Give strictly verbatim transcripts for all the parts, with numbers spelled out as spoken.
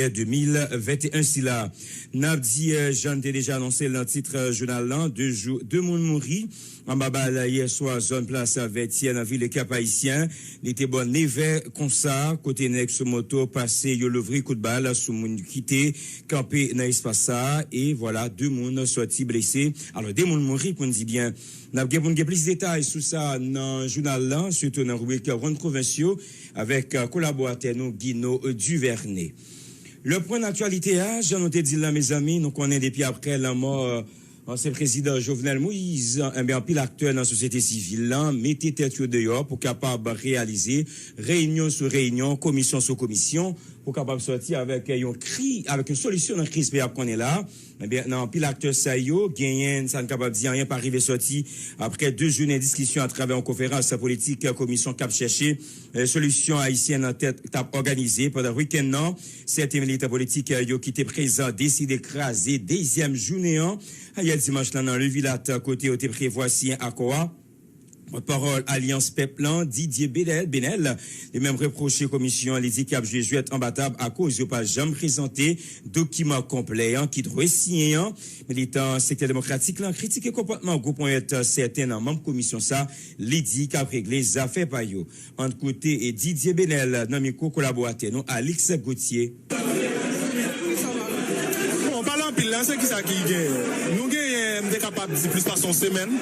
de mil venteyen sila. N ap di, eh, jan n te deja anonse l nan tit, eh, jounal lan, de jou, de moun mouri anba bal yè swa zòn Plas Vètyè nan vil Kap Ayisyen. Li te bò nevè konsa, kote nèg sou moto pase yo louvri kout bal sou moun ki te kanpe nan espas sa a, e vwala, de moun sòti blese. Alò, de moun mouri, pou n di byen. N ap gen pou n gen plis detay sou sa nan jounal lan, sitou nan ribrik Wonn Pwovens yo, avèk, eh, kolaboratè nou Guino Duvernay. Le Point nan aktyalite a, jan nou te di l la, mezanmi, nou konnen depi aprè lanmò, eh, ansyen prezidan Jovenel Moïse, enben, anpil aktè nan sosyete sivil lan mete tèt yo deyò pou kapab reyalize reyinyon sou reyinyon, komisyon sou komisyon, pou kapab sòti avèk yon kri, avèk yon solisyon nan kriz peyi a konnen la. Ebyen, nan anpil aktè sa yo, genyen, sa n kapab di, anyen pa rive sòti aprè de jounen diskisyon atravè yon konferans politik komisyon k ap chèche, eh, solisyon ayisyen nan tèt t ap òganize pandan wikenn nan. Sèten militan politik, eh, yo ki te prezan deside kraze dezyèm jounen an ayè dimanch lan nan Levilat, kote yo te prevwa siyen akò a. Pòtpawòl Alyans Pèp lan, Didier Benel, Benel, li menm repwoche komisyon an, li di k ap jwe jwèt anba tab akoz yo pa janm prezante dokiman konplè an ki dwe siyen an. Militan sektè demokratik lan kritike konpòtman gwo ponyèt sèten nan manm komisyon sa, li di k ap regle zafè pa yo. Ann koute Didier Benel nan mikwo kolaboratè nou Alix Gauthier. Bon, pale anpil la, se kisa ki genyen? Nou genyen, m te kapab di, plis pase yon semèn,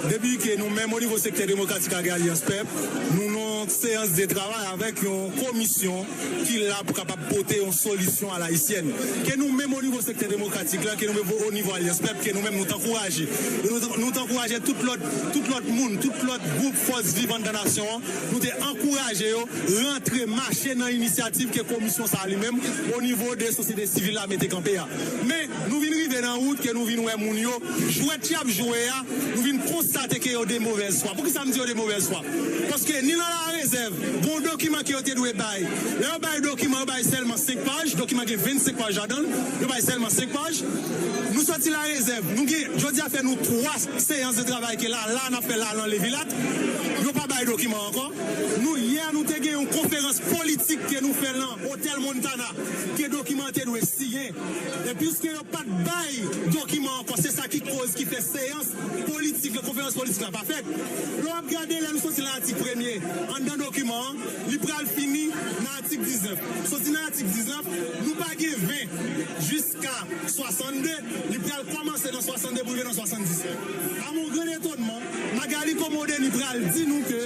depi ke nou menm, o nivo sektè demokratik ak Alyans Pèp, nou nan yon seyans de travay avèk yon komisyon ki la pou kapab pote yon solisyon alayisyèn. Ke nou menm, o nivo sektè demokratik la, ke nou menm, o nivo Alyans Pèp, ke nou menm, nou t ankouraje. E nou t, nou t ankouraje tout lòt, tout lòt moun, tout lòt gwoup fòs viv anndan nasyon an, nou te ankouraje yo rantre, mache nan inisyativ ke komisyon sa a li menm, o nivo de sosyete sivil la, mete kanpe a. Men, nou vin rive nan wout ke nou vin wè moun yo, jwèt y ap jwe a, nou vin konstate ke yo de movèz fwa. Poukisa m di yo de movèz fwa? Paske ni nan larezèv, gen yon dokiman ke yo te dwe bay. Lè yo bay dokiman, yo bay sèlman senk paj, dokiman gen vennsenk paj ladan l, yo bay sèlman senk paj. Nou sòti larezèv, nou gen, jodi a fè nou twa seyans de travay ke la, la n ap fè la nan Levilat, yo pa bay dokiman ankò. Nou, yè, nou te gen yon konferans politik ke nou fè lan Otèl Montana, ke dokiman te dwe siyen. E piske yo pa t bay dokiman ankò, se sa ki koz, ki fè seyans politik, konferans politik la pa fèt. Lè w ap gade, lè nou soti nan atik premye, anndan dokiman an, li pral fini nan atik diznèf. Soti nan atik diznèf, nou pa gen ven jiska swasannde, li pral kòmanse nan swasannde pou rive nan swasanndis. A mon gran etònman, Magalie Comodeni pral di nou ke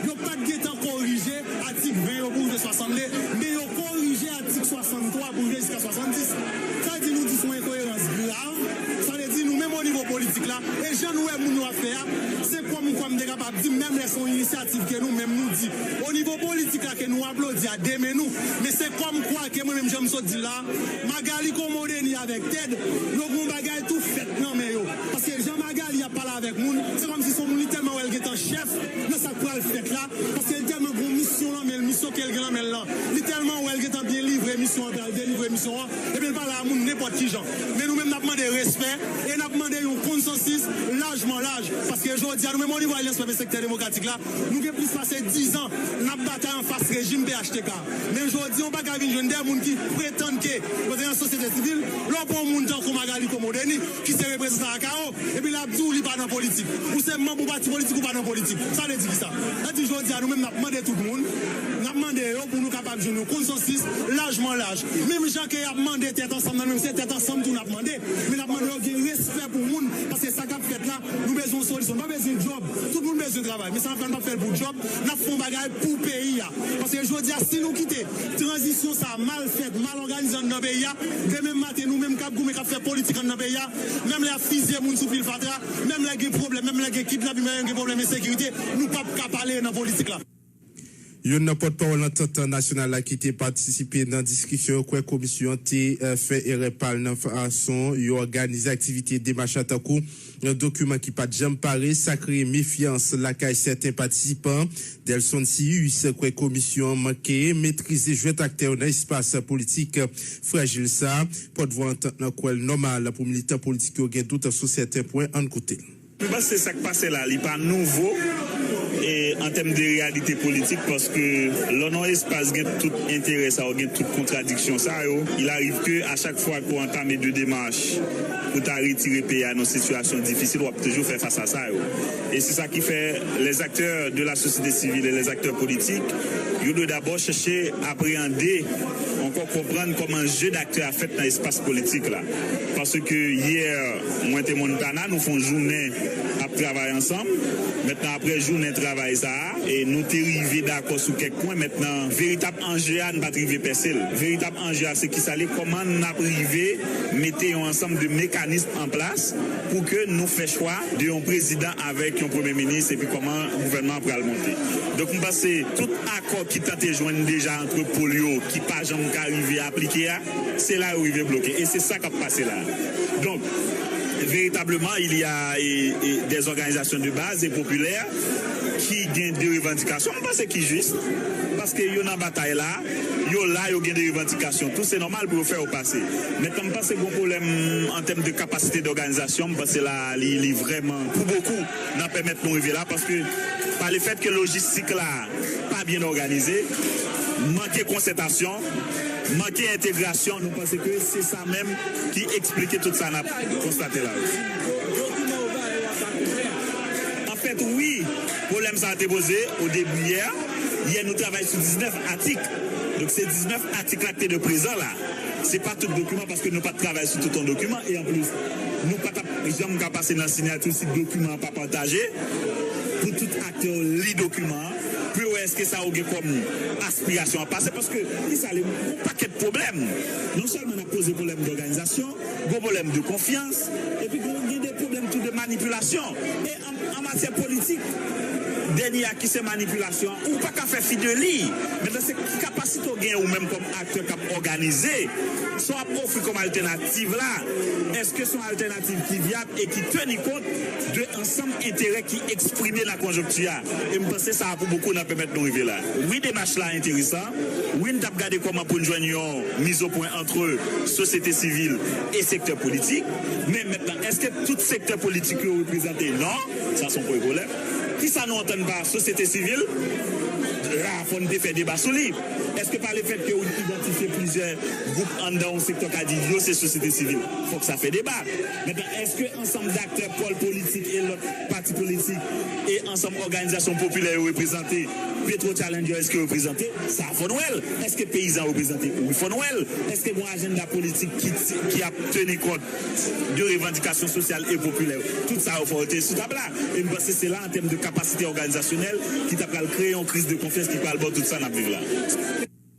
yo pa t gentan korije atik ven yo pou rive swasannde, men yo korije atik swasanntwa pou rive jiska swasanndis. Sa vle di nou di se yon enkoyerans grav. Sa vle di nou menm o nivo politik la, e jan nou wè moun yo ap fè a, se kòmkwa m te kapab di, menm lè se yon inisyativ ke nou menm nou di, o nivo politik la ke nou aplodi a de men nou, men se kòmkwa ke mwen menm jan m sot di l la, Magalie Comodeni avèk Ted, yo gen yon bagay tou fèt nan men yo. Paske jan Magalie ap pale avèk moun, se kòmsi se yon moun li tèlman wè l gentan chèf nan sa k pral fèt la, paske li tèlman gen yon misyon nan men l, misyon ke l gen nan men l lan. Li tèlman wè l gentan byen livre misyon an, pral delivre misyon an, ebyen l pale a moun nenpòt ki jan. Men nou menm n ap mande respè e n ap mande yon konsansis lajman laj. Paske jodi a nou menm o nivo Alyans Pèp e Sektè Demokratik la, nou gen plis pase dizan n ap batay anfas rejim P H T K. Men jodi a, w pa ka vin jwenn de moun ki pretann ke yo te nan sosyete sivil. Lè w pran yon moun tankou Magalie Comodeni, ki se reprezantan ACAO, epi l ap di w li pa nan politik. Ou se manm yon pati politik, ou pa nan politik. Sa vle di kisa? Sa vle di jodi a, nou menm n ap mande tout moun, n ap mande yo pou nou kapab jwenn yon konsansis lajman laj. Menm jan ke y ap mande tèt ansanm nan, nou menm se tèt ansanm tou n ap mande. Men n ap mande yo gen respè pou moun, paske sa k ap fèt la, nou bezwen yon solisyon. Nou pa bezwen djòb. Tout moun bezwen travay. Men sa n ap fè, n p ap fè l pou djòb. N ap fè yon bagay pou peyi a. Paske jodi a, si nou kite tranzisyon sa a mal fèt, mal òganize anndan peyi a, demen maten, nou menm k ap goumen, k ap fè politik anndan peyi a, menm lè y ap fizye moun sou pil fatra, menm lè gen pwoblèm, menm lè gen kidnapin, menm lè gen pwoblèm ensekirite, nou p ap ka pale nan politik la. Youn nan pòtpawòl Antant Nasyonal la ki te patisipe nan diskisyon yo kwè komisyon an te, eh, fè erè pa l nan fason yo òganize aktivite demach la, tankou yon dokiman ki pa t janm pare, sa kreye mefyans lakay sèten patisipan. Delson Cius kwè komisyon an manke metrize jwèt aktè yo nan espas politik frajil sa a. Pòtvwa Antant lan kwè l nòmal pou militan politik yo gen dout sou sèten pwen. Ann koute l. M panse sa k pase la, li pa nouvo. E An tèm de reyalite politik, paske lè w nan yon espas gen tout enterè sa yo, gen tout kontradiksyon sa yo, il arrive que à chaque fois que w antame de demach pou ta retire peyi a nan sitiyasyon difisil, w ap toujou fè fas a sa yo. E se sa ki fè les acteurs de la société civile et les acteurs politiques, yo dwe dabò chèche apreyande, ankò konprann kòman je daktè a fèt nan espas politik la. Paske yè, mwen te Montana, nou fè yon jounen ap travay ansanm. Mentnan, apre jounen travay sa a, e nou te rive dakò sou kèk pwen. Mentnan, veritab anje a, n pa t rive pèse l. Veritab anje a, se kisa l ye, kòman n ap rive mete yon ansanm de mekanism an plas pou ke nou fè chwa de yon prezidan avèk yon premye minis, epi kòman gouvènman an pral monte. Donk, m panse tout akò ki tante jwenn deja ant pòl yo, ki pa janm ka rive aplike a, se la yo rive bloke. E se sa k ap pase la. Donk, veritableman, il y a, e, e, des organisations de base et populaires ki gen de revandikasyon, m panse ki jis, paske yo nan batay la, yo la, yo gen de revandikasyon tou, se nòmal pou yo fè yo pase. Mentnan, m panse gon pwoblèm an tèm de kapasite dòganizasyon, m panse la, li, li vrèman, pou bokou, nan pèmèt nou rive la, paske pa le fèt ke lojistik la pa byen òganize, manke konsètasyon, manke entegrasyon, nou panse ke se sa menm ki eksplike tout sa n ap konstate la. Anfèt, wi, pwoblèm sa a te poze o debi yè. Yè, nou travay sou diznèf atik. Donk, se diznèf atik la ki te dwe prezan la. Se pa tout dokiman, paske nou pa t travay sou tout yon dokiman. E anplis, nou pa t ap janm ka pase nan siyati si dokiman an pa pataje. Pou tout aktè yo li dokiman an, pou yo wè èske sa yo gen kòm aspirasyon ap pase. Paske, li sa, li, yon pakèt pwoblèm. Non sèlman n ap poze pwoblèm dòganizasyon, gon pwoblèm de konfyans, epi gon, gen de pwoblèm tou de manipilasyon. E an, an matyè politik, dènye ak ki se manipilasyon, ou pa ka fè fi de li. Mentnan, se ki kapasite w genyen ou menm kòm aktè k ap òganize, sa w ap ofri kòm altènativ la, èske se yon altènativ ki vyab e ki teni kont de ansanm enterè ki eksprime nan konjonkti a? E m panse sa a pou bokou n ap pèmèt nou rive la. Wi, demach la enteresan. Wi, n t ap gade kòman pou n jwenn yon mizopwen ant sosyete sivil e sektè politik. Men mentnan, èske tout sektè politik yo reprezante? Non, sa se yon premye pwoblèm. Kisa nou antann pa sosyete sivil? La, fò n te fè deba sou li. Èske pa le fèt ke ou idantifye plizyè gwoup anndan yon sektè ka di yo se sosyete sivil, fòk sa fè deba? Mentnan, èske ansanm daktè, pòl politik e lòt pati politik e ansanm òganizasyon popilè yo reprezante? Petro Challenger, èske yo reprezante? Sa fò n wè l. Èske peyizan yo reprezante? Wi, fò n wè l. Èske gon ajanda politik ki, ki ap teni kont de revandikasyon sosyal e popilè? Tout sa yo fò yo te sou tab la. E m panse se la, an tèm de kapasite òganizasyonèl, ki ta pral kreye yon kriz de konfyans ki pral ba w tout sa n ap viv la.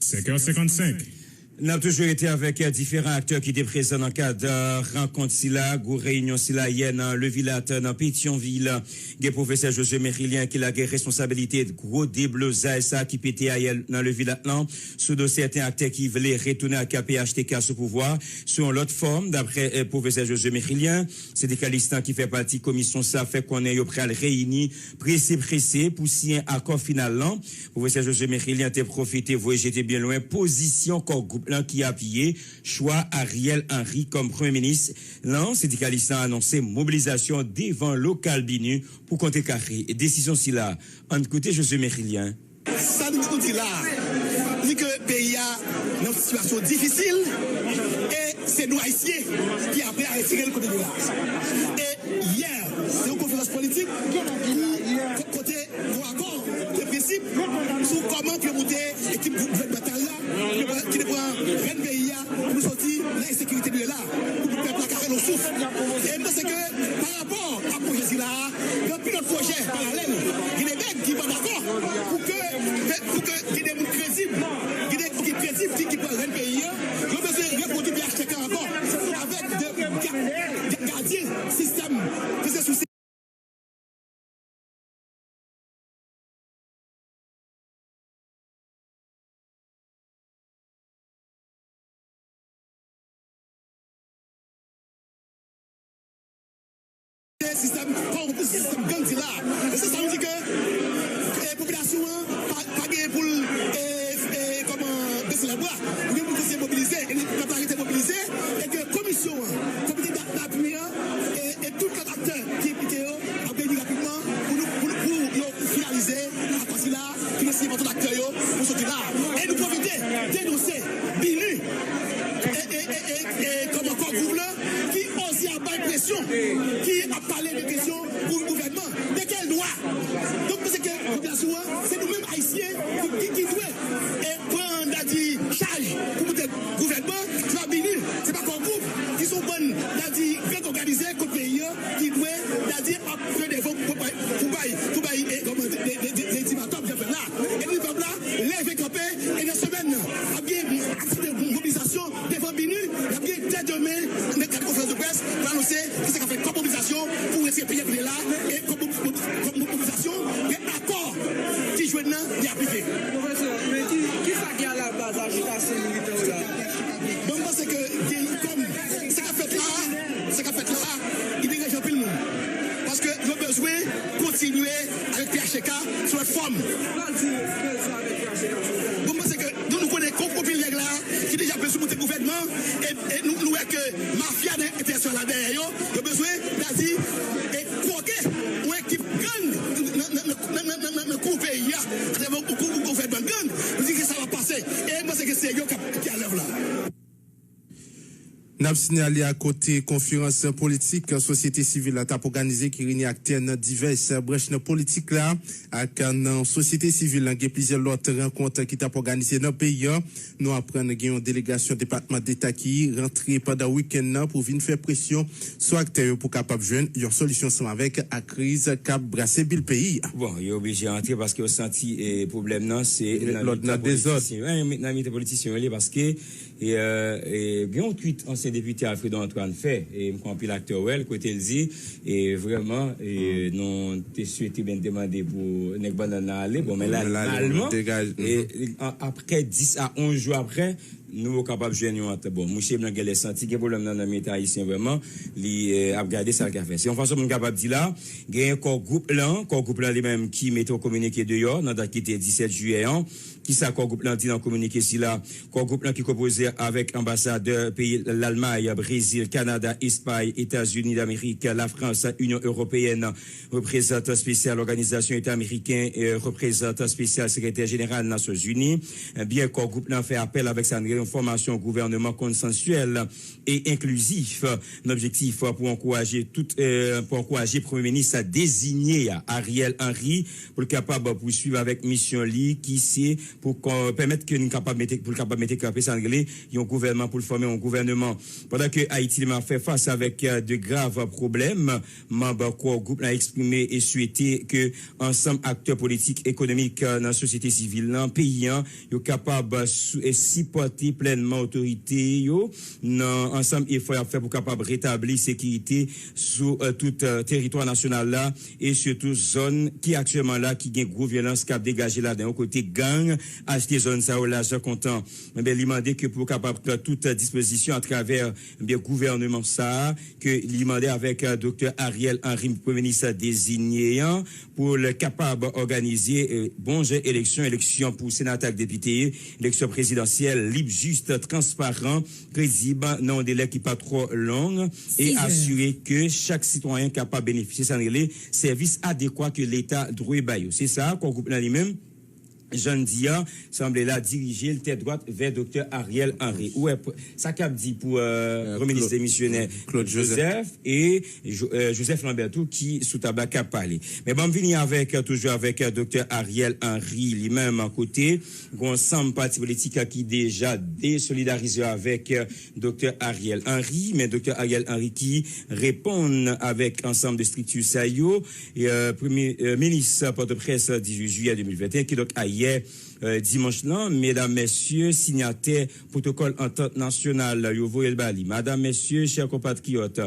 Senkè senkannsenk. N ap toujou rete avèk, eh, diferan aktè ki te prezan nan kad, eh, rankont sila, gwo reyinyon sila yè nan Levilat, nan Petyonvil. Gen pwofesè Josué Mérilien ki lage responsabilite gwo deblozay sa ki pete ayè nan Levilat lan sou do sèten aktè ki vle retounen ak P H T K sou pouvwa sou yon lòt fòm, daprè, eh, pwofesè Josué Mérilien. Sendikalis lan ki fè pati komisyon sa fè konnen yo pral reyini prese prese pou siyen akò final lan. Pwofesè Josué Mérilien te pwofite voye jete byen lwen pozisyon kò gwoup lan ki apiye chwa Ariel Henry kòm premye minis lan. Sendikalis lan anonse mobilizasyon devan lokal BINUH pou kontre kare desizyon sila. Ann koute Josué Mérilien. Sa nou, nou di la a, ni ke peyi a nan yon sitiyasyon difisil, e se nou Ayisyen ki apre a retire l kote nou la. E yè, se yon konferans politik pou, kote yon akò de prensip sou kòman pou yo monte ekip gou-, gouvènman la, ki te pran, ki te pran rèn peyi a, pou nou soti nan ensekirite nou ye la, pou pèp la ka fè yon souf. E m panse ke pa rapò ak pwojè sila a, gen anpil lòt pwojè paralèl. Gen de nèg ki pa dakò pou ke, pou ke gen de moun kredib, gen de moun ki kredib ki, ki pran rèn peyi a, yo bezwen repwodui P H T K ankò avèk de ga-, de gadyen sistèm peze sou sistèm, kòm sistèm gang sila. E se sa nou di ke, e, popilasyon an pa, pa gen pou l, e, e, kòman, bese lèbra. Ou gen pou l mobilize, e pèp la rete mobilize, e ke komisyon an, komite d'a-, d'appui an, e, e tout lòt aktè ki enplike yo ap reyini rapidman pou nou, pou, pou yo finalize Gouv lan ki oze ap bay presyon, ki ap pale de kesyon pou gouvènman. De kèl dwa? Donk, mwen se ke popilasyon an, se nou menm Ayisyen ki, ki, ki dwe e pran, dadi, chaj pou pote gouvènman. Se pa BINUH, se pa Core Group, ki se yon bann, dadi, gang òganize kont peyi an, ki dwe, dadi, ap pran devan pou bay, pou bay, pou bay, e, kòman, de, de, de, de, de, de, E nou pèp la leve kanpe, e nan semèn nan, ap gen aksyon de mobilizasyon devan BINUH, ap gen dè demen nan kad konferans de près pou anonse kisa k ap fèt kòm mobilizasyon pou retire peyi a kote la, e kòm mo- mo- kòm mobilizasyon, gen akò ki jwenn nan li aplike. Pwofesè, men ki, kisa ki alabaz ajitasyon militan yo la? Bon, mwen panse ke gen kòm sa k ap fèt la, sa k ap fèt la, li deranje anpil moun. Paske yo bezwen kontinye avèk P H T K sou lòt fòm. Bon, mwen panse ke nou, nou konnen konpil nèg la ki deja bezwen monte gouvènman, e, e nou, nou wè ke mafya nan entènasyonal la dèyè yo, yo bezwen, dadi, e kwoke yon ekip gang nan, nan, nan, nan, nan, nan, nan kou peyi a, atravè yon kou gouvènman gang, nou di ke sa va pase. E mwen panse ke se yo k ap, ki alèv la. N ap sinyale akote konferans politik sosyete sivil la t ap òganize ki reyini aktè nan divès branch nan politik la ak nan sosyete sivil la. Gen plizyè lòt rankont ki t ap òganize nan peyi a. Nou aprann gen yon delegasyon Depatman Deta ki rantre pandan wikenn nan pou vin fè presyon sou aktè yo pou kapab jwenn yon solisyon ansanm avèk ak kriz k ap brase bil peyi a. Bon, yo oblije rantre paske yo santi e, pwoblèm nan se nan lòd nan dezòd. Politisyen, wi, nan mitan politisyen yo li paske E, e, gen yon tweet ansyen depite Alfredo Antoine fè, e m kwè anpil aktè wè l, kote l di, e vrèman, e, nou te swete byen te mande pou nèg bannann nan ale, bon, men l ale malman, e, a- apre dis a onz jou apre, nou kapab jwenn yon antant. Bon, mouche m nan genlè santi gen pwoblèm nan nan mitan ayisyen vrèman, li e, ap gade sa l ka fè. Se yon fason pou m kapab di la, genyen Core Group lan, Core Group lan li menm ki mete yon kominike deyò nan dat ki te disèt jiyè an, Kisa Core Group lan di nan kominike sila? Core Group lan ki konpoze avèk anbasadè peyi Lalmay, Brezil, Kanada, Espay, Etazini Damerik, Lafrans, Inyon Ewopeyèn, reprezantan espesyal Òganizasyon Eta Ameriken, e reprezantan espesyal Sekretè Jeneral Nasyonzini. Ebyen, Core Group lan fè apèl avèk sa n rele yon fòmasyon gouvènman konsansyèl e enklizif nan objektif pou ankouraje tout, e, pou ankouraje Premye Minis dezinye a, Ariel Henry, pou l kapab pouswiv avèk misyon li ki se pou pèmèt ke n kapab mete, pou l kapab mete kanpe sa n rele yon gouvènman, pou l fòme yon gouvènman. Pandan ke Ayiti li menm ap fè fas avèk, e, de grav pwoblèm, manm Core Group lan eksprime e swete ke ansanm aktè politik, ekonomik, e, nan sosyete sivil lan peyi an, yo kapab sipòte plènman otorite yo nan ansanm efò y ap fè pou kapab retabli sekirite sou, e, tout, e, teritwa nasyonal la, e sitou zòn ki aktyèlman la ki gen gwo vyolans k ap degaje ladan yo, kote gang achte zòn sa yo lajan kontan. Enben, li mande ke pou kapab pran tout dispozisyon atravè, enben, gouvènman sa a, ke li mande avèk, e, Doktè Ariel Henry, Premye Minis dezinye an, pou l kapab òganize, e, bon jan eleksyon, eleksyon pou senatè ak depite, eleksyon prezidansyèl, lib, jis, transparan, kredib, nan yon delè ki pa twò long, e asire ke chak sitwayen kapab benefisye sa n rele sèvis adekwa ke Leta dwe ba yo. Se sa, Core Group lan li menm, jan n di a, sanble la dirije l tèt dwat vè Doktè Ariel Henry. Ou wè, p- sa k ap di pou, e, Premye Minis demisyonè Claude Joseph e Jo- e, Joseph Lambert tou ki sou tab la k ap pale. Men ban m vini avèk, e, toujou avèk, e, Doktè Ariel Henry li menm kote gen yon ansanm pati politik, e, ki deja desolidarize yo avèk, e, Doktè Ariel Henry, men Doktè Ariel Henry ki reponn avèk ansanm de estrikti sa yo, e, e, Premye, e, Minis Pòtoprens dizuit jiyè de mil venteyen, kidonk ayè, e, dimanch lan, medam, mesye, sinyatè pwotokòl antant nasyonal, yo voye l ba li. Madam, mesye, chè konpatriyòt,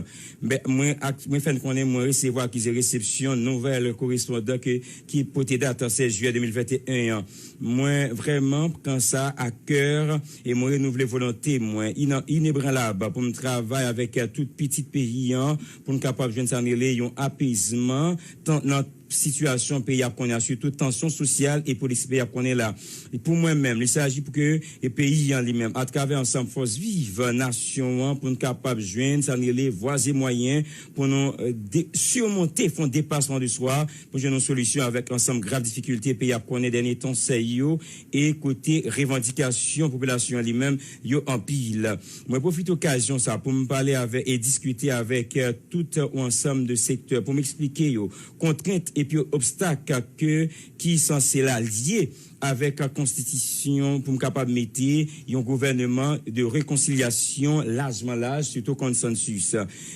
men mwen, ak- mwen fè n konnen mwen resevwa akize resepsyon nouvèl korespondan ke, ki pote dat sèz jiyè de mil venteyen an. Mwen vrèman pran sa a kè e mwen renouvle volonte mwen ina- inebranlab pou m travay avèk tout pitit peyi an pou n kapab jwenn sa n rele yon apezman tan- nan sitiyasyon peyi ap konnen an, sitou tansyon sosyal e politik peyi ap konnen la. Pou mwen menm, li saji pou ke e peyi an li menm, atravè ansanm fòs viv nasyon an, pou n kapab jwenn sa n rele vwa e mwayen pou nou eh, de, simonte fon depasman de swa, pou jwenn yon solisyon avèk ansanm grav difikilte peyi ap konnen dènye tan sa yo, e kote revandikasyon popilasyon an li menm yo anpil. Mwen pwofite okazyon sa pou m pale avè, e diskite avèk eh, tout yon ansanm de sektè pou m eksplike yo kontrent epi obstak ke ki sanse la lye avèk konstitisyon pou m kapab mete yon gouvènman de rekonsilyasyon lajman laj, sitou konsansis.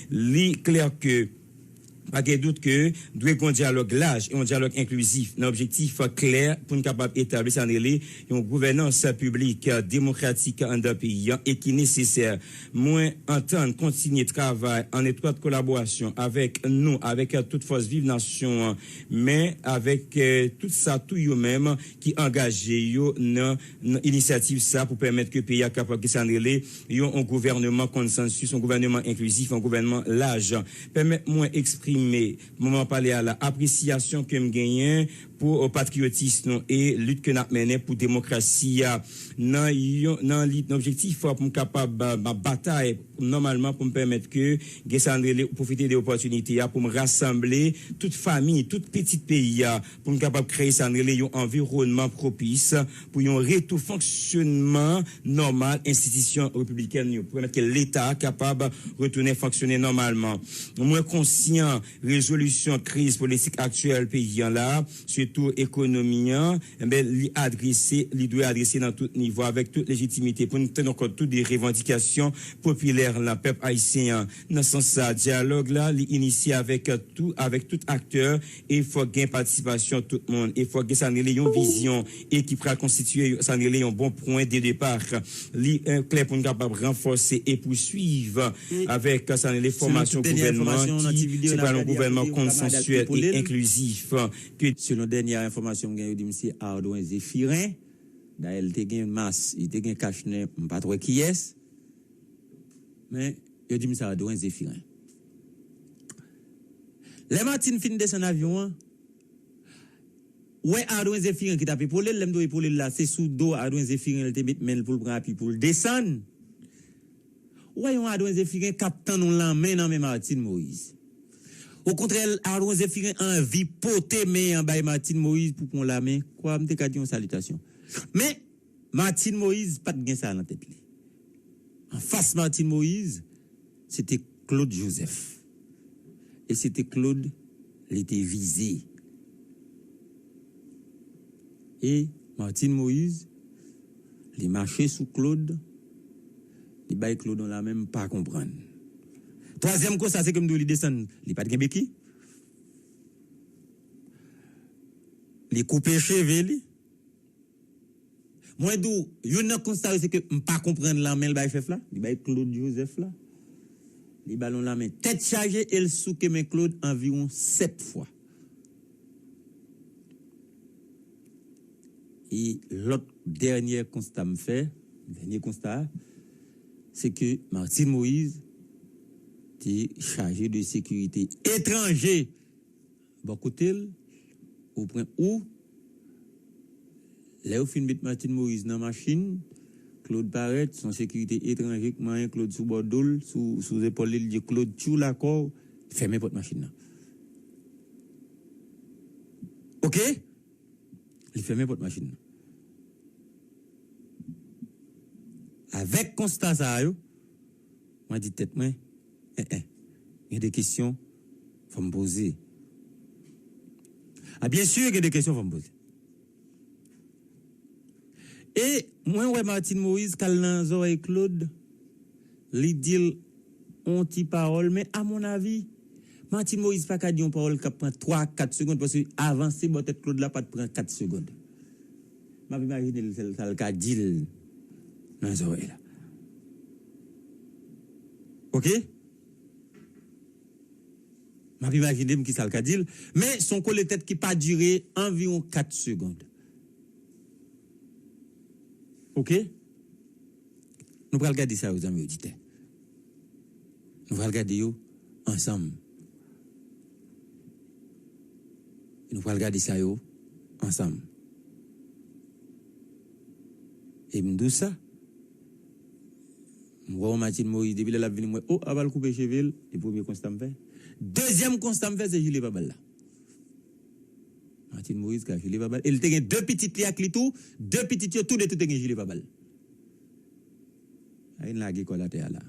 Li klè ke pa gen dout ke dwe gen yon dyalòg laj e yon dyalòg enklizif nan objektif klè pou n kapab etabli sa n rele yon gouvènans piblik demokratik anndan peyi an e ki nesesè. Mwen antann kontinye travay an etwat kolaborasyon avèk nou, avèk tout fòs viv nasyon an, men avèk eh, tout sa tou yo menm ki angaje yo nan, nan inisyativ sa pou pèmèt ke peyi a kapab gen sa n rele yon, yon gouvènman konsansis, yon gouvènman enklizif, yon gouvènman laj. Pèmèt mwen eksprime moman pale a la apresyasyon ke m genyen pou eh, patriyotis nou e lit ke n ap mennen pou demokrasi a. Nan yon, nan lit, nan objektif pou m kapab eh, batay nòmalman pou m pèmèt ke gen sa n rele pwofite de opòtinite a pou m rasanble tout fami, tout pitit peyi a, pou m kapab kreye sa n rele yon anviwònman pwopis pou yon retou fonksyonman nòmal enstitisyon repiblikèn yo, pou pèmèt ke Leta a kapab retounen fonksyone nòmalman. Mwen konsyan rezolisyon kriz politik aktyèl peyi an la, sitou ekonomi an, enben, li adrese, li dwe adrese nan tout nivo, avèk tout lejitimite, pou n teni kont tou de revandikasyon popilè lan pèp ayisyen an. Nan sans sa, dyalòg la, li inisye avèk tou, avèk tout aktè, e fòk gen patisipasyon tout moun, e fòk gen sa n rele yon vizyon, e ki pral konstitye sa n rele yon bon pwen de depa. Li eh, klè pou n kapab ranfòse e pouswiv avèk sa n rele fòmasyon gouvènman ki se pral yon gouvènman konsansyèl e enklizif. Ke selon dènyè enfòmasyon m gen, yo di m se Ardouin Zéphirin. Dayè, li te gen mas, li te gen kach nen, m pa t wè kiyès. Men, yo di m se Ardouin Zéphirin. Lè Martine fin desann avyon an, ou wè Ardouin Zéphirin ki t ap epole l, lè m di w epole l la, se sou do Ardouin Zéphirin l te met men l pou l pran apui pou l desann. Ou wè yon Ardouin Zéphirin k ap tann yon lanmen nan men Martine Moïse. Okontrè, Ardouin Zéphirin anvi pote men an bay Martine Moïse pou pran lanmen. Kwa m te ka di yon salitasyon. Men, Martine Moïse pa t gen sa nan tèt li. Anfas Martine Moïse, se te Claude Joseph. E se te Claude li te vize. E Martine Moïse, li mache sou Claude, li bay Claude yon lanmen m pa konprann. Twazyèm konsta, se ke m di w li desann, li pa t gen beki. Li koupe cheve li. Mwen di w, youn nan konsta yo se ke m pa konprann lanmen l bay chèf la, li bay Claude Joseph la. Li ba l yon lanmen tèt chaje e l souke men Claude anviwon sèt fwa. E lòt dènyè konsta m fè, dènyè konsta a, se ke Martine Moïse te chaje de sekirite etranje bò kote l, ou pran ou, lè yo fin met Martine Moïse nan machin, Claude parèt, se yon sekirite etranje k manyen Claude sou bò do l, sou, sou zepòl li, li di Claude tchou lakò, fèmen pòt machin nan. Oke? Li fèmen pòt machin nan. Avèk konsta sa a yo, mwen di tèt mwen, en, en, gen de kesyon fò m poze. A, byen si, gen de kesyon fò m poze. E mwen wè Martine Moïse k al nan zòrèy Claude, li di l yon ti pawòl, men a mon avi, Martine Moïse pa ka di yon pawòl k ap pran twa a kat segonn, paske avanse bò tèt Claude la pa t pran kat segonn. M ap imajine l, sa l, sa l ka di l nan zòrèy la. Oke? M ap imajine m kisa l ka di l, men se yon kole tèt ki pa dire anviwon kat segonn. Oke? Nou pral gade sa yo, zanmi oditè. Nou pral gade yo ansanm. Nou pral gade sa yo ansanm. E m di w sa. M wè yon Martine Moïse, depi lè l ap vini, m wè, o, a pral koupe cheve l, e premye konsta m fè. Dezyèm konsta m fè, se jile pa bal la. Martine Moïse ka jile pa bal. E l te gen de pitit li ak li tou. De pitit yo, tou de tou te gen jile pa bal. Ay, n lage kò l atè a la.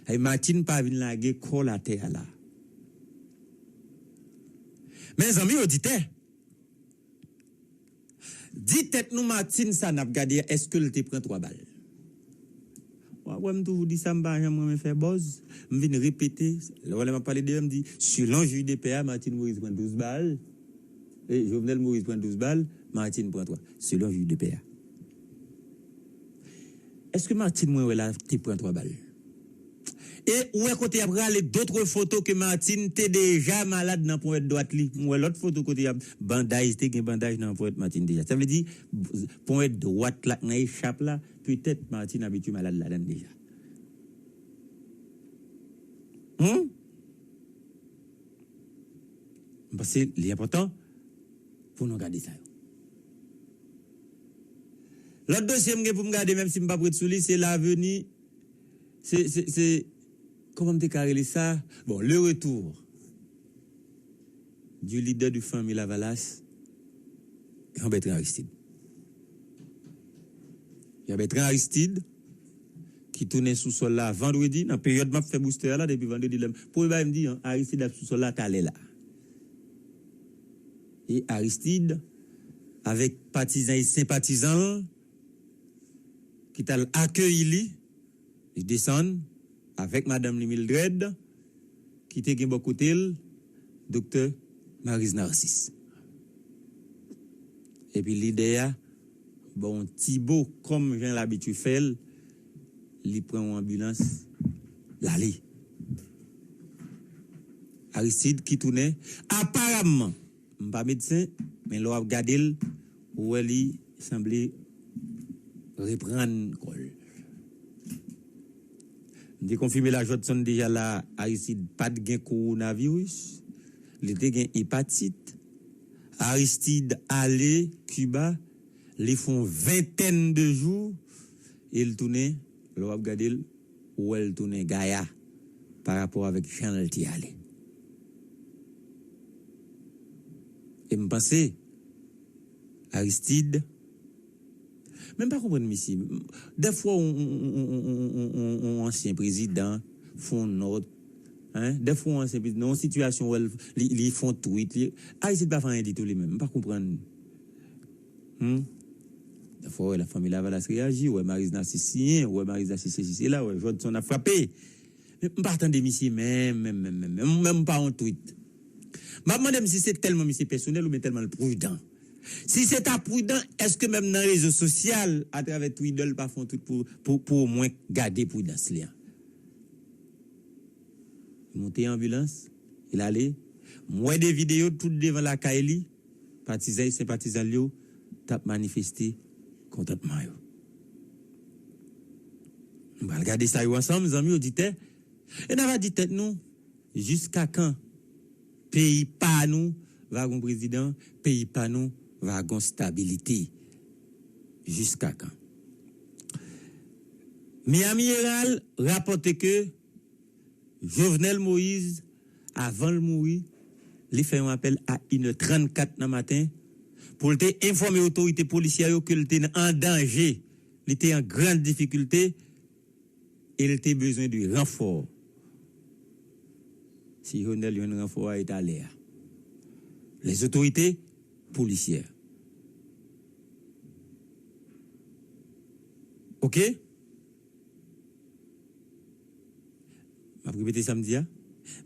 Ay, Martine pa vin lage kò l atè a la. Men zanmi oditè, di tèt nou, Martine sa n ap gade a, èske l te pran twa bal? W ap wè m toujou di sa, m pa janm renmen fè buzz. M vin repete, lè w wè lè m ap pale de yo, m di, selon jij de pè a, Martine Moïse pran douz bal, e Jovenel Moïse pran douz bal, Martine pran twa. Selon jij de pè a. Èske Martine mwen wè la te pran twa bal? E ou wè kote y ap rale d'autres photos ke Martine te deja malad nan ponyèt dwat li. M wè lòt foto kote y ap bandaj, te gen bandaj nan ponyèt Martine deja. Sa vle di, ponyèt dwat la nan echap la, petèt Martine abitye malad ladan l deja. Hmm? M panse li enpòtan pou nou gade sa yo. Lòt dosye m gen pou m gade, menm si m p ap ret sou li, se laveni, se, se, se, kòman m te ka rele sa? Bon, le retour du leader de fanmi Lavalas, Jean Bertrand Aristide. Jean Bertrand Aristide, ki tounen sou sòl la vandredi, nan peryòd m ap fè booster a la, depi vandredi, lè m, premye bagay m di, an, Aristide ap sou sòl la talè la. E Aristide, avèk patizan e senpatizan l, ki t al akeyi li, li desann avèk madanm li Mildred, ki te gen bò kote l, Doktè Maryse Narcisse. Epi lidè a, bon, ti bo, kòm jan l abitye fè l, li pran yon anbilans, l ale. Aristide ki tounen, aparamman, m pa medsen, men lè w ap gade l, ou wè li sanble reprann kò l. M te konfime la, Jodson deja la, Aristide pa t gen kowonaviris, li te gen epatit. Aristide ale Kiba, li fè yon ventèn de jou, e l tounen, lè w ap gade l, ou wè l tounen gaya pa rapò avèk jan l te ale. E m panse, Aristide, men m pa konprann misye. Dèfwa, yon, yon, yon ansyen prezidan fè yon nòt, hein? Dèfwa, yon ansyen prezidan, nan yon sitiyasyon, wè l, li, li fè yon tweet, li, Aristide pa fè anyen ditou li menm. M pa konprann. Hmm? Dèfwa, wè, lafanmi Lavalas reyaji, wè, Maryse Narcisse siyen, wè, Maryse Narcisse sesi sela, wè, Jodson ap frape. Men m pa tande misye menm, menm, menm, menm, menm, menm pa yon tweet. M ap mande m si se tèlman misye pèsonèl oubyen tèlman l pridan. Si se ta pridan, èske menm nan rezo sosyal, atravè Twitter, l pa fè yon tweet pou, pou, pou omwen gade pridans li an? Li monte anbilans, li ale. M wè de videyo tout devan lakay li, patizan e senpatizan l yo t ap manifeste kontantman yo. Nou pral gade sa yo ansanm, zanmi oditè. E n a va di tèt nou, jiska kan peyi pa nou va gon prezidan, peyi pa nou va gon stabilite? Jiska kan? Miami Herald rapòte ke Jovenel Moïse, avan l mouri, li fè yon apèl a inè trannkat nan maten pou l te enfòme otorite polisyè yo ke l te an danje, li te an gran difikilte e l te bezwen de ranfò. Si Jovenel jwenn ranfò a, e talè a. Les autorités policières. Oke? M ap repete sa m di a.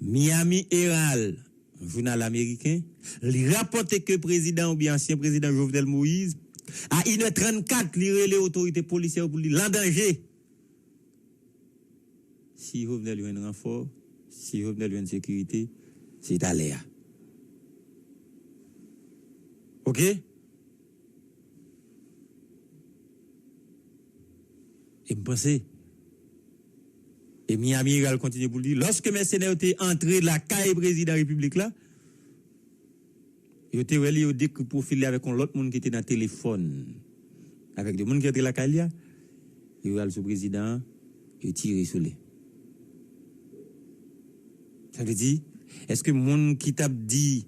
Miami Herald, yon jounal ameriken, li rapòte ke prezidan oubyen ansyen prezidan Jovenel Moïse, a inè trannkat, li rele otorite polisyè yo pou l di l an danje. Si Jovenel jwenn ranfò, si Jovenel jwenn sekirite, se talè a. Oke? E m panse, e Miami Herald kontinye pou l di, lòske mèsenè yo te antre lakay prezidan repiblik la, yo te wè li, yo dekri pwofil li avèk yon lòt moun ki te nan telefòn. Avèk de moun ki antre lakay li a, yo al sou prezidan an, yo tire sou li. Sa vle di, èske moun ki t ap di,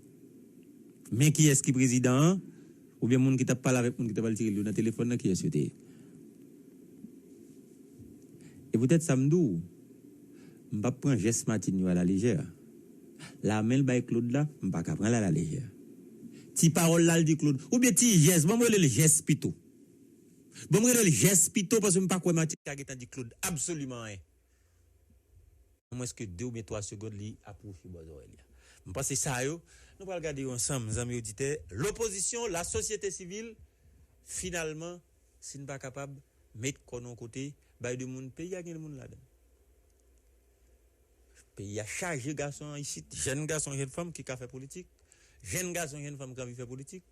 men kiyès ki prezidan an, oubyen moun ki t ap pale avèk moun ki t ap al tire li yo nan telefòn nan, kiyès yo te ye? E poutèt sa m di w, m p ap pran jès Martine yo alalejè. Lamen l bay Claude la, m pa ka pran l alalejè. Ti pawòl la l di Claude, oubyen ti jès, ban m rele l jès pito. Ban m rele l jès pito, paske m pa kwè Martine ka gentan di Claude absoliman anyen. Nan mwens ke de oubyen twa segonn, li apwoche bò zòrèy li a. M panse sa yo, nou pral gade yo ansanm, zanmi oditè. Lopozisyon, lasosyete sivil, finalman, si n pa kapab, met kò n yon kote, bay de moun, peyi a gen de moun ladan l. Peyi a chaje gason isit, jèn gason, jèn fanm ki ka fè politik, jèn gason, jèn fanm ki anvi fè politik.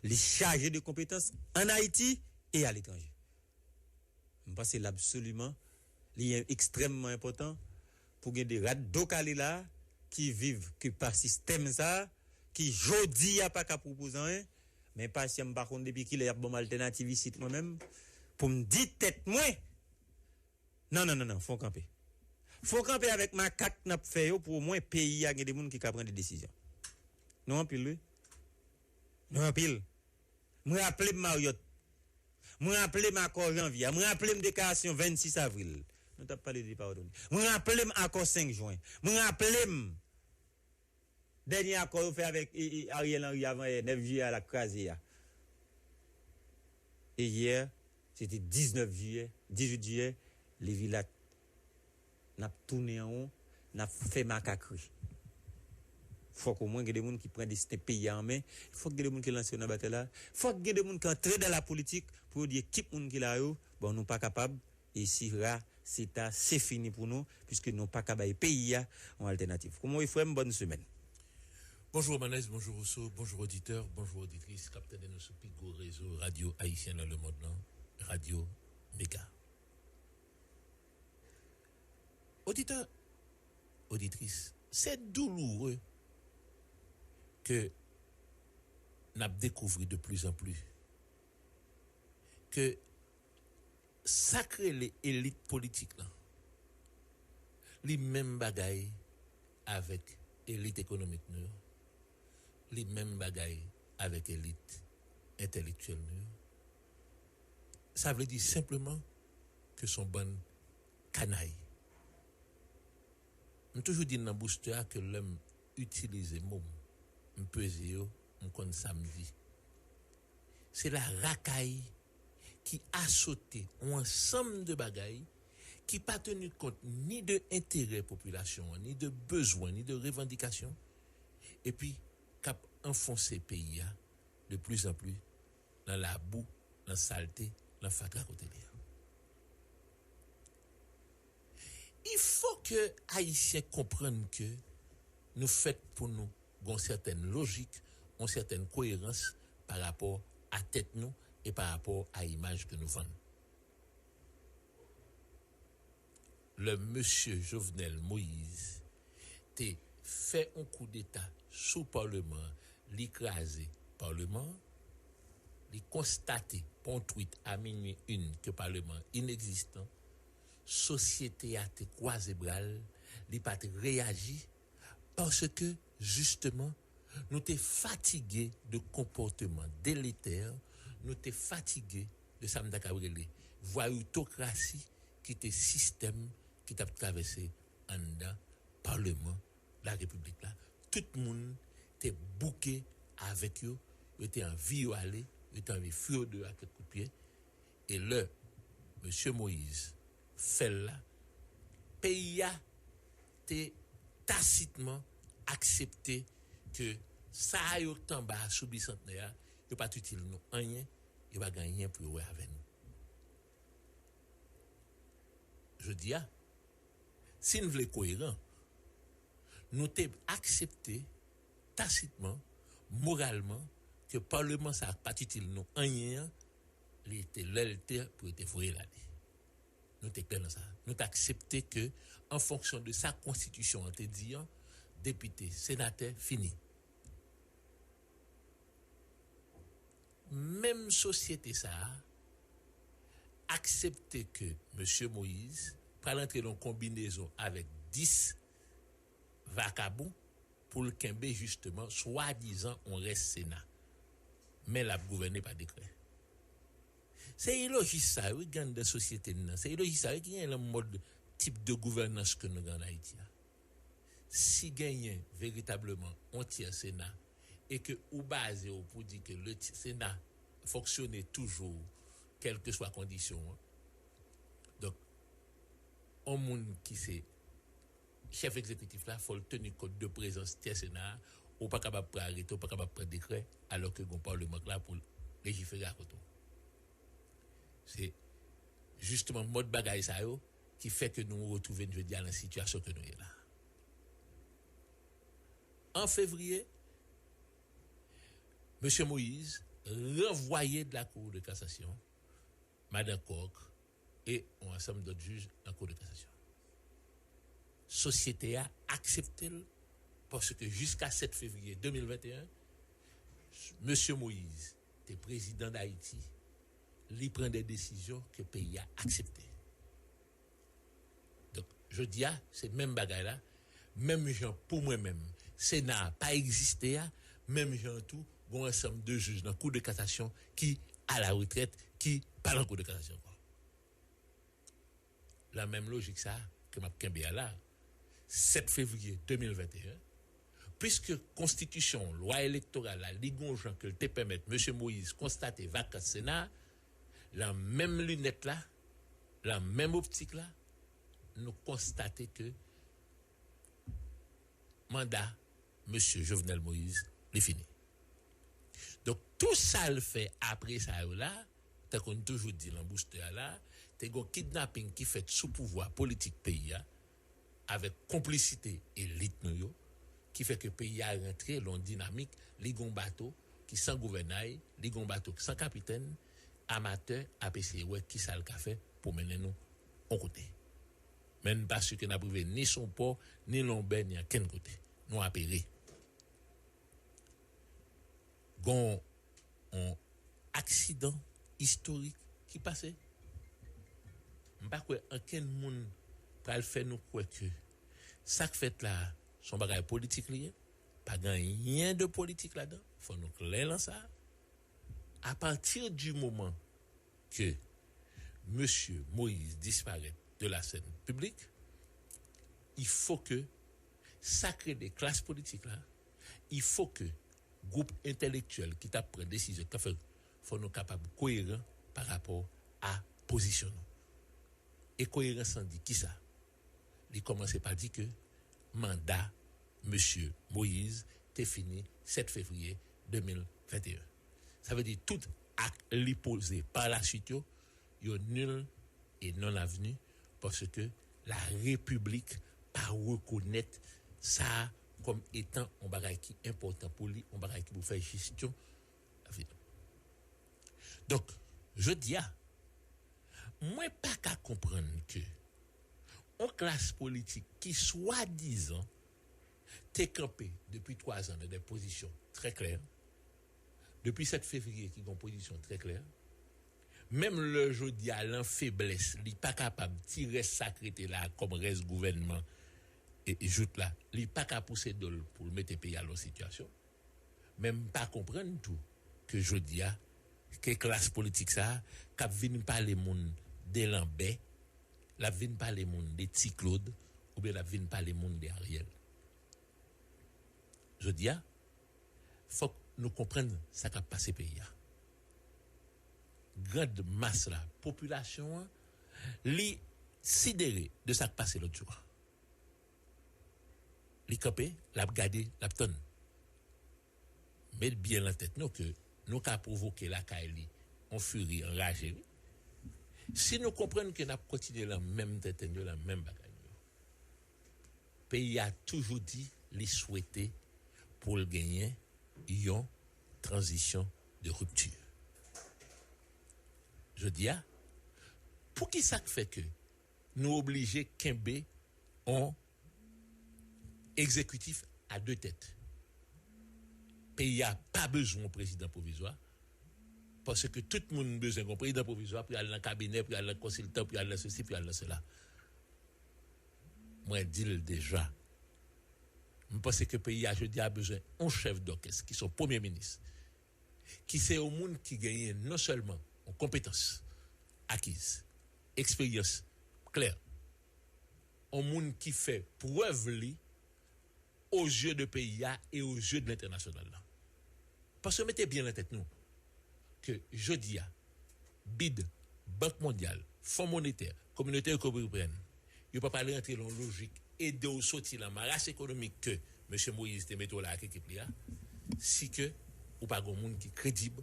Li chaje de konpetans ann Ayiti e aletranje. M panse l absoliman, li ekstrèmman enpòtan pou gen de rat do kale la ki viv ke pa sistèm sa a, ki jodi a pa ka pwopoze anyen, men pasyan m pa konn depi kilè y ap ban m altènativ isit mwen menm, pou m di tèt mwen, non, non, non, non, fò w kanpe. Fò w kanpe avèk makak n ap fè yo pou omwen peyi a gen de moun ki ka pran de desizyon. Nou anpil, wi. Nou anpil. Mwen raple m Marriott. Mwen raple m akò janvye a. Mwen raple m deklarasyon vennsis avril. Nou t ap pale de pawòl. Mwen raple m akò senk jen. Mwen raple m dènye akò yo fè avèk e, e, Ariel Henry avan yè, nèf jiyè a l ap kraze a. E yè, se te diznèf jiyè, dizuit jiyè, Levilat. N ap tounen an won, n ap fè makak ri. Fòk omwen gen de moun ki pran desten peyi a an men, fòk gen de moun ki lanse yo nan batay la, fòk gen de moun ki antre dan lapolitik pou yo di ekip moun ki la yo, bon, nou pa kapab, e si ra, se ta, se fini pou nou, piske nou pa ka bay peyi a yon altènativ. Kòman w ye, frè m? Bòn semèn. Bonjou Manès, bonjou Rousseau, bonjou oditè, bonjou oditris k ap tande nou sou pi gwo rezo radyo ayisyen nan lemonn lan, Radyo Mega. Oditè, oditris, se douloure ke n ap dekouvri de plus en plus ke sa k rele elit politik lan, li menm bagay avèk elit ekonomik nou yo, li menm bagay avèk elit entèlektyèl nou yo. Sa vle di senpleman ke se yon bann kanay. M toujou di nan booster a ke lè m itilize mo m, m peze yo, m konn sa m di. Se larakay ki asote yon ansanm de bagay ki pa teni kont ni de enterè popilasyon an, ni de bezwen, ni de revandikasyon, epi k ap anfonse peyi a de plus en plus nan labou, nan salte, nan fatra kote li ye. Il faut que Ayisyen konprann ke nou fèt pou nou gen yon sètèn lojik, yon sètèn koerans pa rapò a tèt nou e pa rapò a imaj ke nou vann. Lè mesye Jovenel Moïse te fè yon koudeta sou Palman, li kraze Palman, li konstate pa yon tweet a minui en ke Palman inegzistan, sosyete a te kwaze bra l, li pa t reyaji, paske, jisteman, nou te fatige de konpòteman deletè, nou te fatige de sa m ta kab rele vwayoutokrasi ki te sistèm ki t ap travèse anndan Palman Larepiblik la. Tout moun te bouke avèk yo, yo te anvi yo ale, yo te anvi fouye yo deyò ak kèk kout pye. E lè mesye Moïse fè l la, peyi a te tasitman aksepte ke sa yo t anba a sou Bisantnè a, yo pa t itil nou anyen, yo pa gen anyen pou yo wè avè nou. Jodi a, si n vle koeran, nou te aksepte tasitman, moralman, ke Palman sa a pa t itil nou anyen an, li te lè l te pou yo te voye l ale. Nou te klè nan sa. Nou te aksepte ke, an fonksyon de sa konstitisyon an te di an, depite, senatè, fini. Menm sosyete sa a, aksepte ke Mesye Moïse pral antre nan yon konbinezon avèk dis vakabon pou l kenbe jisteman swadizan yon rès Sena. Men l ap gouvène pa dekrè. Se ilojis sa yo ki gen anndan sosyete n nan. Se ilojis sa yo ki gen nan mòd tip de gouvènans ke nou gen ann Ayiti a. Si genyen veritableman yon tyè Sena e ke ou baze w pou di ke le Sena fonksyone toujou kèlkeswa kondisyon an, donk yon moun ki se chèf egzekitif la, fò l teni kont de prezans tyè Sena a. Ou pa kapab pran arete, ou pa kapab pran dekrè, alò ke gen yon palman k la pou l lejifere akote w. Se jisteman mòd bagay sa yo ki fè ke nou retwouve n jodi a nan sitiyasyon ke nou ye la. An fevriye, Mesye Moïse ranvwaye de la Cour de cassation Madan Coq e yon ansanm dòt jij nan Kou de Kasasyon. Sosyete a aksepte l paske jiska sèt fevriye de mil venteyen, Mesye Moïse te prezidan Dayiti, li pran de desizyon ke peyi a aksepte. Donk, jodi a, se menm bagay la, menm jan pou mwen menm, Sena a pa egziste a, menm jan tou, gen yon ansanm de jij nan Kou de Kasasyon ki a la retrèt, ki pa nan Kou de Kasasyon ankò. Nan menm lojik sa a ke m ap kenbe a la, sèt fevriye de mil venteyen, piske konstitisyon, lwa elektoral la, li gen yon jan ke l te pèmèt Mesye Moïse konstate vakans Sena a, nan menm linèt la, nan menm optik la, nou konstate ke manda Mesye Jovenel Moïse, li fini. Donk, tou sa l fè apre sa yo la, tankou n toujou di nan boustè a la, te gen yon kidnaping ki fèt sou pouvwa politik peyi a, avèk konplisite elit nou yo, ki fè ke peyi a rantre lan yon dinamik, li gen yon bato ki san gouvènay, li gen yon bato ki san kapitèn, amatè ap eseye wè kisa l ka fè pou mennen nou yon kote. Men n pa si ke n ap rive ni sou yon pò, ni lan yon bè, ni ankenn kote. Nou ap ere. Gen yon aksidan istorik ki pase. M pa kwè ankenn moun pral fè nou kwè ke sa k fèt la a, se yon bagay politik li ye. Pa gen anyen de politik ladan. Fò nou klè lan sa. A partir du moment que Mesye Moïse disparèt de la scène publique, il faut que sa k rele klas politik la, il faut que gwoup entèlektyèl ki t ap pran desizyon, k ap fè, fò nou kapab koyeran pa rapò a pozisyon nou. E koyerans lan di kisa? Li kòmanse pa di ke manda Mesye Moïse te fini sèt fevriye de mil venteyen. Sa vle di tout ak li poze pa la suite yo, yo nil e non avni, paske la repiblik pa rekonèt sa kòm etan yon bagay ki enpòtan pou li, yon bagay ki pou fè jesyon. Donk, jodi a, mwen pa ka konprann ke yon klas politik ki swadizan te kanpe depi twa zan nan de pozisyon trè klè, depi sèt fevriye ki gen yon pozisyon trè klè, menm lè jodi a lan feblès, li pa kapab ti rès sa k rete la a kòm rès gouvènman e jouk la, li pa ka pouse do l pou l mete peyi a lan yon sitiyasyon. Men m pa konprann tou ke jodi a, ke klas politik sa a k ap vin pale moun de Lanbè, l ap vin pale moun de Ti Claude, oubyen l ap vin pale moun de Ariel. Jodi a, fòk nou konprann sa k ap pase peyi a. Grand mas la, popilasyon an, li sidere de sa k pase lòt jou a. Li kanpe, l ap gade, l ap tann. Met byen lan tèt nou ke nou ka pwovoke lakay li yon firi anraje, wi. Si nou konprann ke n ap kontinye lan menm tenten yo, lan menm bagay yo. Peyi a toujou di li swete pou l genyen yon tranzisyon de ripti. Jodi a, poukisa k fè ke nou oblije kenbe yon egzekitif a de tèt? Peyi a pa bezwen yon prezidan pwovizwa. Paske tout moun bezwen gon prezidan pwovizwa pou y al nan kabinè, pou y al nan konsiltan, pou y al nan sesi, pou y al nan sela. Mwen di l deja. M panse ke peyi a jodi a bezwen yon chèf dòkès ki se yon premye minis, ki se yon moun ki genyen non sèlman yon konpetans akiz, eksperyans klè, yon moun ki fè prèv li o zye de peyi a e o zye de lentènasyonal la. Paske mete byen nan tèt nou ke jodi a, bid, Bank Mondyal, Fon Monetè, Kominote Ewopeyen, yo p ap al rantre nan yon lojik ede w soti nan maras ekonomik ke mesye Moïse te mete w la ak ekip li a, si ke ou pa gen yon moun ki kredib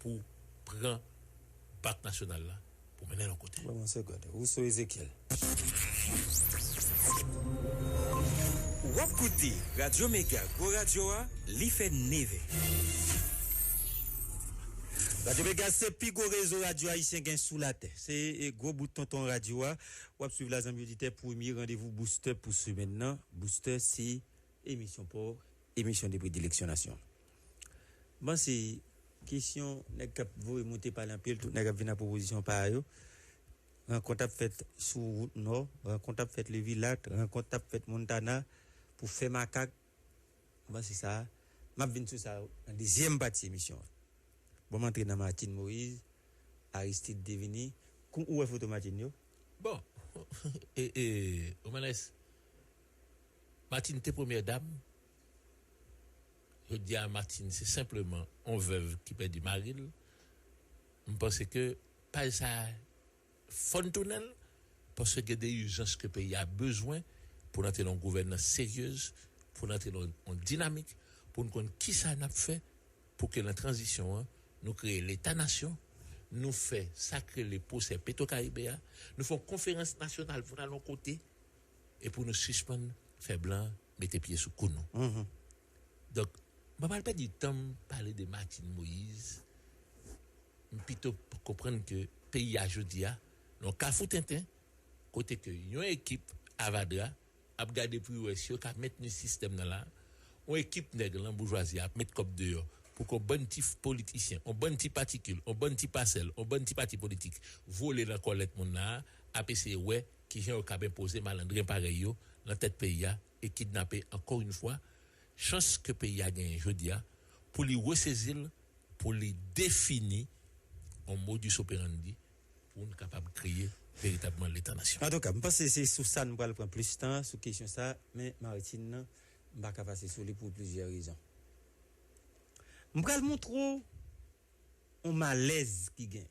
pou pran bak nasyonal la pou mennen l yon kote. Ban mwen yon segonn. Rousseau Ezekiel. W ap koute Radyo Mega, gwo radyo a, li fè neve. Radyo Mega se pi gwo rezo radyo ayisyen gen sou latè. Se, e, gwo bout tonton radyo a. W ap swiv la, zanmi oditè, premye randevou Booster pou semèn nan. Booster se emisyon pa w, emisyon de predileksyon nasyon. Bon, se kesyon nèg k ap voye moute pale anpil, tout nèg ap vin ak pwopozisyon pa yo. Rankont ap fèt sou wout Nò, rankont ap fèt Levilat, rankont ap fèt Montana pou fè makak. Bon, se sa. M ap vin sou sa nan dezyèm pati emisyon an. Bon, m antre nan Martine Moïse, Aristide te vini. Kou ou wè foto Martine yo? Bon, e, e, Romanes, Martine te premyè dam. Jodi a, Martine se senpleman yon vèv ki pèdi mari l. M panse ke paj sa a fò n tounen l, paske gen de ijans ke peyi a bezwen pou n antre nan yon gouvènans seryez, pou n antre nan yon dinamik, pou n konn kisa n ap fè pou ke nan tranzisyon an, nou kreye Leta nasyon, nou fè sa k rele pwosè Petwokaribe a, nou fè yon konferans nasyonal pou n al yon kote, e pou nou sispann fè blan mete pye sou kou nou. Mhm. Donk, m pa pral pèdi tan m pale de Martine Moïse. M pito konprann ke peyi a jodi a, nan yon kafou tenten, kote ke yon ekip avadra ap gade pou yo wè si yo ka mentni sistèm nan la, yon ekip nèg lan boujwazi a ap met kòb deyò pou ke yon bann ti politisyen, yon bann ti patikil, yon bann ti pasèl, yon bann ti pati politik vole nan kòlèt moun la a, ap eseye wè kijan yo kab enpoze malandren parèy yo nan tèt peyi a e kidnape, ankò yon fwa, chans ke peyi a genyen jodi a pou li resezi l, pou li defini yon modus operandi pou n kapab kreye veritabman Leta nasyon. Antouka, m panse se sou sa nou pral pran plis tan, sou kesyon sa, men Martine nan, m pa ka pase sou li pou plizyè rezon. M pral montre w yon malèz ki gen.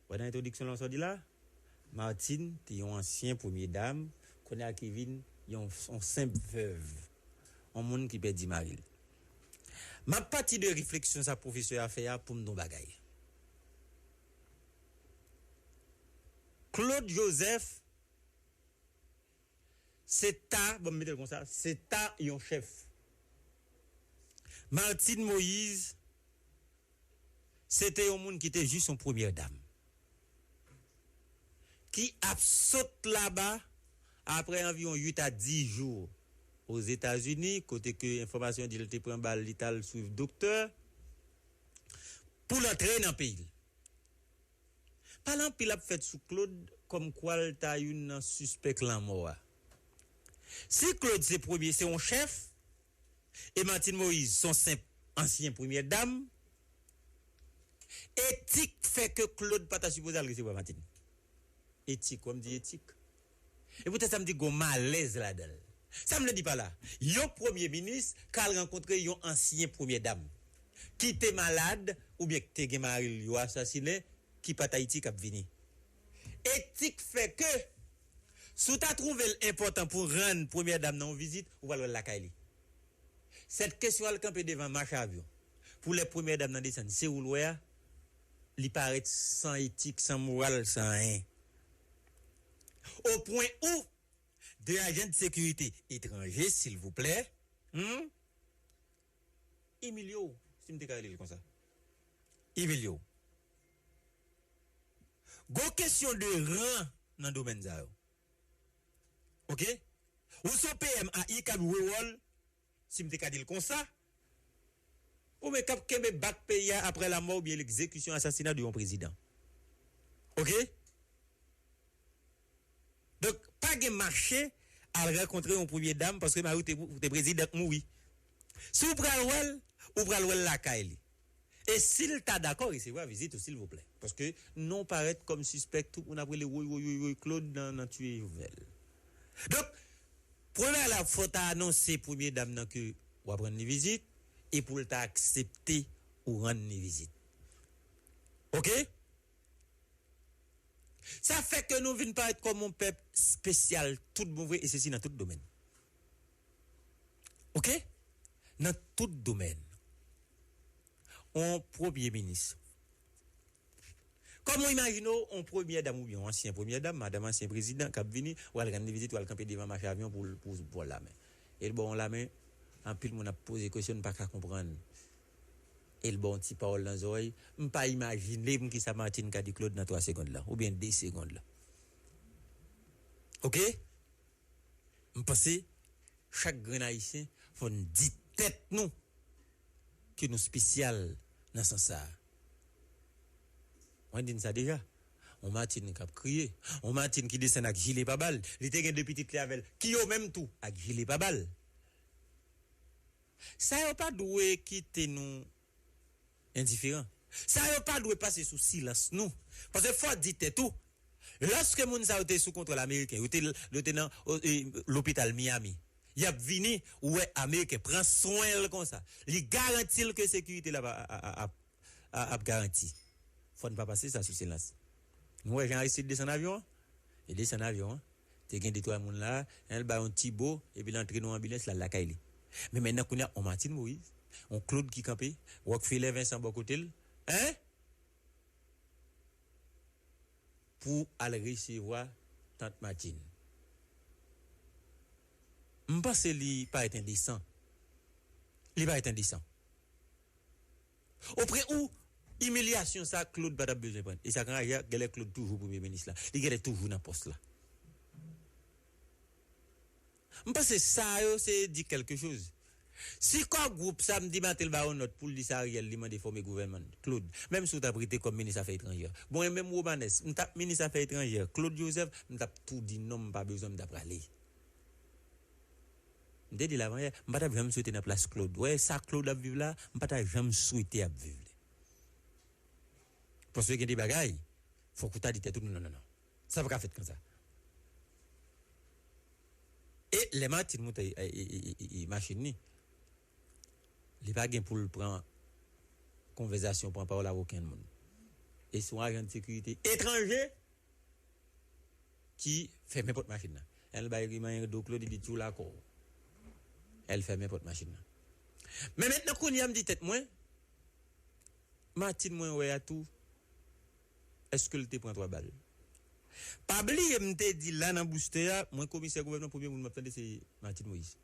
Wè nan entwodiksyon lan sa w di la, Martine te yon ansyen premye dam, kounye a ki vin yon, yon senp vèv, yon moun ki pèdi mari l. M ap pati de refleksyon sa pwofesè a fè a pou m di yon bagay. Claude Joseph se ta, bon, m mete l konsa, se ta yon chèf. Martine Moïse se te yon moun ki te jis yon premyè dam ki ap sot laba apre anviwon uit a dis jou Ozetazini, kote ke enfòmasyon di l te pran bal, li t al swiv doktè pou l antre nan peyi l. Pale anpil ap fèt sou Claude kòmkwa l ta youn nan sispèk lanmò a. Si Claude se premye, se yon chèf, e Martine Moïse se yon senp ansyen premyè dam, etik fè ke Claude pa ta sipoze al resevwa Martine. Etik, wè m di etik. E poutèt sa m di gon malèz ladan l. Sa m vle di pa la, yon premye minis ka al rankontre yon ansyen premyè dam ki te malad oubyen ki te gen mari l yo asasinen, ki pa t Ayiti k ap vini. Etik fè ke si w ta twouve l enpòtan pou rann premyè dam nan yon vizit, ou pral wè l lakay li. Sèt kesyon al kanpe devan mach avyon pou lè premyè dam nan desann, se ou l wè a, li parèt san etik, san moral, san anyen. Au point où de agent de sécurité étranger, silvouplè, hmm, imilye w, si m te ka rele l konsa. Imilye w. Gon kesyon de ran nan domèn sa yo. Oke? Ou se yon P M a I k ap jwe wòl, si m te ka di l konsa, oubyen k ap kenbe bak peyi a apre lanmò oubyen legzekisyon, asasina de yon prezidan. Oke? Donk, pa gen mache al rankontre yon premye dam paske mari w te, te prezidan k mouri. Si w pral wè l, ou pral wè l lakay li. E si l ta dakò resevwa vizit ou, silvouplè. Paske non w parèt kòm sispèk, tout moun ap rele woy, woy, woy, woy, Claude nan, nan tiye Jovenel. Donk, premye la, fò w ta anonse premye dam nan ke w ap rann li vizit, e pou l ta aksepte ou rann li vizit. Oke? Sa fè ke nou vin parèt kòm yon pèp espesyal tout bon vre, e sesi nan tout domèn. Oke? Nan tout domèn. On premye minis. Kòman w imajine w, on premyè dam oubyen on ansyen premyè dam, madanm ansyen prezidan k ap vini, w al rann li vizit, w al kanpe devan mache avyon pou l, pou, pou l ba w lamen. E l ba w yon lamen, anpil moun ap poze kesyon, n pa ka konprann. E l ba w yon ti pawòl nan zòrèy. M pa imajine m kisa Martine ka di Claude nan twa segond la, oubyen de segond la. Oke? M panse, chak grenn Ayisyen, fò n di tèt nou ke nou espesyal nan sans sa a. Mwen di n sa deja. On Martine k ap kriye. On Martine ki desann ak jile pa bal. Li te gen de pitit li avè l, ki yo menm tou ak jile pa bal. Sa yo pa dwe kite nou endiferan. Sa yo pa dwe pase sou silans nou. Paske fò di tèt ou, lòske moun sa yo te sou kontwòl ameriken, yo te, yo te nan o, e, lopital Miami, y ap vini, ou wè ameriken pran swen l konsa. Li garanti l ke sekirite l ap, ap, ap, ap, ap garanti. Fò n pa pase sa sou silans. Nou wè jan Aristide desann avyon an? Li desann avyon an. Te gen de twa moun la, en, l bay yon ti bo, epi l antre nan yon anbilans, l al lakay li. Men mentnan kounye a, on Martine Moïse, on Claude ki kanpe, Rockfeller Vincent bò kote l, en, pou al resevwa tant Martine. M panse li parèt endesan. Li parèt endesan. Opre ou, imilyasyon sa Claude pa t ap bezwen pran. E sa k anraje a, genlè Claude toujou premye minis la. Li genlè toujou nan pòs la. M panse sa yo se di kèlke choz. Si kò gwoup sa m di Martel ba yon nòt pou l di se Ariel li mande fòme gouvènman Claude, menm si w t ap rete kòm minis afè etranjè. Bon, e menm Romanes, m t ap minis afè etranjè, Claude Joseph, m t ap tou di non, m pa bezwen, m t ap prale. M te di l avan yè, m pa t ap janm swete nan plas Claude. Wè, sa Claude ap viv la, m pa t ap janm swete ap viv li. Paske gen de bagay, fòk ou ta di tèt ou, non, non, non, non. Sa pa ka fèt konsa. E lè Martine moute, e, e, e, e, e machin li, li pa gen pou l pran konvèsasyon, pran pawòl ak okenn moun. E se yon ajan de sekirite etranje ki fèmen pòt machin nan. Lè l bay li manyen do Claude, li di tchou lakò. Lè l fèmen pòt machin nan. Men mentnan kounye a m di tèt mwen, Martine mwen wè a tou, èske l te pran twa bal? Pa bliye m te di la nan booster a, mwen komisè gouvènman, premye moun m ap tande se Martine Moïse.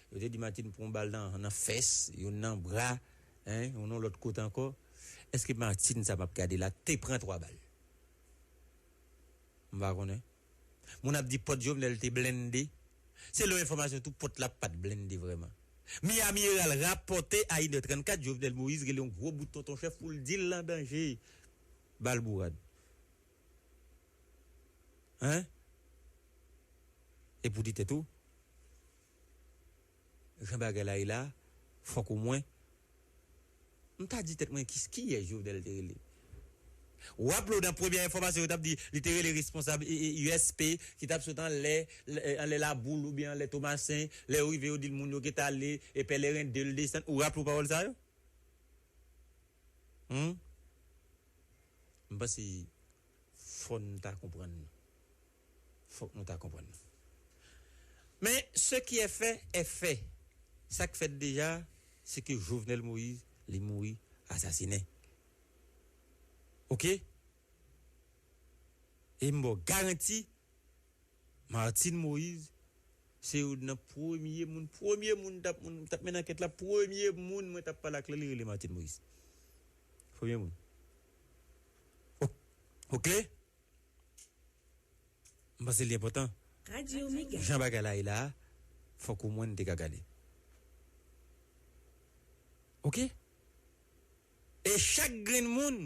Yo te di Martine pran bal nan, nan fès, youn nan bra, en, youn nan lòt kote ankò. Èske Martine sa m ap gade la te pran twa bal? M pa konnen. Moun ap di pòt Jovenel te blende. Selon enfòmasyon tou, pòt la pa t blende vrèman. Miami Herald rapòte a inè trannkat, Jovenel Moïse rele yon gwo bout tonton chèf pou l di l an danje. Bal bourad. Hein? E pou di tèt ou, jan bagay la ye la, fòk omwen, m ta di tèt mwen, ki, kiyès Jovenel te rele? W ap lo nan premyè enfòmasyon, yo t ap di, li te rele responsab, e, e, U S P, ki t ap sot anlè, lè, anlè Laboul oubyen anlè Tomasen, lè yo rive, yo di l moun yo gentan ale, e pèleren de l desann. Ou raple w pawòl sa yo? Hmm? M panse fò n ta konprann. Fòk nou ta konprann. Men, ce qui est fait, est fait. Sa k fèt deja, se ke Jovenel Moïse, li mouri asasinen. Oke? E m ba w garanti, Martine Moïse, se youn nan premye moun, premye moun t ap, moun t ap mennen ankèt la, premye moun mwen t ap pale ak li, li rele Martine Moïse. Premye moun. O-, oke? M panse li enpòtan. Radyo Mega. Jan bagay la ye la, fòk omwen n te ka gade. Oke? E chak grenn moun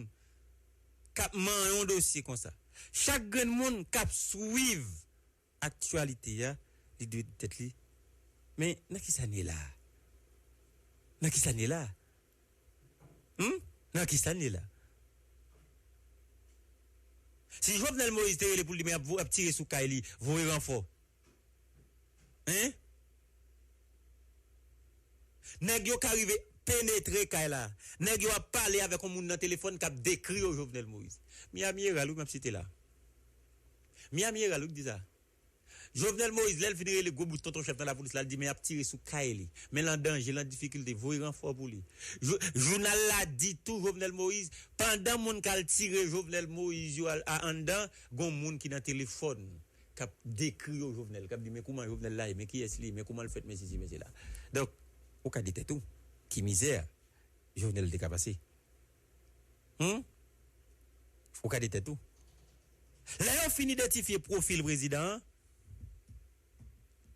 k ap manyen yon dosye konsa, chak grenn moun k ap swiv aktyalite a, li dwe di tèt li, men nan kisa n ye la? Nan kisa n ye la? Hmm? Nan kisa n ye la? Si Jovenel Moïse te rele pou l di men ap, ap tire sou kay li, voye ranfò. Hein? Nèg yo ka rive penetre kay la. Nèg yo ap pale avèk yon moun nan telefòn k ap dekri yo Jovenel Moïse. Miami Herald wi m ap site la. Miami Herald wi k di sa. Jovenel Moïse lè l fin rele gwo bout tonton chèf nan lapolis la, l di men y ap tire sou kay li, men l an danje, l an difikilte, voye ranfò pou li. Jou- Jounal la di tou Jovenel Moïse, pandan moun k al tire Jovenel Moïse yo al- a anndan, gon moun ki nan telefòn k ap dekri yo Jovenel, k ap di men kouman Jovenel la ye, men kiyès li ye, men kouman l fèt, men sesi, men sela. Donk, ou ka di tèt ou, ki mizè Jovenel te ka pase. Hmm? Ou ka di tèt ou. Lè yo fin idantifye pwofil prezidan an,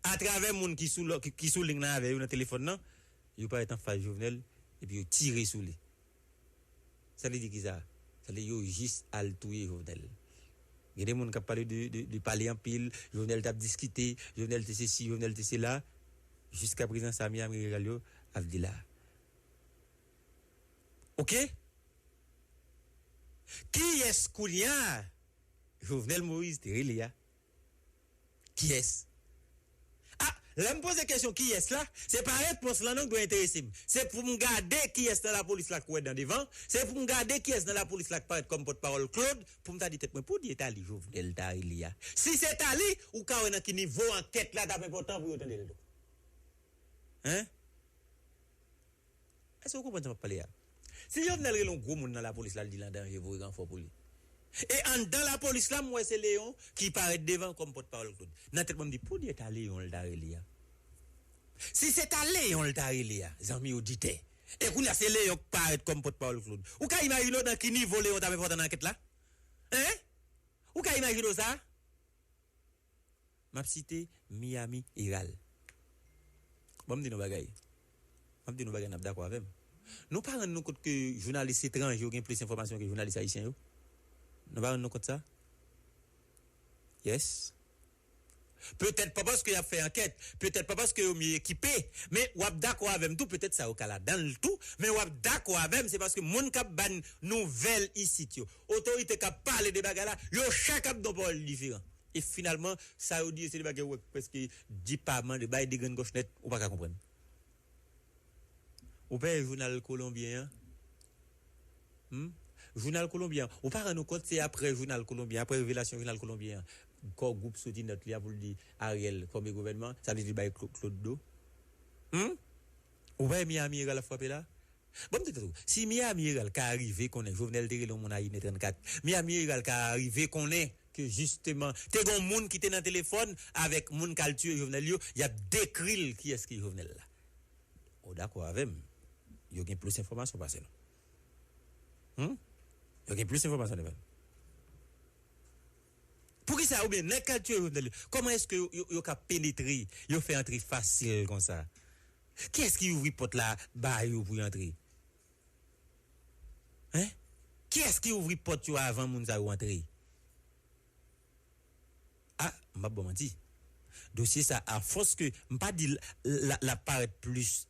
atravè moun ki sou lò- ki, ki sou liy nan avè yo nan telefòn nan, yo parèt anfas Jovenel, epi yo tire sou li. Sa vle di kisa? Sa vle di yo jis al touye Jovenel. Gen de moun k ap pale de, de, de pale anpil, Jovenel t ap diskite, Jovenel te sesi, Jovenel te sela. Jiskaprezan sa Miami Herald yo ap di la. Oke? Kiyès kounye a Jovenel Moïse te rele a? Kiyès? Ah, lè m poze kesyon kiyès la, se pa repons lan non k dwe enterese m. Se pou m gade kiyès nan lapolis la k wè dan devan, se pou m gade kiyès nan lapolis la k parèt kòm pòtpawòl Claude, pou m ta di tèt mwen, poudi e Tali Jovenel ta rele a? Si se Tali, ou ka wè nan ki nivo ankèt la t ap enpòtan pou yo tande l tou. Hein? Èske w konprann sa m ap pale a? Si Jovenel rele yon gwo moun nan lapolis la, l di l an danje, voye ranfò pou li. E anndan lapolis la, m wè se Leyon ki parèt devan kòm pòtpawòl Claude. Nan tèt mwen, m di, poudi e ta Leyon l ta rele a? Si se ta Leyon l ta rele a, zanmi oditè, e kounye a se Leyon k parèt kòm pòtpawòl Claude, ou ka imajine w nan ki nivo Leyon t ap enpòtan nan ankèt la? Hein? Ou ka imajine w sa? M ap site Miami Herald. Bon, m di nou bagay. M ap di nou bagay, n ap dakò avè m. Nou pa rann nou kont ke jounalis etranje yo gen plis enfòmasyon ke jounalis ayisyen yo? Nou pa rann nou kont sa? Yes. Petèt pa paske y ap fè ankèt, petèt pa paske yo mye ekipe, men w ap dakò avè m tou, petèt sa yo ka ladan l tou, men w ap dakò avè m, se paske moun k ap ban nouvèl isit yo, otorite k ap pale de bagay la, yo chak ap di yon pawòl diferan. E finalman, sa yo di yo se de bagay ou wè k prèske dipaman, de bay de grenn gòch nèt, ou pa ka konprann. Ou pa wè jounal kolonbyen an? Hmm? Jounal kolonbyen an. Ou pa rann ou kont se apre jounal kolonbyen, apre revelasyon jounal kolonbyen an, kò gwoup soti nòt li a pou l di Ariel kòm e gouvènman, sa vle di bay Cla- Claude do. Hmm? Ou pa wè Miami Herald ap frape la? Bon, m te tande, si Miami Herald ka rive konnen Jovenel te rele yon moun a inè trannkat, Miami Herald ka rive konnen ke jisteman, te gen yon moun ki te nan telefòn avèk moun k al tiye Jovenel yo, y ap dekri l kiyès ki Jovenel la. Ou dakò avè m? Yo gen plis enfòmasyon pase nou. Hmm? Yo gen plis enfòmasyon devan nou. Poukisa oubyen nèg k al tiye Jovenel yo, kòman èske yo, yo, yo ka penetre, yo fè antre fasil konsa? Kiyès ki ouvri pòt la ba yo pou yo antre? Hein? Kiyès ki ouvri pòt yo avan moun sa yo antre? Ah, m p ap ba w manti. Dosye sa, afòs ke, m pa di l, l, l ap parèt plis,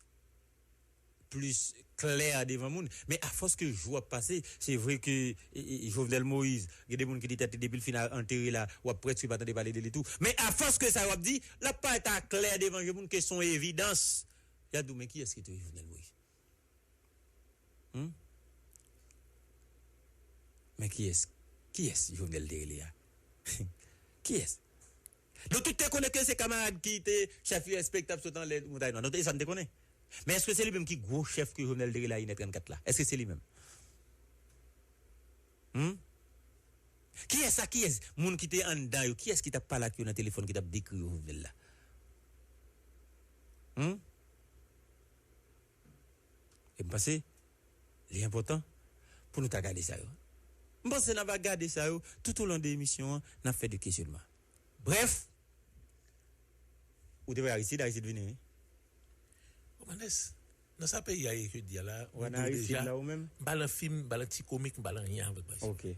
plis klè devan moun, men afòs ke jou ap pase, se vre ke e, e, Jovenel Moïse, gen de moun ki di tèt li depi l fin a- antere la, w ap prèske pa tande pale de li tou. Men afòs ke sa yo ap di, l ap parèt aklè devan je moun ke se yon evidans. Y ap di w, men kiyès ki touye Jovenel Moïse? Hmm? Men kiyès? Kiyès Jovenel te rele a? Kiyès? Nou tout te konnen ke se kamarad ki te chèf U S P ki t ap sot anlè Montay Nwa. Nou te, e sa n te konnen. Men èske se li menm ki gwo chèf ke Jovenel te rele a inè trannkat la? Èske se li menm? Hmm? Kiyès sa? Kiyès? Moun ki te anndan yo, kiyès ki t ap pale ak yo nan telefòn, ki t ap dekri yo Jovenel la? Hmm? E m panse li enpòtan pou nou ta gade sa yo. M panse n ap gade sa yo tout au long de emisyon an, n ap fè de kesyonman. Brèf, ou te wè Aristide, Aristide vini, wi. Ou konn s- Nan sa peyi a ye jodi a la, Ou an Aristide la ou menm? M pa lan fim, m pa lan ti komik, m pa lan anyen avèk baz. Ok.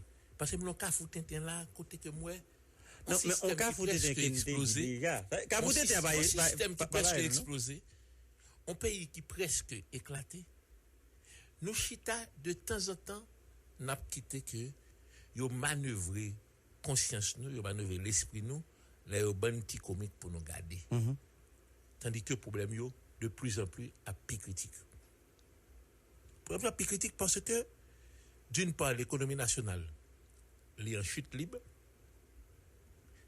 Paske m lan kafou tenten la, kote ke m wè Non, men on kafou tenten ki n te di deja. Kafou tenten pa yon sistèm ki prèske eksploze. On peyi ki prèske eklate. Nou chita de tanzantan, n ap kite ke yo manevre konsyans nou, yo manevre lespri nou, lè yo ban n ti komik pou nou gade. Tandis que pwoblèm yo de plus en plus ap pi kritik. Pwoblèm yo ap pi kritik paske, d'une part, l'économie nationale li an chute libre.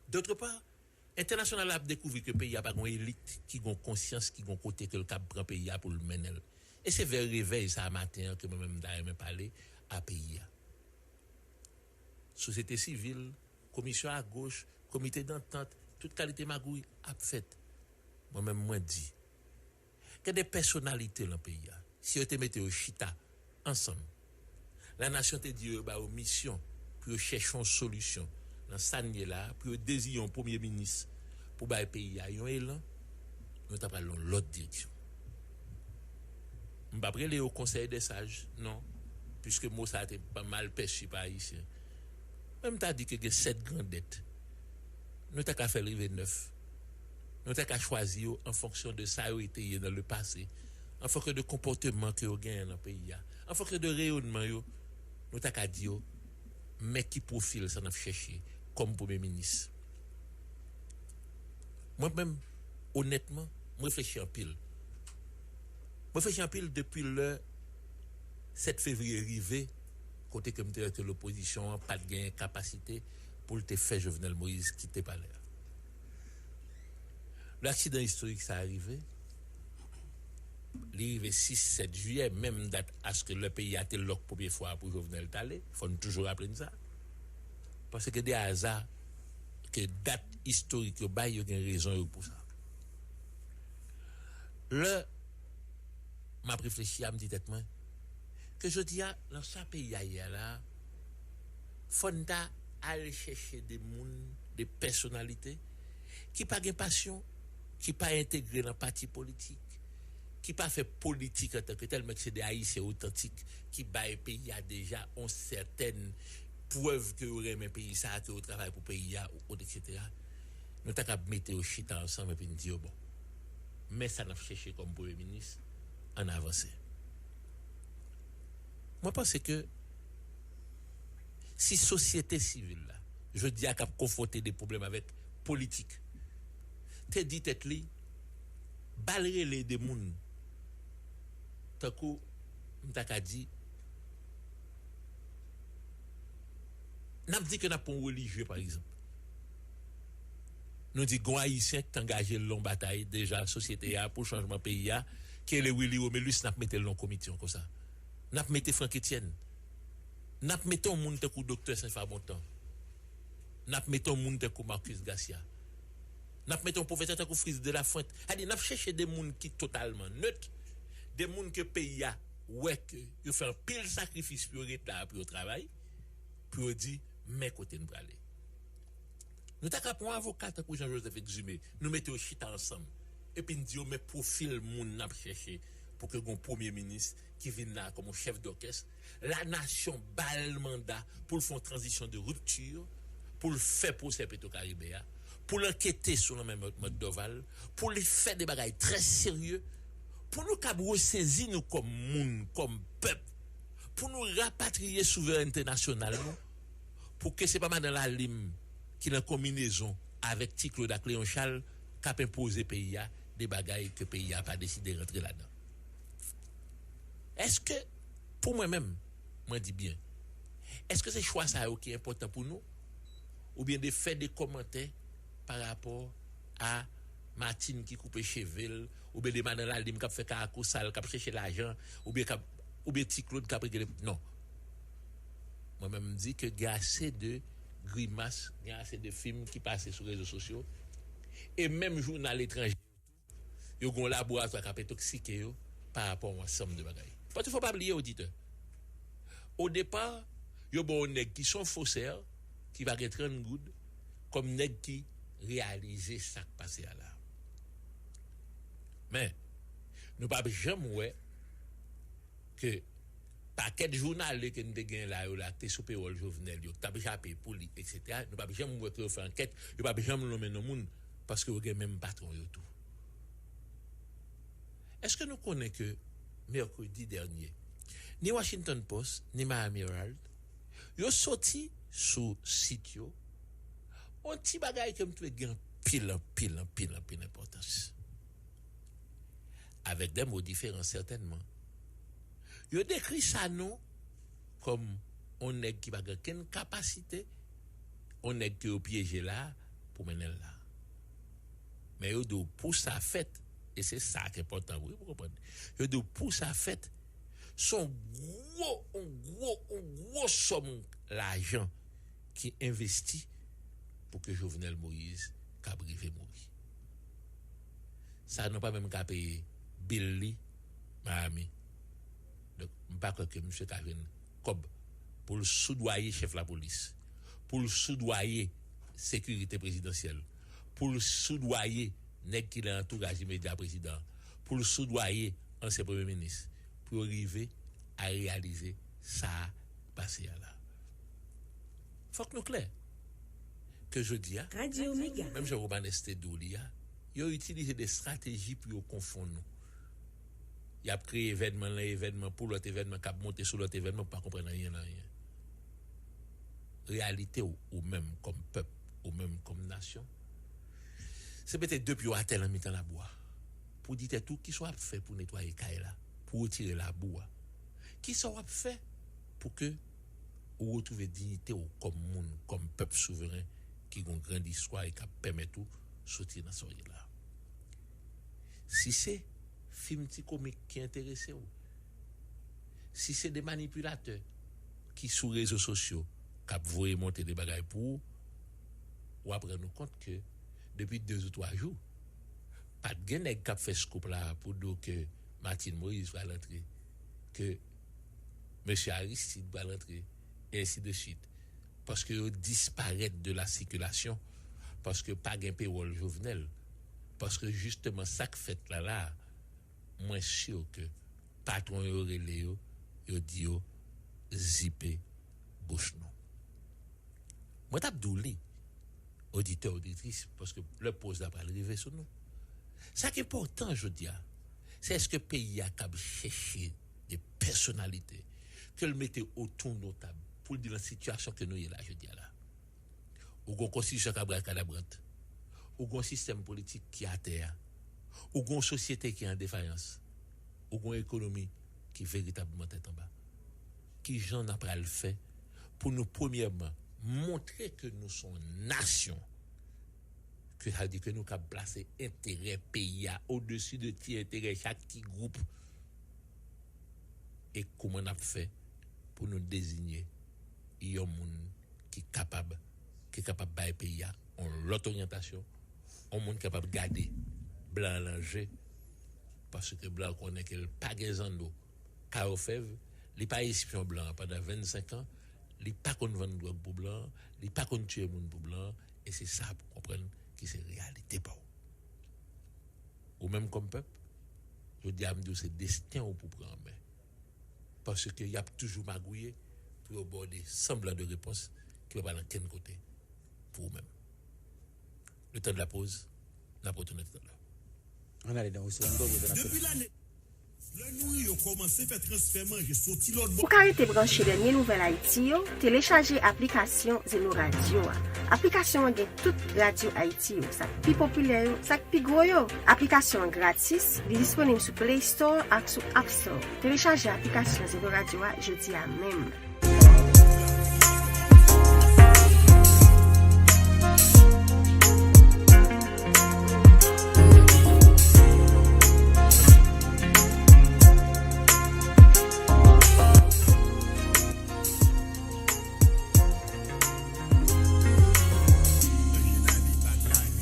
D'autre part, entènasyonal la ap dekouvri ke peyi a pa gon elit ki gon konsyans, ki gon kote ke l kab pran peyi a pou l mennen l. E se vè revèy sa a maten an ke mwen menm m ta renmen pale a peyi a. Sosyete sivil, komisyon agoch, komite dantant, tout kalite magouy ap fèt. Mwen menm mwen di, gen de pèsonalite lan peyi a, si yo te mete yo chita ansanm, lanasyon te di yo, yo ba yo misyon pou yo chèche yon solisyon nan sa n ye la a, pou yo deziye yon premye minis pou bay peyi a yon elan, nou ta pral nan lòt direksyon. M p ap rele yo konsèy dè saj, non, piske mo sa a te mal pèsi pa Ayisyen. Men m ta di ke gen sèt grandèt. Nou ta ka fè l rive nèf. Nou ta ka chwazi yo an fonksyon de sa yo te ye nan le pase, an fonksyon de konpòteman ke yo genyen nan peyi a, an fonksyon de reyonman yo, nou ta ka di yo, men ki pwofil sa n ap chèche kòm premye minis. Mwen menm, onètman, m reflechi anpil. M reflechi anpil depi lè sèt fevriye rive, kote ke m te wè ke lopozisyon an pa t genyen kapasite pou l te fè Jovenel Moïse kite palè a. Lè aksidan istorik sa a rive, li rive sis, sèt jiyè, menm dat aske lè peyi a te lòk premye fwa a pou Jovenel t ale, fò n toujou raple n sa. Paske gen de aza ke dat istorik yo bay, yo gen rezon yo pou sa. Lè m ap reflechi a, m di tèt mwen ke jodi a, nan sa peyi a ye a la, fò n ta al chèche de moun, de pèsonalite ki pa gen pasyon, ki pa entegre nan pati politik, ki pa fè politik antanke tèl, men ki se de Ayisyen otantik ki bay peyi a deja yon sètèn prèv ke yo renmen peyi sa a, ke yo travay pou peyi a, ou, ou, etsetera. Nou ta kab mete yo chita ansanm epi n di yo, bon, men sa n ap chèche kòm premye minis, ann avanse. Mwen panse ke si sosyete sivil la, jodi a k ap konfwonte de pwoblèm avèk politik, te di tèt li, ba l rele de moun tankou, m ta ka di, n ap di ke n ap pran yon relijye, pa egzanp. Nou di, gon Ayisyen ki t angaje l nan yon batay deja sosyete a pou chanjman peyi a, ki rele Willy Romelus, n ap mete l nan yon komisyon konsa. N ap mete Franck Etienne. N ap mete yon moun tankou Doktè Saint Fabontan. N ap mete yon moun tankou Marcus Garcia. N ap mete yon pwofesè tankou Fritz de la Fuente. Sa di, n ap chèche de moun ki totalman nèt, de moun ke peyi a wè ke yo fè anpil sakrifis pou yo ret la a, pou yo travay, pou yo di, men kote n prale. Nou ta ka pran yon avoka tankou Jean Joseph Exumé, nou mete yo chita ansanm, epi n di yo, men pwofil moun n ap chèche pou ke gon premye minis ki vin la kòm yon chèf dòkès, lanasyon ba l manda pou l fè yon tranzisyon de ripti, pou l fè pwosè Petro Karibe a, pou l ankete sou lanmè Mad Dorval, pou l fè de bagay trè serye, pou nou kab resezi nou kòm moun, kòm pèp, pou nou rapatriye souverènte nasyonal nou, pou ke se pa madan Lalim ki nan konminezon avèk Ti Claude ak Léon Charles k ap enpoze peyi a de bagay ke peyi a pa deside rantre ladan. Èske, pou mwen menm, mwen di byen, èske se chwa sa yo ki enpòtan pou nou? Oubyen de fè de kòmantè pa rapò a Martine ki koupe cheve l, oubyen de madan Lalim k ap fè karakou sal, k ap chèche lajan, oubyen k ap, oubyen Ti Claude k ap regle. Non. Mwen menm, m di ke gen ase de grimas, gen ase de fim ki pase sou rezo sosyo, e menm jounal etranje yo tou, yo gen yon laboratwa k ap entòksike yo pa rapò a yon ansanm de bagay. Paske fò pa bliye, oditè, o depa, yo ba w yon nèg ki se yon fosè, ki pa gen trant goud, kòm nèg ki reyalize sa k pase a la. Men, nou p ap janm wè ke pakèt jounalye ke n te gen la yo la, ki te sou pewòl Jovenel yo, ki t ap jape pou li, etsetera, nou p ap janm wè ke yo fè ankèt, yo p ap janm lonmen non moun, paske yo gen menm patwon yo tou. Èske nou konnen ke mèkredi dènye, ni Washington Post, ni Miami Herald, yo soti sou sit yo, yon ti bagay ke m twouve gen anpil, anpil, anpil, anpil enpòtans. Avèk de mo diferan, sètènman. Yo dekri Sanon kòm yon nèg ki pa gen okenn kapasite, yon nèg ke yo pyeje la pou mennen l la. Men yo di w pou sa fèt, e se sa k enpòtan wi pou konprann. Yo di w pou sa fèt, se yon gwo, yon gwo, yon gwo sòm lajan ki envesti pou ke Jovenel Moïse kab rive mouri. Sanon pa menm ka peye bil li Miami. Donk, m pa kwè ke misye ka jwenn kòb pou l soudwaye chèf lapolis, pou l soudwaye sekirite prezidansyèl, pou l soudwaye nèg ki nan antouraj imedya prezidan an, pou l soudwaye ansyen premye minis, pou yo rive a reyalize sa k pase a la. Fòk nou klè ke jodi a, Radio Mega. Menm jan Romanes te di w li a, yo itilize de estrateji pou yo konfonn nou. Y ap kreye evènman lan evènman pou lòt evènman k ap monte sou lòt evènman pou pa konprann anyen nan anyen. Reyalite w, ou menm kòm pèp, ou menm kòm nasyon, se mete de pye w atè nan mitan labou a pou di tèt ou kisa w ap fè pou netwaye kay la, pou retire labou a. Kisa w ap fè pou ke ou retwouve diyite w kòm moun, kòm pèp souveren ki gen yon grand istwa e k ap pèmèt ou soti nan sa w ye la. Si se fim ti komik ki enterese w, si se de manipilatè ki sou rezo sosyo k ap voye monte de bagay pou ou, w ap rann ou kont ke depi de ou twa jou, pa t gen nèg k ap fè scoop la pou di w ke Martine Moïse pral antre, ke mesye Aristide pral antre, e ensi de swit. Paske yo disparèt de la sikilasyon, paske pa gen pewòl Jovenel, paske jisteman sa k fèt la la, mwen si ke patwon yo rele yo, yo di yo zipe bouch nou. Mwen t ap di w li, oditè, oditris, paske lè poz la pral rive sou nou. Sa k enpòtan jodi a, se èske peyi a kab chèche de pèsonalite ke l mete otou yon tab pou l di nan sitiyasyon ke nou ye la jodi a la. Ou gen yon konstitisyon k ap brakadabrant. Ou gen yon sistèm politik ki atè a. Ou gen yon sosyete ki an defayans. Ou gen yon ekonomi ki veritableman tèt anba. Kijan n ap pral fè pou nou, premyèman, montre ke nou se yon nasyon, ke sa vle di ke nou kab plase enterè peyi a odesi de ti enterè chak ti gwoup, e kouman n ap fè pou nou deziye yon moun ki kapab, ki kapab bay peyi a yon lòt oryantasyon, yon moun ki kapab gade blan an nan je, paske blan an konnen ke l pa gen zanno kay òfèv, li pa espyon blan an pandan vennsenk an, li pa konn vann dwòg pou blan an, li pa konn tiye moun pou blan an, e se sa pou konprann ki se reyalite pa w. Ou menm kòm pèp, jodi a m di w se desten w pou pran an men. Paske y ap toujou magouye pou yo ba w de sanblan de repons ki p ap al ankenn kote pou ou menm. Le temps de la pause, n ap retounen toutalè. Ann ale nan resto a, n ap retounen. Depi lane, lè nou yo kòmanse fè transfè manje soti lòt bò. Ou ka rete branche dènye nouvèl Ayiti yo, telechaje aplikasyon Zeno Radio a. Aplikasyon an gen tout radyo Ayiti yo, sa k pi popilè yo, sa k pi gwo yo. Aplikasyon an gratis, li disponib sou Play Store ak sou App Store. Telechaje aplikasyon Zeno Radio a jodi a menm.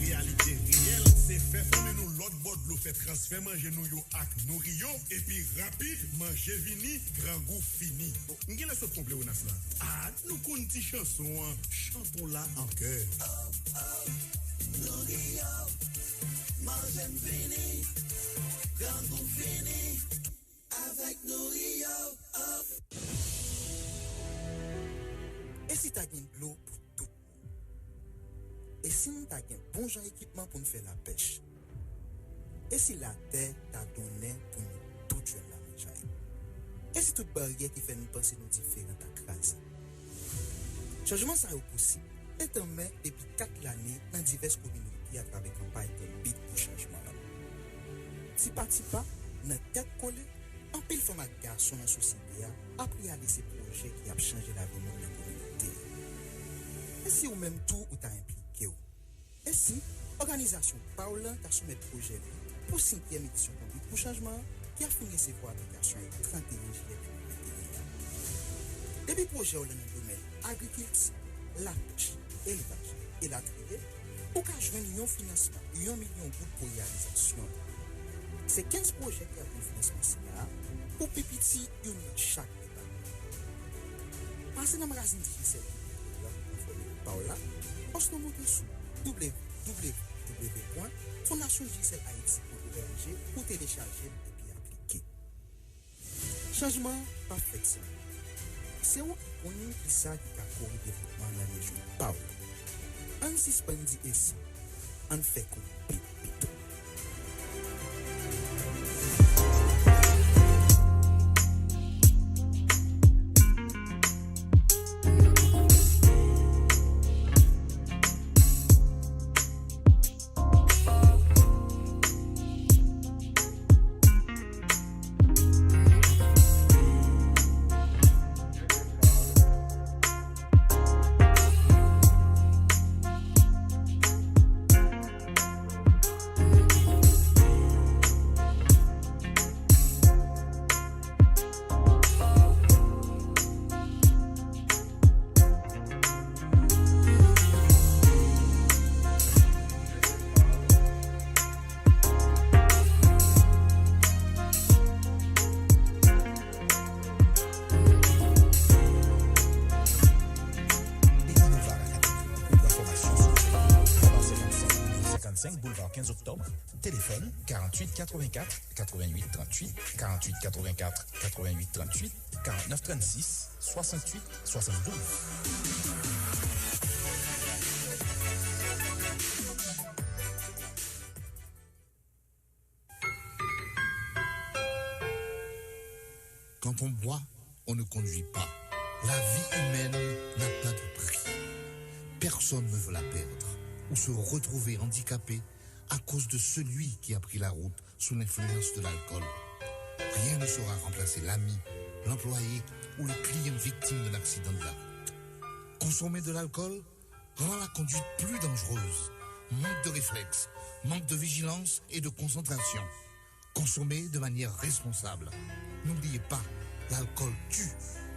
Reyalite reyèl, se fè fanmi nou lòt bò dlo fè transfè manje nou yo ak Nouri yo, epi rapid, manje vini, grangou fini. M genlè sot twonpe Onas la. Ah, nou konn ti chanson an, chante w la an kè. Oh, oh, Nouri yo, manje m vini, grangou fini, avèk Nouri yo. ta gen dlo pou tout moun? E si n ta gen bon jan ekipman pou n fè lapèch? E si latè ta donnen pou nou tout jwenn lamanjay? E si tout baryè ki fè n panse nou diferan ta kraze? Chanjman sa yo posib, etanmen depi kat lane nan divès kominote atravè kanpay Konbit pou Chanjman an. Tipa tipa, nan tèt kole, anpil fanm ak gason nan sosyete a ap reyalize pwojè ki ap chanje lavi moun nan kominote yo. E si ou menm tou ou ta enplike w? E si òganizasyon pa w lan ta soumèt pwojè li pou senkyèm edisyon Konbit pou Chanjman an ki ap fin resevwa aplikasyon yo trannteyen jiyè de mil venteyen an? Depi pwojè w lan nan domèn agrikilti, lapèch, elvaj, elatriye, ou ka jwenn yon finansman yon milyon goud pou reyalizasyon l. Se kenz pwojè ki ap jwenn finansman sila a, pou pi piti youn nan chak depatman. Pase nan magazin Digicel pou enfòme pa w la, osnon monte sou w w w pwen fondasyon digicel haiti pwen org pou telechaje l epi aplike. Chanjman p ap fèt san ou. Se ou ki konnen kisa ki ka kore devlopman nan rejyon pa w. Ann sispann di e si, ann fè Konbit pito. Epi Nova Academy, ou pran fòmasyon sou Fòmasyon Senkann Senk, Nimewo Senkann Senk, Boulevard quinze Octobre. Téléphone quarante-huit quatre-vingt-quatre quatre-vingt-huit trente-huit, quarante-huit quatre-vingt-quatre quatre-vingt-huit trente-huit, quarante-neuf trente-six soixante-huit soixante-douze. Quand on boit, on ne conduit pas. La vie humaine n'a pas de prix. Personne ne veut la perdre ou se retrouver handicapé à cause de celui qui a pris la route sous l'influence de l'alcool. Rien ne saura remplacer l'ami, l'employé ou le client victime d'un accident de la route. Consommer de l'alcool rend la conduite plus dangereuse. Manque de réflexe, manque de vigilance et de concentration. Consommer de manière responsable. N'oubliez pas, l'alcool tue.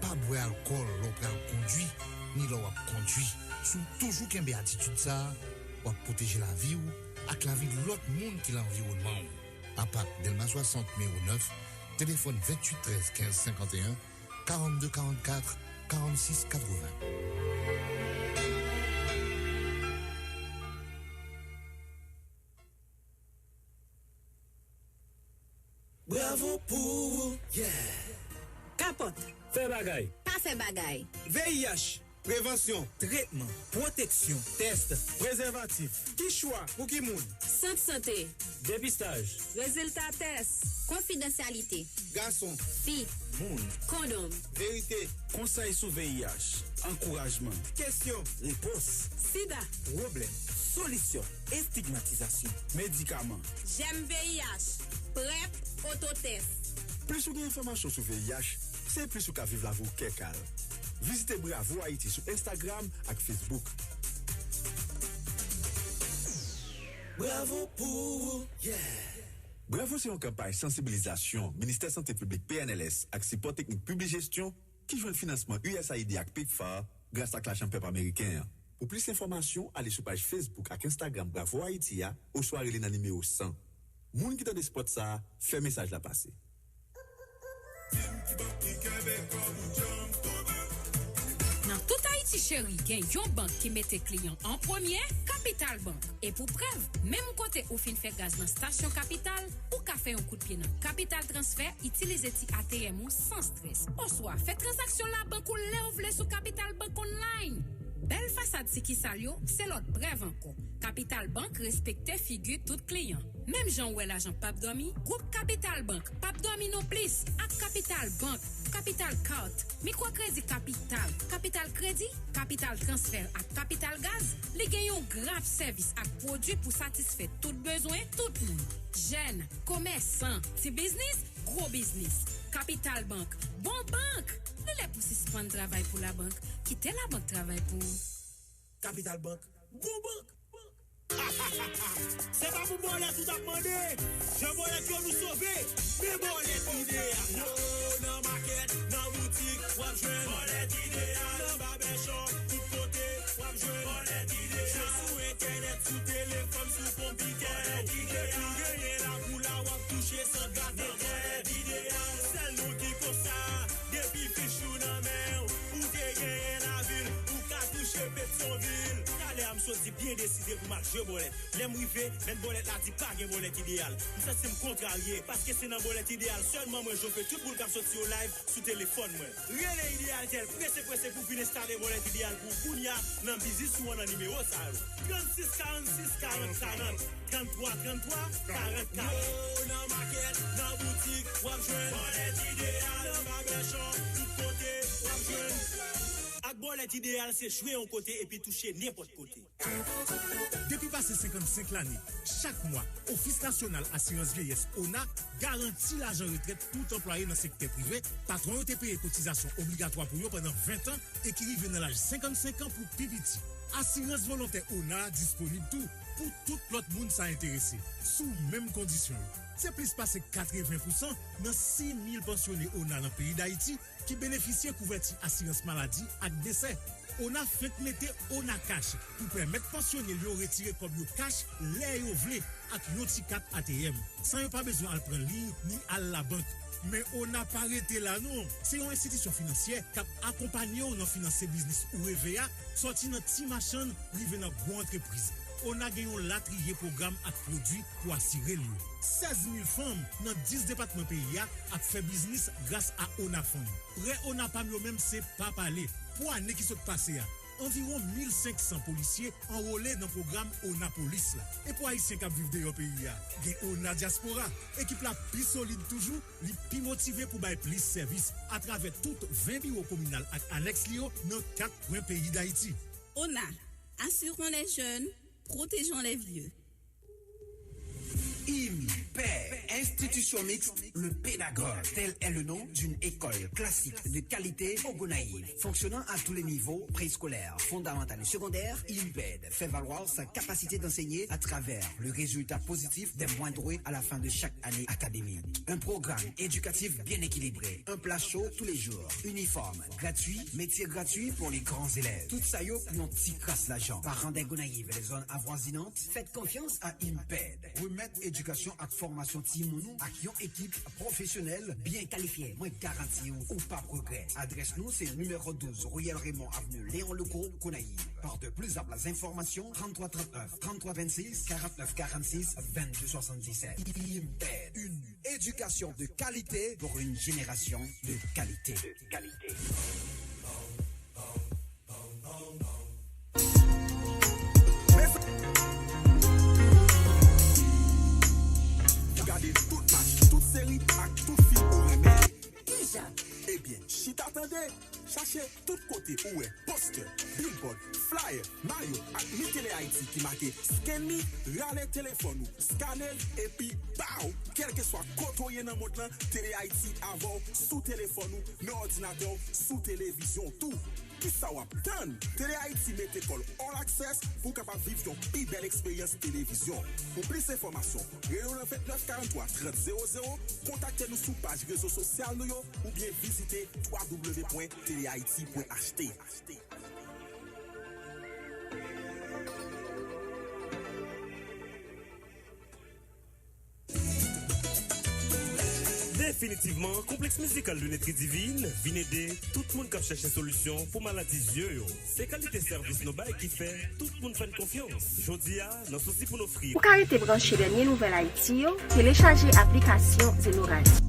Pa bwè alkòl lè w pral kondwi, ni lè w ap kondwi. Si w toujou kenbe atitid sa a, w ap pwoteje lavi w ak lavi lòt moun ki nan anviwònman w. APAC, Dèlma swasant, nimewo nèf, telefòn venntuit trèz kenz senkanteyen, karannde karannkat, karannsis katreven. Bravo pou ou, yeah! Kapòt. Fè bagay. Pa fè bagay. V I H. Prevansyon. Tretman. Pwoteksyon. Tès. Prezèvatif. Ki chwa pou ki moun? Sant sante. Depistaj. Rezilta tès. Konfidansyalite. Gason. Fi. Moun. Kondòm. Verite. Konsèy sou V I H. Ankourajman. Kesyon. Repons. Sida. Pwoblèm. Solisyon. Estigmatizasyon. Medikaman. Jèm V I H. Prèp. Ototès. Plis ou gen enfòmasyon sou V I H, se plis ou ka viv lavi w kè kal. Vizite Bravo Ayiti sou Instagram ak Facebook. Bravo pou ou, yeah! Bravo se yon kanpay sansibilizasyon Ministè Sante Piblik, P N L S, ak sipò teknik Publi Jesyon ki jwenn finansman U S A I D ak pepfar gras ak lajan pèp ameriken an. Pou plis enfòmasyon, ale sou paj Facebook ak Instagram Bravo Ayiti a oswa rele nan nimewo san. Moun ki tande spòt sa a, fè mesaj la pase. Nan tout Ayiti cheri, gen yon bank ki mete kliyan an premye, Capital Bank. E pou prèv, menm kote ou fin fè gaz nan stasyon Capital, ou ka fè yon kout pye nan Capital Transfè, itilize ti A T M ou san strès. Oswa fè tranzaksyon labank ou lè w vle sou Capital Bank online. Bèl fasad sikisal yo, se lòt prèv ankò. Capital Bank respekte figi tout kliyan. Menm jan w wè lajan p ap dòmi, gwoup Capital Bank p ap dòmi non plis. Ak Capital Bank, Capital Card, mikwokredi Capital, Capital Kredi, Capital Transfè ak Capital Gaz, li gen yon grap sèvis ak pwodui pou satisfè tout bezwen tout moun. Jèn, komèsan, ti biznis, gwo biznis. Capital Bank, bon bank! Li lè pou sispann travay pou labank, kite labank travay pou ou. Capital Bank, bon bank! Se pa pou bòlèt ou t ap mande. Jan bòlèt yo nou sove. Men bòlèt ideyal la. Yo, nan makèt, nan boutik, w ap jwenn bòlèt ideyal. Nan babèchòp, tout kote, w ap jwenn bòlèt ideyal. Se sou entènèt, sou telefòn, sou konpitè. Bòlèt ideyal. Depi w genyen lakou la, w ap touche san gate. Bòlèt ideyal. Sèl nou ki konsa. Depi fich ou nan men w, ou te genyen lavil, ou ka touche Petyonvil. Talè a m soti byen deside pou m al jwe bòlèt. Lè m rive, mèt bòlèt la di pa gen bòlèt ideyal. M santi m kontrarye, paske se nan bòlèt ideyal sèlman mwen jwe tout boul k ap soti yo live sou telefòn mwen. Rele Ideyal Tel prese prese pou w vin enstale bòlèt ideyal pou w kounye a nan biznis ou an nan nimewo sa yo. Trannsis karannsis karant karant, tranntwa tranntwa karantkat. Yo, nan makèt, nan boutik, w ap jwenn bòlèt ideyal. Nan babèchòp, tout kote, w ap jwenn. Ak bòlèt ideyal, se jwe yon kote epi touche nenpòt kote. Depi pase senkannsenk lane, chak mwa, Ofis Nasyonal Asirans Vyeyès, ona, garanti lajan retrèt tout anplwaye nan sektè prive patwon yo te peye kotizasyon obligatwa pou yo pandan ven tan e ki rive nan laj senkannsenk an pou pi piti. Asirans volontè ona disponib tou pou tout lòt moun sa enterese, sou menm kondisyon yo. Se plis pase katreven pousan nan sis mil pansyone ona nan peyi Dayiti ki benefisye kouvèti asirans maladi ak desè. Ona fenk mete Ona Cash pou pèmèt pansyone l yo retire kòb yo kach lè yo vle ak yon ti kat A T M, san yo pa bezwen al pran liy ni al labank. Men Ona pa rete la non. Se yon enstitisyon finansyè k ap akonpanye w nan finanse biznis ou reve a, sòti nan ti machann rive nan gwo antrepriz. Ona gen yon latriye pwogram ak pwodui pou asire l yo. Sèz mil fanm nan dis depatman peyi a ap fè biznis gras a Ona Fanm. Prè Ona Pam yo menm se pa pale. Pou ane ki sot pase a, anviwon mil senk san polisye anwole nan pwogram Ona Polis la. E pou Ayisyen k ap viv deyò peyi a, gen Ona Dyaspora. Ekip la pi solid toujou, li pi motive pou bay plis sèvis atravè tout ven biwo kominal ak anèks li yo nan kat kwen peyi Dayiti. Ona, assurons les jeunes, protégeons les vieux. IMPED, Institution Mixte, le Pédagogue, tel est le nom d'une école classique de qualité aux Gonaïves. Fonctionnant à tous les niveaux, préscolaire, fondamental et secondaire, IMPED fait valoir sa capacité d'enseigner à travers le résultat positif des moins doués à la fin de chaque année académique. Un programme éducatif bien équilibré, un plat chaud tous les jours, uniforme gratuit, métier gratuit pour les grands élèves. Tout sa yo pou yon ti kras lajan. Paran dè Gonayiv e lè zòn avwazinant, fèt konfyans a IMPED. Remèt edikasyon ak fòmasyon timoun ou ak yon ekip pwofesyonèl byen kalifye. Mwen garanti w, ou p ap regrèt. Adrès nou se nimewo douz, riyèl Raymond, avenue Léon Legault, Gonayiv. Par de plus amples informations, trannntwa trannneuf, trannntwa vennsis, karannneuf karannsis, vennde swasanndisèt. IMPED, une éducation de qualité pour une génération de qualité. Pou gade tout match, tout seri ak tout fim ou renmen. Kijan? Ebyen, chita tande, chache tout kote ou wè pòstè, billboard, flyer, mayo ak Mi Tele Ayiti ki make Scan Me, rale telefòn ou, skane l, epi baw! Kèlkeswa kote w ye nan mond lan, Tele Ayiti avè w sou telefòn ou, nan òdinatè w, sou televizyon w tou. Kisa w ap tann? Tele Ayiti mete kò l all access pou w kapab viv yon pi bèl eksperyans televizyon. Pou plis enfòmasyon, rele w nan vennèf karannntwa trant zewo zewo, kontakte nou sou paj rezo sosyal nou yo oubyen vizite w w w pwen tele ayiti pwen h t. Definitivman, konplèks mizikal Linetri Divine vin ede tout moun k ap chèche solisyon pou maladi zye yo. Se kalite sèvis nou bay ki fè tout moun fè n konfyans. Jodi a, nan sousi pou n ofri Ou ka rete branche dènye nouvèl Ayiti yo, telechaje aplikasyon Zeno Radio.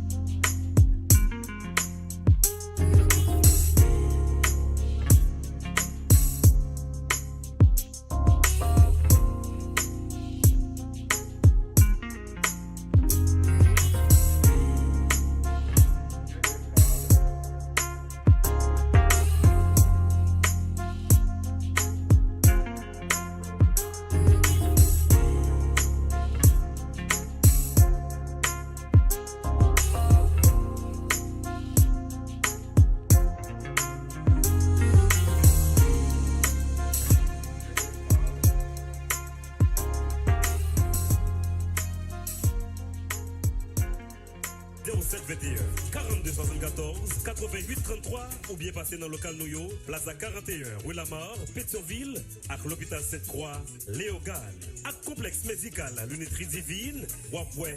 Zéro sept vingt et un, quarante-deux soixante-quatorze, quatre-vingt-huit trente-trois, oubyen pase nan lokal nou yo, Plaza quarante et un, rue Lamarre, Pétion-Ville, ak Lopital Sent Kwa, Leyogàn, ak konplèks mizikal Linetri Divine, w ap wè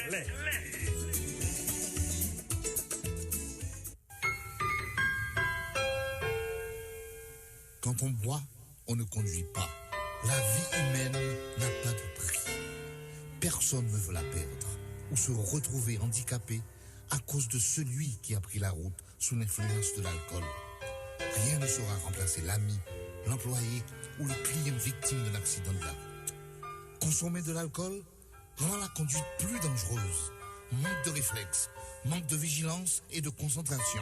klè. Quand on boit, on ne conduit pas. La vie humaine n'a pas de prix. Personne ne veut la perdre ou se retrouver handicapé à cause de celui qui a pris la route sous l'influence de l'alcool. Rien ne saura remplacer l'ami, l'employé ou le client victime d'un accident de la route. Consommer de l'alcool rend la conduite plus dangereuse. Manque de réflexe, manque de vigilance et de concentration.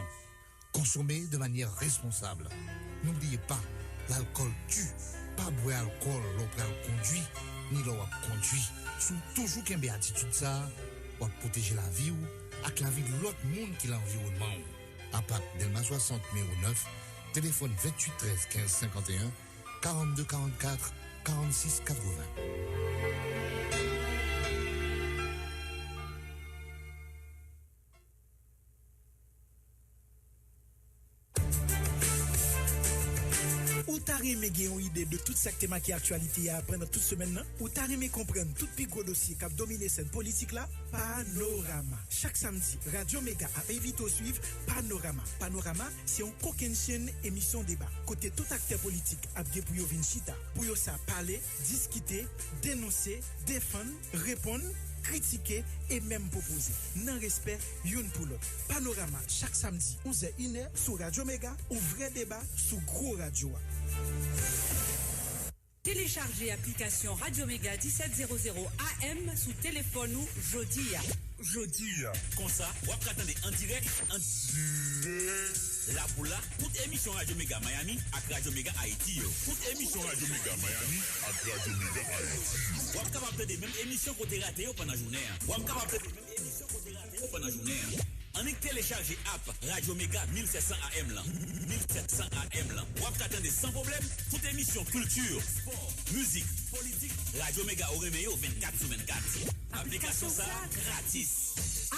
Consommer de manière responsable. N'oubliez pas, l'alcool tue. Pa bwè alkòl lè w pral kondwi, ni lè w ap kondwi. Si w toujou kenbe atitid sa a, w ap pwoteje lavi w ak lavi lòt moun ki nan anviwònman w. A Pak, Dèlma swasant, nimewo nèf, telefòn venntuit trèz kenz senkanteyen, karannde karannkat, karannsis katreven. Ou ta renmen gen yon ide de tout sa k te make aktyalite a pandan tout semèn nan? Ou ta renmen konprann tout pi gwo dosye k ap domine sèn politik la? Panorama. Chak samdi, Radyo Mega ap envite w swiv Panorama. Panorama, se yon kokennchenn emisyon deba, kote tout aktè politik ap gen pou yo vin chita, pou yo sa pale, diskite, denonse, defann, reponn, kritike e menm pwopoze, nan respè youn pou lòt. Panorama, chak samdi, onzè, inè, sou Radyo Mega, yon vrè deba sou gwo radyo a. Telechaje aplikasyon Radyo Mega disèt zéro zéro A M sou telefòn ou jodi a. Jodi a. Konsa, w ap ka tande an dirèk, an dirèk, la pou la, tout emisyon Radyo Mega Miami ak Radyo Mega Ayiti yo. Tout emisyon Radyo Mega Miami ak Radyo Mega Ayiti yo. W ap kapab tande menm emisyon ke w te rate yo pandan jounen an. W ap kapab tande menm emisyon ke w te rate yo pandan jounen an. Annik telechaje app Radyo Mega mil sèt san A M lan. Mil sèt san A M lan. W ap ka tande san pwoblèm tout emisyon kilti, spò, mizik, politik, Radyo Mega ou renmen yo vennkat sou vennkat. Aplikasyon sa a gratis.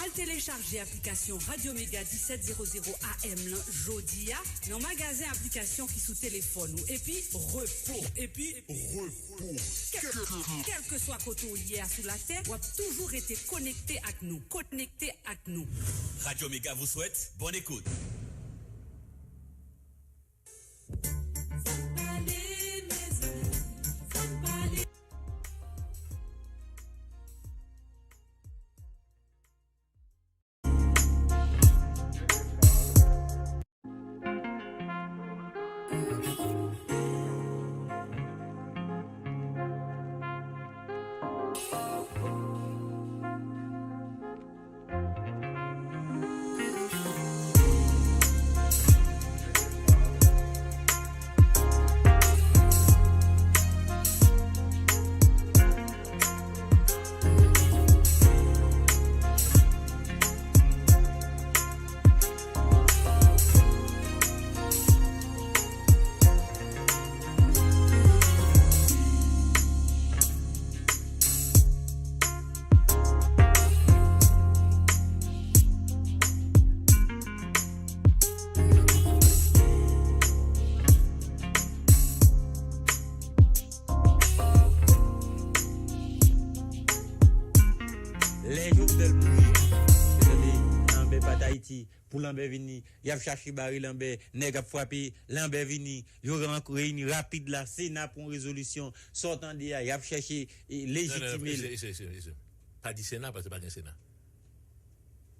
Al telechaje aplikasyon Radyo Mega disèt zéro zéro A M lan jodi a nan magazen aplikasyon ki sou telefòn ou. Epi repo. Epi repo. Kèl, kèlkeswa kote w ye a sou latè, w ap toujou rete konekte ak nou. Konekte ak nou. Radyo Mega vous souhaite bonne écoute. Lè Jovenel mouri, se tande nan Bat Ayiti pou Lanbè vini. Y ap chache bare Lanbè. Nèg ap frape, Lanbè vini. Yo ran- reyini rapid la. Sena pran rezolisyon. Sa w tande a, y ap chèche e, lejitime l. Pa di Sena, paske pa gen Sena.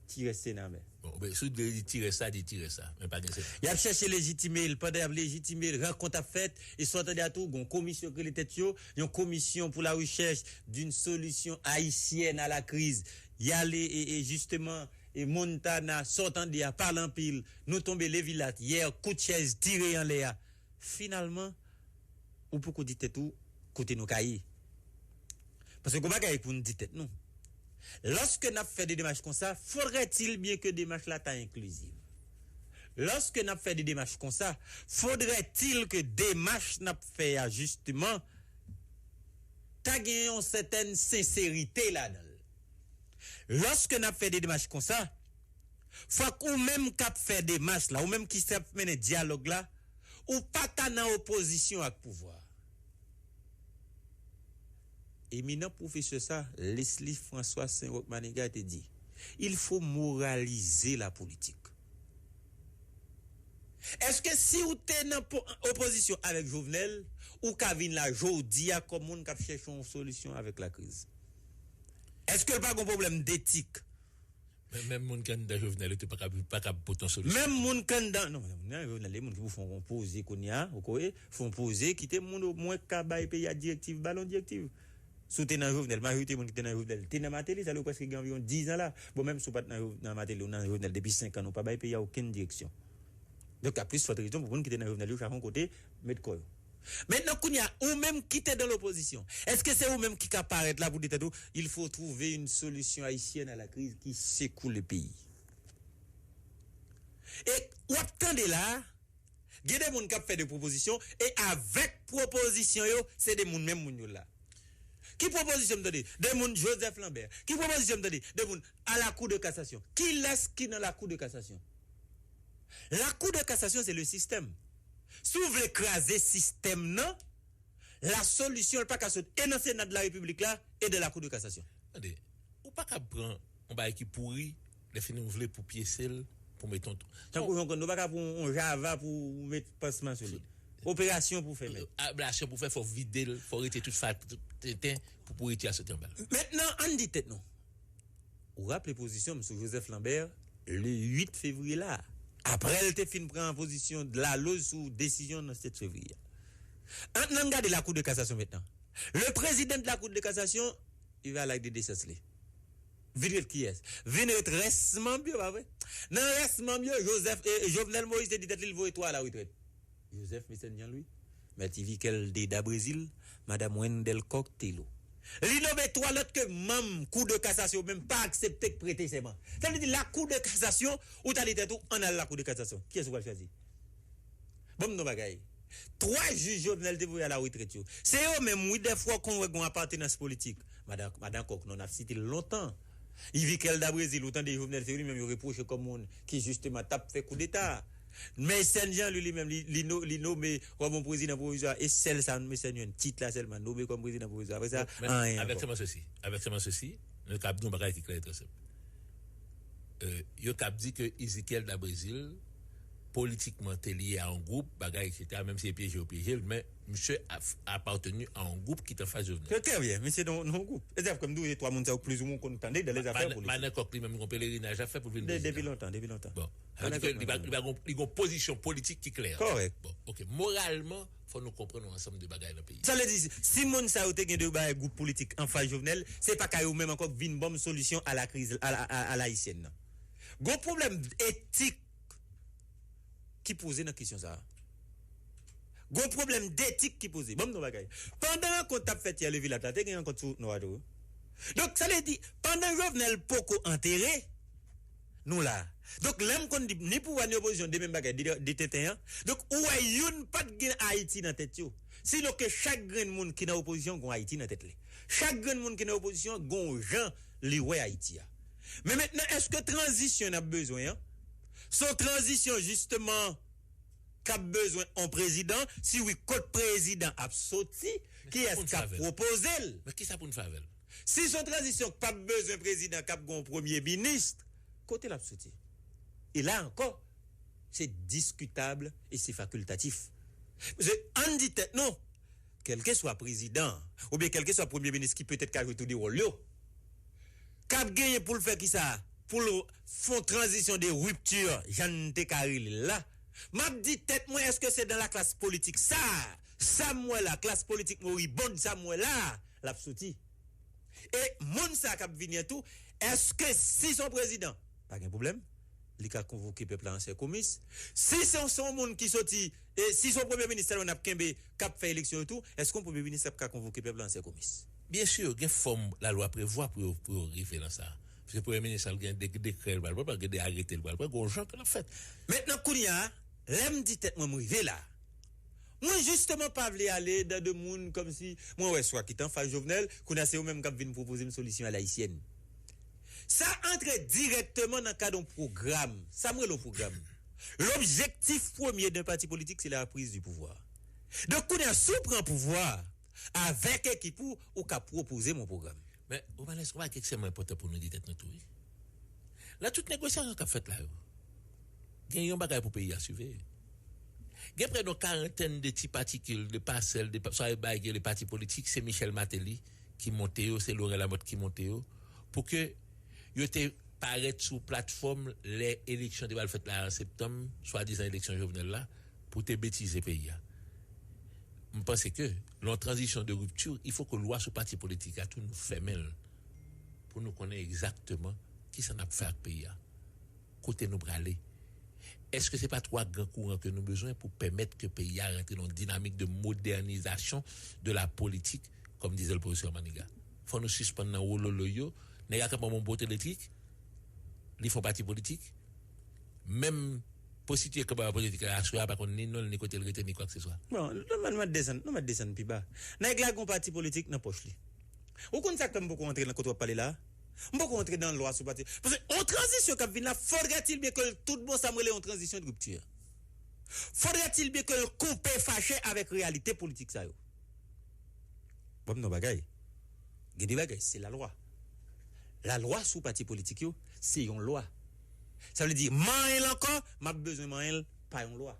Ti rès Sena, men. Bon, ben, si w vle di ti rès sa, di ti rès sa, men pa gen Sena. Y ap chèche lejitime l. Pandan y ap lejitime l, rankont ap fèt. E sa w tande a tou, gon komisyon ki rele tèt yo, yon commission pour la recherche d'une solution haïtienne à la crise. Y ale, e, e, jisteman, e, Montana, sa w tande a, pale anpil. Nou tonbe Levilat, yè, kout chèz tire anlè a. Finalman, ou poko di tèt ou kote nou ka ye. Paske gon bagay pou n di tèt nou. Lorsque n ap fè de demach konsa, faudrait-il bien que demach la ta inkliziv. Lorsque n ap fè de demach konsa, faudrait-il que demach n ap fè a, jisteman, ta gen yon sètèn senserite ladan l. Lorsque n ap fè de demach konsa, fòk ou menm k ap fè demach la, ou menm ki ap mennen dyalòg la, ou pa ta nan opozisyon ak pouvwa. Eminan pwofesè sa, Leslie François Saint-Roch Manigat, te di, il faut moraliser la politique. Èske si ou te nan po- opozisyon avèk Jovenel, ou ka vin la jodi a kòm moun k ap chèche yon solisyon avèk lakriz? Èske l pa gon pwoblèm detik? Men menm moun ki anndan Jovenel yo tou pa kab pa kab pote yon solisyon. Menm moun ki anndan non, nan Jovenel, e moun ki pou fè yon poze kounye a, ou konnen, fè yon poze, kite moun omwen ka bay peyi a direktiv, ba l yon direktiv. Si w te nan Jovenel, majorite moun ki te nan Jovenel te nan Martelly, sa vle di w prèske gen anviwon diz an la. Bon, menm si w pa t nan Jov- nan Martelly, ou nan Jovenel depi senk an, nou pa bay peyi a okenn direksyon. Donk, a plis fòt rezon pou moun ki te nan Jovenel yo chak yon kote met kò yo. Mentnan, kounye a, ou menm ki te dan lopozisyon, èske se ou menm ki ka parèt la pou di tèt ou, il faut trouver une solution haïtienne à la crise qui secoue le pays? E w ap tande la, gen de moun k ap fè de pwopozisyon, e avèk pwopozisyon yo, se de moun menm moun yo la. Ki pwopozisyon m tande? De moun Joseph Lambert. Ki pwopozisyon m tande? De moun à la Cour de cassation. Kilès ki nan la Cour de cassation? La Cour de cassation, c'est le système. Si w vle kraze sistèm nan, la solution, l pa ka sot e nan Sena de la Repiblik la, e de la Cour de cassation. Tande, ou pa ka pran yon bagay ki pouri, lè fini ou vle pou pyese l, pou met yon. Tankou jan w konn, nou pa ka pran yon java pou met pansman sou li. Operasyon pou fè, men. Ablasyon pou fè, fò vide l, fò rete tout fa, tout tenten pou pouriti a soti anba l. Mentnan, ann di tèt nou. Ou raple pozisyon m sou Joseph Lambert le uit fevriye la a, apre l te fin pran pozisyon laloz sou desizyon nan sèt fevriye a. Ann, ann gade la Cour de cassation mentnan. Le président de la Cour de cassation, il va à l'acte de décence li. Vin ret kiyès? Vin ret rès manm yo, pa vre? Nan rès manm yo, Joseph, eh, Jovenel Moïse te di tèt li l voye twa a la retrèt. Joseph Mécène Jean Louis, Mèt Yvikel Deda Brésil, Madanm Wendelle Coq Thilot. Li nonmen twa lòt ke manm Kou de Kasasyon menm pa aksepte k prete sèman. Sa vle di la Kou de Kasasyon, ou ta di tèt ou, ann al la Kou de Kasasyon. Kiyès ou pral chwazi? Ban m non bagay. Twa jij Jovenel te voye a la retrèt yo. Se yo menm, wi, dèfwa w konn wè gon apartenans politik. Madan, madan Kòk, non, n ap site l lontan. Yvikel Dabrésil, ou tande Jovenel, se li menm yo repwoche kòm moun ki jisteman t ap fè koudeta. Mecène Jean Louis li menm, li, li, no, li nome kòm yon prezidan pwovizwa, e sèl sa Mecène jwenn, tit la sèlman, nome kòm prezidan pwovizwa. Apre sa, anyen ankò. Avèk sèlman sesi, avèk sèlman sesi, nou kab di yon bagay ki klè e trè senp. Yo t ap di ke Ezekiel Dabrésil politikman te lye a yon gwoup, bagay, etsetera, menm si e pyeje yo pyeje l, men misye ap, apartenu a yon gwoup ki t anfas Jovenel. Trè byen, misye nan, nan yon gwoup. E se frè m di w, se twa moun sa yo plizoumwen w konn tande dan lezafè politik. Madan Kòk li menm, gon pelerinaj l ap fè pou l vin prezidan. Depi lontan, depi lontan. Bon. Sa vle di ke li pa, li pa gon, li gon pozisyon politik ki klè. Kòrèk. Bon, oke. Moralman, fò nou konprann yon ansanm de bagay nan peyi. Sa vle di, si moun sa yo te gen de bagay gwoup politik anfas Jovenel, se pa ka yo menm ankò k vin ban m solisyon a la kriz, a, a, a, a la ayisyèn nan. Gon pwoblèm etik ki poze nan kesyon sa a. Gon pwoblèm detik ki poze. Ban m di w yon bagay. Pandan rankont t ap fèt yè Levilat la, te gen rankont sou Nò a tou wi. Donk, sa vle di, pandan Jovenel poko antere, nou la. Donk, lè m konn di, ni pouvwa ni opozisyon, de menm bagay, de, de tenten an. Donk, ou wè youn pa t gen Ayiti nan tèt yo. Sinon ke chak grenn moun ki nan opozisyon gon Ayiti nan tèt li. Chak grenn moun ki nan opozisyon gon jan li wè Ayiti a. Men mentnan, èske tranzisyon n ap bezwen an, se yon tranzisyon jisteman k ap bezwen yon prezidan? Si wi, kot prezidan ap soti? Kiyès k ap pwopoze l? Men kisa pou n fè avè l? Si se yon tranzisyon k p ap bezwen prezidan, k ap gen yon premye minis, kote l ap soti? E la ankò, se diskitab e se fakiltatif. Paske ann di tèt nou, kèlkeswa prezidan, oubyen kèlkeswa premye minis ki petèt ka jwe tou de wòl yo, k ap genyen pou l fè kisa? Pou l fè yon tranzisyon de ripti, jan n te ka rele l la. M ap di tèt mwen, èske se dan laklas politik sa, sa m wè la, klas politik moribond sa m wè la, l ap soti? E moun sa k ap vini an tou, èske si se yon prezidan, pa gen pwoblèm, li ka konvoke pèp la an sè komis. Si se yon, se yon moun ki soti, e si se yon premye minis sèlman n ap kenbe, k ap fè eleksyon yo tou, èske yon premye minis ap ka konvoke pèp la an sè komis? Byen si, gen fòm lalwa prevwa pou yo, pou yo rive nan sa. Paske premye minis la, l gen de, dekrè l pral pran, gen de arete l pral pran, gen yon jan ke l ap fèt. Mentnan, kounye a, lè m di tèt mwen, m rive la. Mwen jisteman pa vle ale dan de moun kòmsi mwen wè swa ki t anfas Jovenel, kounye a se yo menm k ap vin pwopoze m solisyon alayisyèn. Sa antre dirèkteman nan kad yon pwogram. Sa m rele yon pwogram. Lobjektif premye de yon pati politik, se la prise du pouvoir. Donk, kounye a, si w pran pouvwa avèk ekip ou, ou ka pwopoze m yon pwogram. Men, ou pa lè, ou pa ki ekstrèmman enpòtan pou nou di tèt nou tou, wi. Nan tout negosyasyon k ap fèt la yo, gen yon bagay pou peyi a siveye. Gen prè de yon karantèn de ti patikil, de pasèl, de pa-, sa yo bay gen de pati politik, se Michel Martelly ki monte yo, se Laurent Lamothe ki monte yo, pou ke yo te parèt sou platfòm lè eleksyon te pral fèt la an septanm, swadizan eleksyon Jovenel la, pou te betize peyi a. M panse ke, lè yon tranzisyon de ripti, il faut que lwa sou pati politik la tou nou fèmen l, pou nou konnen egzakteman kisa n ap fè ak peyi a, kote nou prale. Èske se pa twa gran kouran ke nou bezwen pou pèmèt ke peyi a rantre nan yon dinamik de modernizasyon de la politik, kòm dizè le profesè Maniga? Fò nou sispann nan wololoy yo. Nèg la kanpe yon bon bout elektrik, li fè yon pati politik. Menm pwostitiye kanpe politik la aswè a pa konn ni non l, ni kote l rete, ni kwakseswa. Bon, nou mèt, mèt desann, nou mèt desann pi ba. Nèg la gen yon pati politik nan pòch li. Ou konn sa k fè m poko antre nan kote w ap pale la? M poko antre nan lwa sou pati. Paske yon tranzisyon k ap vin la, faudrait-il bien que l tout bon, sa m rele yon tranzisyon de ripti. Faudrait-il bien que l koupe fache avèk reyalite politik sa yo. Ban m non bagay. Gen de bagay, se lalwa. Lalwa sou pati politik yo, se yon lwa. Sa vle di, manyen l ankò, m ap bezwen manyen l pa yon lwa.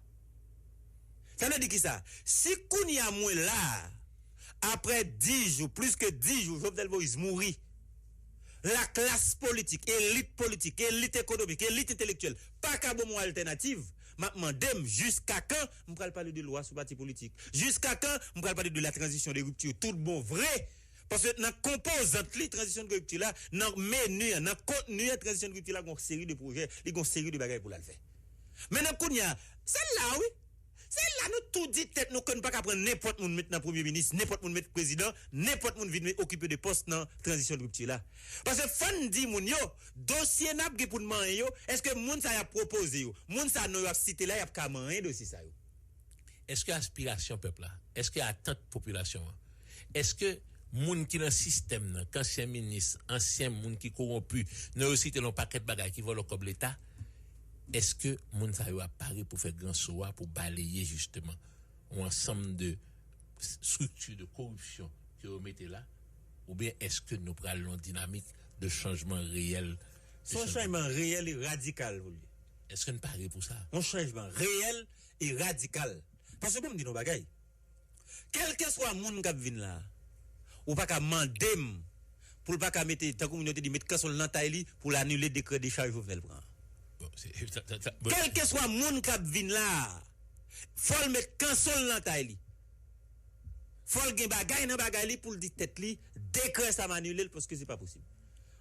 Sa vle di kisa? Si kounye a mwen la, apre dis jou, plis ke dis jou, Jovenel Moïse mouri, laklas politik, elit politik, elit ekonomik, elit entelektyèl pa ka ban m yon altènativ, m ap mande m jiska kan m pral pale de lwa sou pati politik? Jiska kan m pral pale de la tranzisyon de ripti tout bon vre? Paske nan konpozant li, tranzisyon de ripti la, nan meni an, nan kontni an, tranzisyon de ripti la, gen yon seri de pwojè, li gen yon seri de bagay pou l al fè. Men nan kounye a, se la wi. Se la nou tou di tèt nou ke nou pa ka pran nenpòt moun met nan premye minis, nenpòt moun met prezidan, nenpòt moun vin met okipe de pòs nan tranzisyon de ripti la. Paske fò n di moun yo, dosye n ap gen pou n manyen yo, èske moun sa y ap pwopoze yo, moun sa non yo ap site la, y ap ka manyen dosye sa yo? Èske aspirasyon pèp la, èske atant popilasyon an, èske moun ki nan sistèm nan, k ansyen minis, ansyen moun ki kowonpi, non yo site nan yon pakèt bagay ki vòlò kòb Leta, èske moun sa yo ap pare pou fè gran so a, pou baleye jisteman yon ansanm de estrikti de koripsyon ke yo mete la, oubyen èske nou pral nan yon dinamik de chanjman reyèl? Se yon chanjman reyèl e radikal pou li. Èske n pare pou sa? Yon chanjman reyèl e radikal. Paske ban m di nou yon bagay. Kèlkeswa moun k ap vin la, ou pa ka mande m pou l pa ka mete, tankou moun yo te di, met kanson l nan tay li pou l anile dekrè dechaj Jovenel pran an. Bon, se, sa, sa, sa, bon. Kèlkeswa moun k ap vin la, fò l met kanson l nan tay li. Fò l gen bagay nan bagay li pou l di tèt li, dekrè sa m anile l paske se pa posib.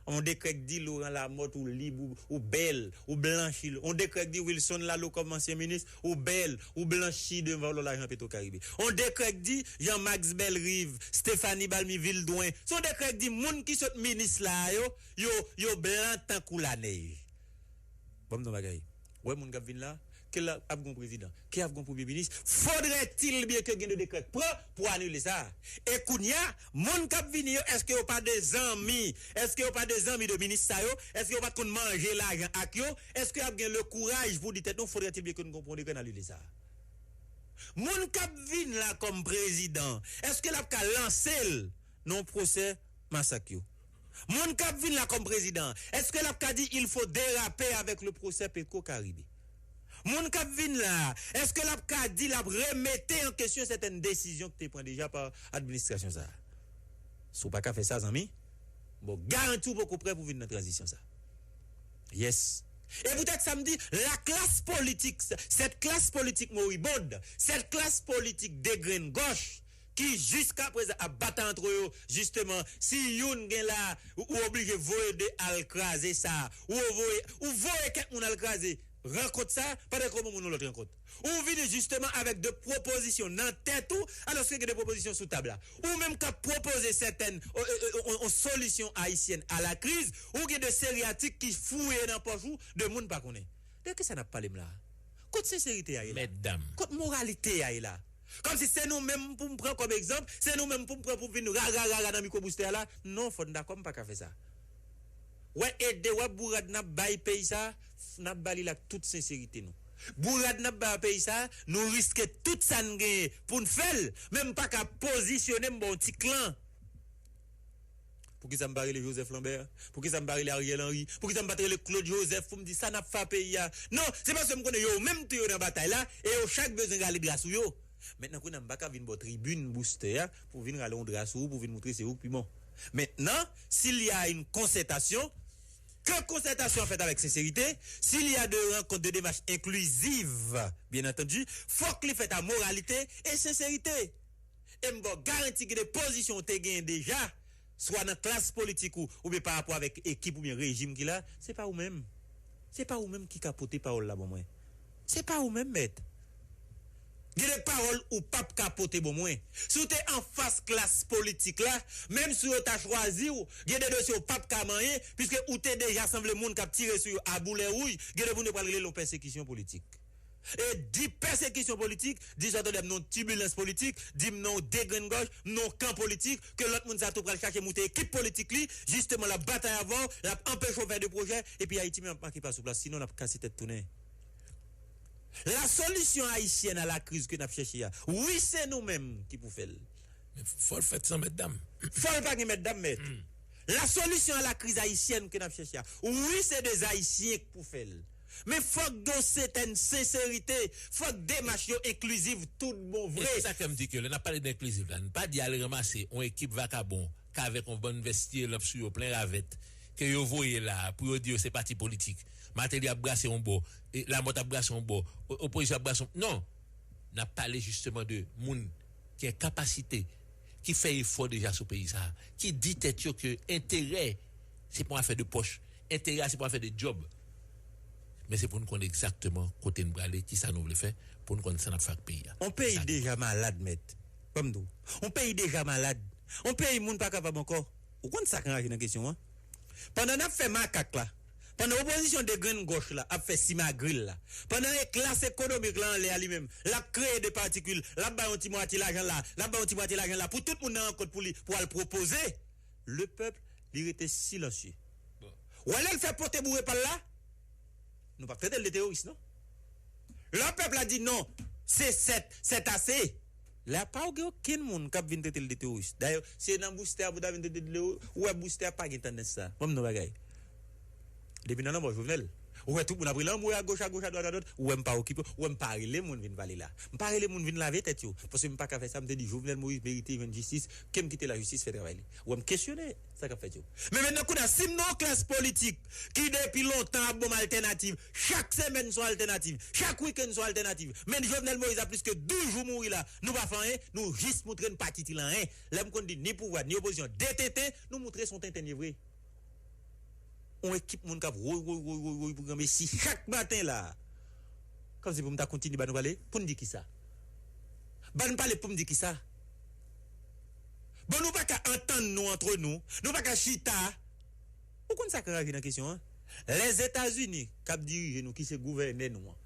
On dekrè k di Laurent Lamothe ou lib, ou, ou bèl, ou blanchi. On dekrè k di Wilson Laleau kòm ansyen minis, ou bèl, ou blanchi de vòlò lajan Petro Caribe. On dekrè k di Jean Max Bellerive, Stéphanie Balmy Vildoin. Se on dekrè k di moun ki sot minis la a yo, yo, yo blan tankou lanèj. Ban m di w yon bagay. Ou wè moun k ap vin la, ke l ap gen yon prezidan, ke ap gen yon premye minis, faudrait-il bien que gen de dekrè k pran pou anile sa. E kounye a, moun k ap vini yo, èske yo pa de zanmi? Èske yo pa de zanmi de minis sa yo? Èske yo pa t konn manje lajan ak yo? Èske y ap gen le kouraj pou di tèt nou, faudrait-il bien que nou pran yon dekrè n anile sa? Moun k ap vin la kòm prezidan, èske l ap ka lanse l nan yon pwosè masak yo? Moun k ap vin la kòm prezidan, èske l ap ka di il faut déraper avec le procès Petro Caribe? Moun k ap vin la, èske l ap ka di l ap remete an kesyon sètèn desizyon ki te pran deja pa administrasyon sa a? Si w pa ka fè sa, zanmi, bon, garanti w poko prè pou vin nan tranzisyon sa. Yes. E poutèt sa m di, la classe politique, cette classe politique moribonde, cette classe politique dégringos, ki jiska prezan ap batay antre yo, jisteman, si youn gen la, ou, ou oblije voye de al kraze sa, ou voye, ou voye kèk moun al kraze rankont sa, pandan ke ou ban moun yon lòt rankont. Ou vini jisteman avèk de pwopozisyon nan tèt ou, alòske gen de pwopozisyon sou tab la. Ou menm k ap pwopoze sètèn, o, o, o, o, o solisyon ayisyèn a la kriz, ou gen de seri atik ki fouye nan pòch ou, de moun pa konnen. De kisa n ap pale m la? Kot senserite a ye la? Mètdam. Kot moralite a ye la? Kòmsi se nou menm pou m pran kòm egzanp, se nou menm pou m pran pou vin ra, ra, ra, ra nan mikwo boustè a la. Non, fò n dakò, m pa ka fè sa. Wè, ede, wè bourad n ap bay peyi sa, n ap ba li l ak tout senserite nou. Bourad n ap bay peyi sa, nou riske tout sa n genyen pou n fè l, men m pa ka pozisyone m ba yon ti klan. Poukisa m pa rele Joseph Lambert? Poukisa m pa rele Ariel Henry? Poukisa m pa t rele Claude Joseph pou m di sa n ap fè a peyi a? Non, se paske m konnen yo menm tou yo nan batay la, e yo chak bezwen rale dra sou yo. Mentnan kounye a m pa ka vin ba w tribin boustè a pou vin rale yon dra sou ou, pou vin moutre se ou k pi bon. Maintenant, s'il y a une concertation, que concertation fèt avèk senserite, s'il y a de rencontres, de démarches inclusives, bien entendu, fòk li fèt a moralite e senserite. E m ba w garanti gen de pozisyon w te genyen deja, swa nan klas politik ou, oubyen pa rapò avèk ekip oubyen rejim ki la, se pa ou menm. Se pa ou menm ki ka pote pawòl la ban mwen. Se pa ou menm, mèt. Gen de pawòl ou p ap ka pote ban mwen. Si w te anfas klas politik la, menm si yo ta chwazi w, gen de dosye w p ap ka manyen, piske ou te deja sanble moun k ap tire sou yo a boulè wouj, gen de moun yo pral rele l yon pèsekisyon politik. E di pèsekisyon politik, di sa w tande m nan yon tibilans politik, di m nan yon degrengòj, m nan yon kan politik, ke lòt moun sa tou pral chache moute ekip politik li, jisteman l ap batay avè w, l ap anpeche w fè de pwojè, epi Ayiti menm ap make pa sou plas, sinon n ap kase tèt tounen. La solution haïtienne à la crise ke n ap chèche a, wi, se nou menm ki pou fè l. Men fò l fèt san mètdam. Fò l pa gen mètdam, mèt. La solution à la crise haïtienne ke n ap chèche a, wi, se de Ayisyen k pou fè l. Men fòk gen yon sètèn senserite, fòk demach yo enkliziv tout bon vre. E se sa k fè m di ke lè n ap pale de enkliziv la, n pa di al ranmase yon ekip vakabon k avèk yon bann vèstye lanp sou yo plen ravèt, ke yo voye la a pou yo di yo se pati politik. Martelly ap brase yon bò, e Lamothe ap brase yon bò, o-, opozisyon ap brase yon, non. N ap pale jisteman de moun ki gen kapasite, ki fè efò deja sou peyi sa a, ki di tèt yo ke enterè se pa yon afè de pòch, enterè a se pa yon afè de djòb. Men se pou n konn egzakteman kote n prale, kisa nou vle fè, pou n konn sa n ap fè ak peyi a. On peyi deja malad, mèt. Ban m di w. On peyi deja malad. On peyi moun pa kapab ankò. Ou konn sa k anraje nan kesyon an? Pandan n ap fè makak la, pandan opozisyon degrengòch la ap fè simagril la, pandan e klas ekonomik la anlè a li menm, l ap kreye de patikil, l ap bay yon ti mwatye lajan la, l ap bay yon ti mwatye lajan la, pou tout moun nan rankont pou li, pou al pwopoze, le pèp, li rete silansye. Bon. Ou wè lè l fè pote boure pa l la? Nou p ap trete l de teworis, non. Lè pèp la di non, se sèt, sèt ase. La pa gen okenn moun k ap vin trete l de teworis. Dayè, se nan boustè a pou ta vin trete l de teworis. Ou wè boustè a pa gen tandans sa. Ban m di w bagay. Depi nan lanmò Jovenel, ou wè tout moun ap rele anmwe agoch, agoch, adwat, adwat. Ou wè m pa okipe, ou wè m pa rele moun vin pale la. M pa rele moun vin lave tèt yo. Paske m pa ka fè sa, m te di Jovenel Moïse merite jwenn jistis, ke m kite lajistis fè travay li. Ou wè m kesyone sa k ap fèt yo. Men mentnan kounye a, si m nan yon klas politik ki depi lontan ap ban m altènativ, chak semèn se yon altènativ, chak wikenn se yon altènativ, men Jovenel Moïse a plis ke douz jou mouri la, nou pa fè anyen, nou jis moutre n pa itil anyen. Lè m konn di ni pouvwa, ni opozisyon, de tenten, nou moutre se yon tenten n ye vre. Yon ekip moun k ap woy, woy, woy, woy, woy pou granmesi chak maten la. Kòmsi pou m ta kontinye ba nou pale, pou n di kisa? Ban n pale pou m di kisa? Bon, nou pa ka antann nou antre nou, nou pa ka chita. Ou konn sa k anraje nan kesyon an? Lèzetazini k ap dirije nou, ki se gouvènè nou an.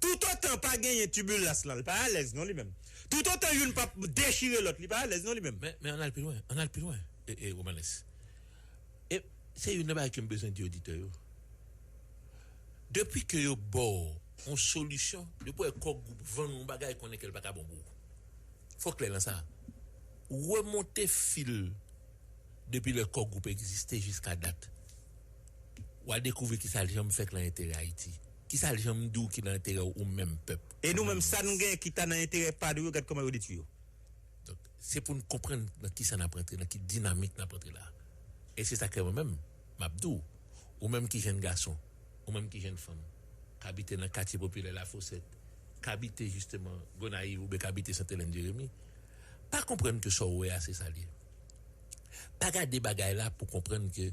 Toutotan pa genyen tibilans lan, li pa alèz non li menm. Toutotan youn p ap dechire lòt, li pa alèz non li menm. Men, men ann al pi lwen, ann al pi lwen, e, e, Romanes. E se youn nan bagay ke m bezwen di oditè yo. Depi ke yo ba w yon solisyon, depi w wè kòk group vann yon bagay, konnen ke l pa ka bon pou ou. Fò w klè nan sa. Remonte fil depi lè Core Group egziste jiska dat, w a dekouvri ki sa l janm fèt nan enterè Ayiti. Ki sa l janm di w ki nan enterè w menm pèp. E nou menm, sa n gen ki ta nan enterè pa nou yo, gad kòman yo detwi yo. Donk, se pou n konprann nan ki sa n ap rantre, nan ki dinamik n ap rantre la. E se sa k fè mwen menm, m ap di w, ou menm ki jenn gason, ou menm ki jenn fanm, k abite nan katye popilè Lafosèt, k abite jisteman Gonayiv oubyen k abite Sentelèn Jeremi, pa konprann ke sa w wè a se sa l ye. Pa gade bagay la pou konprann ke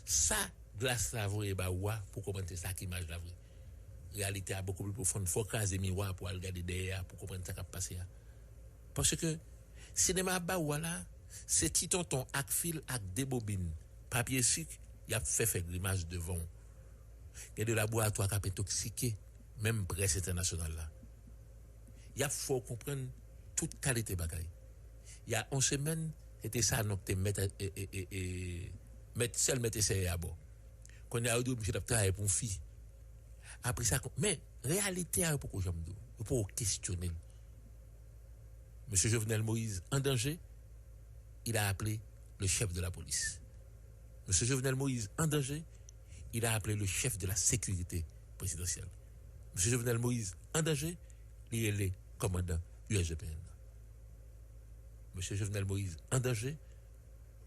sa glas la voye ba ou a, pou konprann se sa k imaj la vre. Reyalite a bokou pli pwofon. Fò w kraze miwa pou w al gade dèyè a pou konprann sa k ap pase a. Paske sinema ap ba ou a la, se ti tonton ak fil ak de bobin papye sik y ap fè fè grimas devan w. Gen de laboratwa k ap entoksike menm près entènasyonal la. Y ap fè w konprann tout kalite bagay. Y a yon semèn, se te Sanon ki te mèt, e, e, e, e, mèt, sèl mèt esèyè a bò. Kounye a, yo di w misye t ap travay pou yon fi. Apre sa, men, reyalite a, yo poko janm di w. Yo poko kesyone l. Monsieur Jovenel Moïse en danger, il a appelé le chef de la police. Monsieur Jovenel Moïse en danger, il a appelé le chef de la sécurité présidentielle. Monsieur Jovenel Moïse en danger, li rele kòmandan U S G P N nan. Monsieur Jovenel Moïse en danger,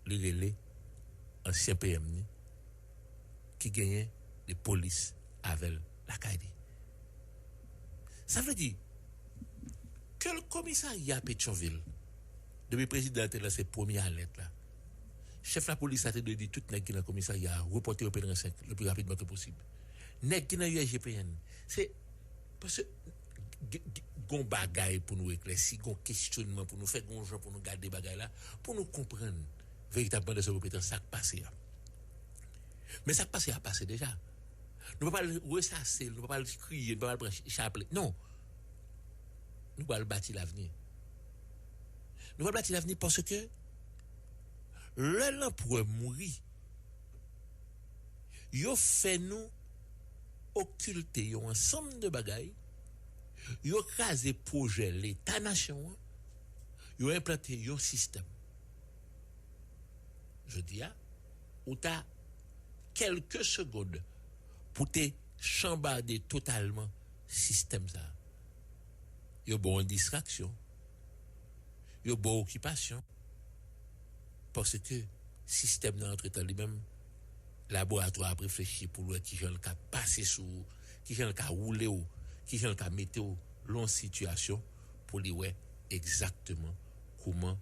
li rele ansyen P M ni ki genyen de polis avè l lakay li. Sa vle di, ke l komisarya Petyonvil, depi prezidan an te lanse premye alèt la, chèf lapolis la te dwe di tout nèg ki nan komisarya a, repòte yo Petransenk le pli rapidman ke posib. Nèg ki nan U S G P N, se, paske g- g- gon bagay pou nou eklèsi, gon kesyonman pou nou fè, gon jan pou nou gade bagay la, pou nou konprann veritabman de se repete sa k pase a. Men sa k pase a pase deja. Nou pa pral resase l, nou pa pral kriye, nou pa pral pran ch- chaple. Non. Nou pral bati lavni. Nou pral bati lavni paske lè lanperè mouri, yo fè nou okilte yon ansanm de bagay, yo kraze pwojè Leta nasyon an, yo enplante yon sistèm. Jodi a, ou ta kèlke segonn pou te chanbade totalman sistèm sa a. Yo ba w yon distraksyon, yo ba w okipasyon, paske sistèm nan antretan li menm, laboratwa ap reflechi pou l wè kijan l ka pase sou ou, kijan l ka woule w, kijan l ka mete w lan yon sitiyasyon pou li wè egzakteman kouman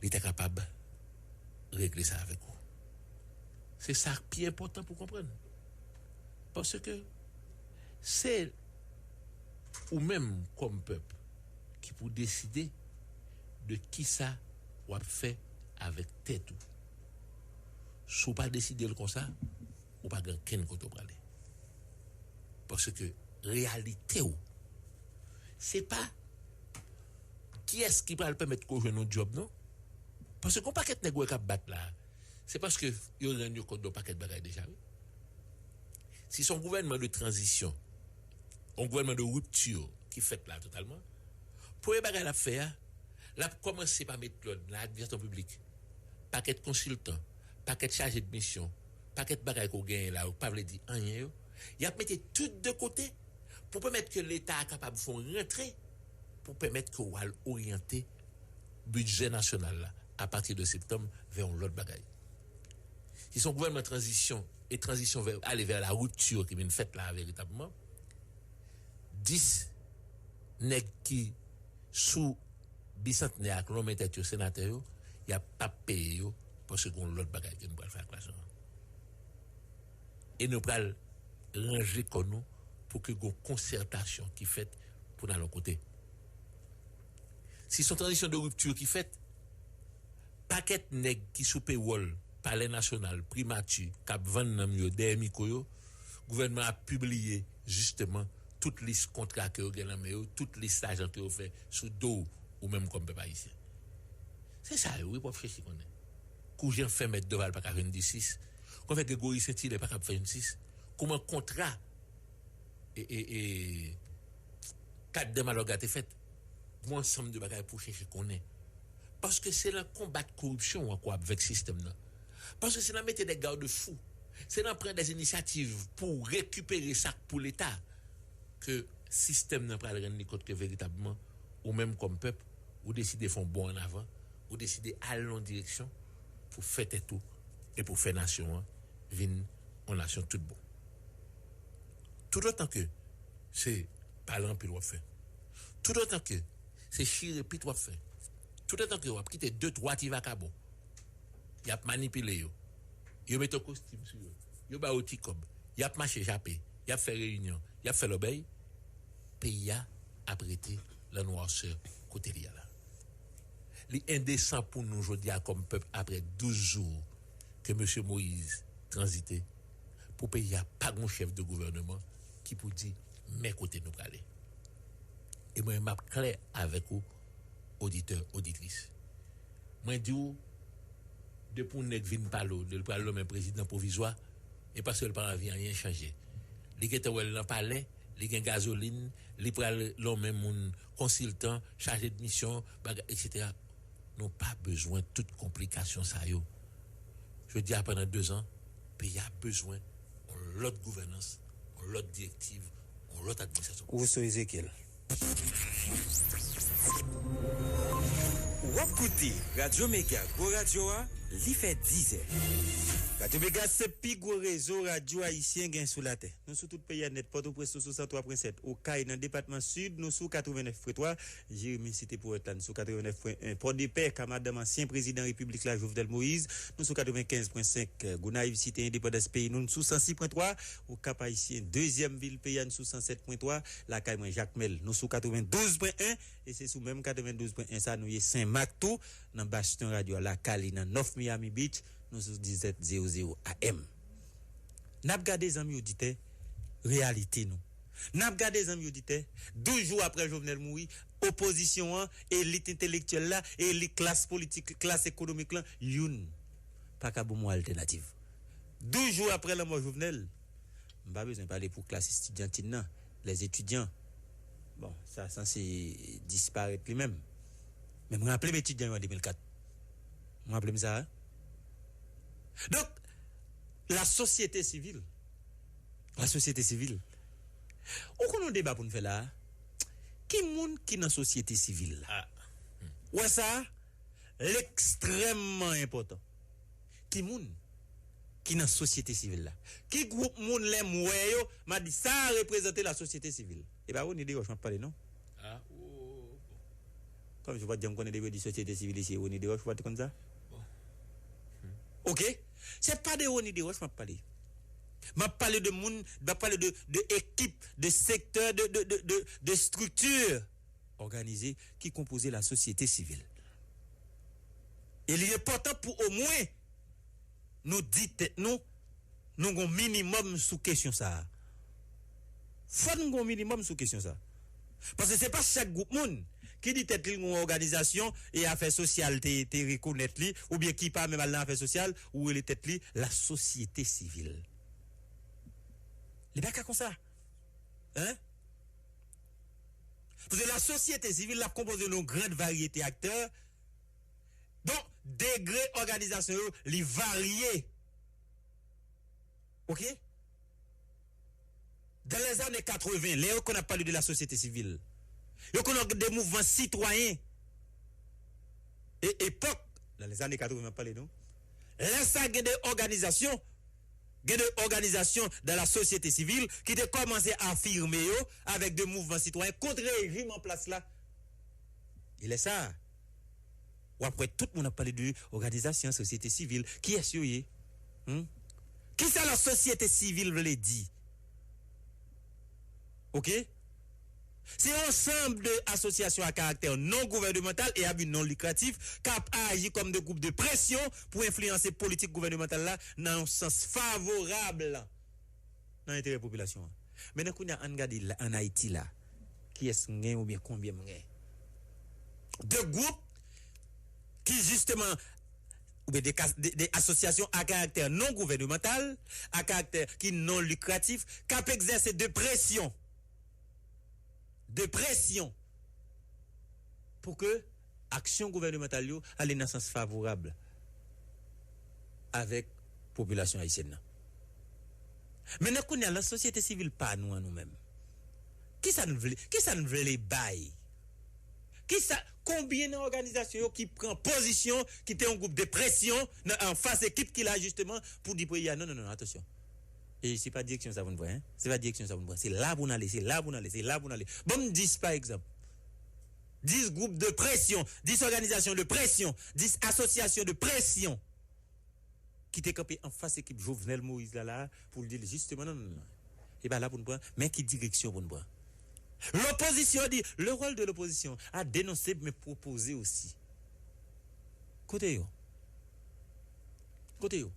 li ta kapab regle sa avèk ou. Se sa k pi enpòtan pou konprann. Paske se ou menm kòm pèp ki pou deside de kisa w ap fè avèk tèt ou. Si w pa deside l konsa, ou pa gen ankenn kote w prale. Paske reyalite w, se pa kiyès ki pral pèmèt ke w jwenn yon djòb, non. Paske gon pakèt nèg ou wè k ap bat la, se paske yo rann yo kont de yon pakèt bagay deja, wi. Si se yon gouvènman de tranzisyon, yon gouvènman de ripti ki fèt la totalman, premye bagay l ap fè a, l ap kòmanse pa met lòd nan administrasyon piblik. Pakèt konsiltan, pakèt chaje de misyon, pakèt bagay ke w genyen la, yo pa vle di anyen yo, y ap mete tout de kote pou pèmèt ke Leta a kapab fè yon rantre, pou pèmèt ke w al oryante bidjè nasyonal la apati de septanm vè yon lòt bagay. Si se yon gouvènman tranzisyon, e tranzisyon vè, ale vè la ripti ki vin fèt la veritabman, dis nèg ki sou Bisantnè ak lonmen tèt yo, senatè yo, y ap p ap peye yo, paske gen yon lòt bagay ke nou pral fè ak lajan an. E nou pral ranje kò nou pou ke gen yon konsètasyon ki fèt pou n al yon kote. Si se yon tranzisyon de ripti ki fèt, pakèt nèg ki sou pewòl Palè Nasyonal, Primati, k ap vann nanm yo dèyè mikwo yo, gouvènman an ap pibliye jisteman tout lis kontra ke yo gen nan men yo, tout lis lajan ke yo fè sou do w, ou menm kòm pèp ayisyen. Se sa yo, wi, pou w ap chèche konnen. Kou Jan Fèmèt Dòval pa ka jwenn disis, kòman fè Gregory Saint Hilaire pa ka fè jwenn disis, kòman kontra e, e, e, Kat Dèmalòg la te fèt. Gon ansanm de bagay pou w chèche konnen. Paske se nan konbat koripsyon an ke w ap venk sistèm nan. Paske se nan mete de gade fou, se nan pran de inisyativ pou rekipere sa k pou Leta ke sistèm nan pral rann li kont ke veritabman, ou menm kòm pèp, ou deside fè yon bò ann avan, ou deside al nan yon direksyon pou fè tèt ou e pou fè nasyon an vin yon nasyon tout bon. Toutotan ke se pale anpil w ap fè, toutotan ke se chire pit w ap fè, toutotan ke w ap kite de twa ti vakabon, y ap manipile yo, yo mete yon kostim sou yo, yo ba yo ti kòb, y ap mache jape, y ap fè reyinyon, y ap fè lòbèy, peyi a ap rete nan nwasè kote li ye la. Li endesan pou nou jodi a kòm pèp, apre douz jou ke mesye Moïse tranzite, pou peyi a pa gon chèf de gouvèneman ki pou di men kote nou prale. E mwen, m ap klè avèk ou, oditè, oditris. Mwen di w, depi yon nèg vin pale w de l pral lonmen prezidan pwovizwa, e paske l pa anvi anyen chanje. Li gentan wè l nan palè, li gen gazolin, li pral lonmen moun konsiltan, chaje de misyon, bagay, etsetera. Nou pa bezwen tout konplikasyon sa yo. Jodi a, pandan dezan, peyi a bezwen yon lòt gouvènans, yon lòt direktiv, yon lòt administrasyon. Rousseau Ezekiel. W ap koute Radyo Mega, gwo radyo a, li fè dizè. Radyo Mega se pi gwo rezo radyo ayisyen gen sou latè. Nou sou tout peyi a nèt, Pòtoprens nou sou san twa pwen sèt, Okay nan depatman Sid nou sou katrevennnèf pwen twa, Jeremi Site Powèt la nou sou katrevennnèf pwen en, Pòdepè ka madanm ansyen prezidan repiblik la Jovenel Moïse nou sou katrevenkenz pwen senk, Gonayiv Site Endepandans peyi nou nou sou san sis pwen twa, Okap Ayisyen dezyèm vil peyi a nou sou san sèt pwen twa, lakay mwen Jakmèl nou sou katrevendouz pwen en, e se sou menm katrevendouz pwen en sa nou ye Senmak tou, nan bastion radyo a lakay li nan North Miami Beach, nou sou disèt zewo zewo A M. N ap gade zanmi oditè, reyalite nou. N ap gade zanmi oditè, douz jou apre Jovenel mouri, opozisyon an, elit entelektyèl la, elit klas politik, klas ekonomik lan, youn pa ka ban m yon altènativ. Douz jou apre lanmò Jovenel, m pa bezwen pale pou klas estidyantin nan, les étudiants. Bon, sa sanse disparèt li menm. Men m raple m etidyan yo an de mil kat. M raple m sa. Donk, lasosyete sivil. Lasosyete sivil. Ou konn yon deba pou n fè la a? Ki moun ki nan sosyete sivil la? Ah. Ou wè sa? L ekstrèmman enpòtan. Ki moun ki nan sosyete sivil la? Ki gwoup moun lè m wè yo, m a di sa a reprezante lasosyete sivil? E pa Rony Desroches m ap pale non. Ah, oh, oh, oh. Kòmsi w pa t janm konnen depi yo di sosyete sivil isi, e Rony Desroches, ou pa t konn sa? Bon. Hmm. Oke? Se pa de Rony Desroches m ap pale. M ap pale de moun, m ap pale de, de ekip, de sektè, de, de, de, de, de estrikti òganize ki konpoze lasosyete sivil. E li enpòtan pou omwen nou di tèt nou, nou gon minimòm sou kesyon sa a. Fò n gon minimòm sou kesyon sa a. Paske se pa chak gwoup moun ki di tèt li l gon òganizasyon e afè sosyal te, te rekonèt li, oubyen ki pa menm al nan afè sosyal, ou rele tèt li lasosyete sivil. Li pa ka konsa. Hein? Paske lasosyete sivil la konpoze de yon gran varyete aktè. Donk, degre òganizasyon yo, li varye. Oke? Dans les années quatre-vingts, lè yo konn ap pale de lasosyete sivil, yo konn ap de mouvman sitwayen. E epòk, dans les années quatre-vingts, m ap pale nou. Lè sa gen de òganizasyon, gen de òganizasyon dans la société civile ki te kòmanse afime yo avèk de mouvman sitwayen kont rejim an plas la. E lè sa a, w ap wè tout moun ap pale de òganizasyon, sosyete sivil. Kiyès yo ye? Hmm? Kisa lasosyete sivil vle di? Oke? Se yon ansanm de asosyasyon a karaktè non gouvènemantal e a bi non likratif k ap aji kòm de gwoup de presyon pou enfliyanse politik gouvènemantal la nan yon sans favorab nan enterè popilasyon an. Men nan kounye a, ann gade la, ann Ayiti la, kiyès m gen oubyen konbyen m gen? De gwoup ki jisteman, oubyen de, de, de asosyasyon a karaktè non gouvènemantal, a karaktè ki non likratif, k ap egzèse de presyon, de presyon, pou ke aksyon gouvènemantal yo ale nan sans favorab avèk popilasyon ayisyèn nan. Men nan kounye a, nan sosyete sivil pa nou an nou menm, kisa n vle, kisa n vle bay? Kisa, konbyen nan òganizasyon yo ki pran pozisyon, ki te yon gwoup de presyon nan, anfas ekip ki la jisteman pou di peyi a, non, non, non, atansyon. E se pa direksyon sa pou n pran, en. Se pa direksyon sa pou n pran. Se la pou n ale, se la pou n ale, se la pou n ale. Ban m dis, pa egzanp. Dis gwoup de presyon, dis òganizasyon de presyon, dis asosyasyon de presyon ki te kanpe anfas ekip Jovenel Moïse la, la, pou l di l jisteman, non, non, non. E pa la pou n pran, men ki direksyon pou n pran. Lopozisyon di, le rôle de l'opposition a dénoncer, men pwopoze osi. Kote yo? Kote yo?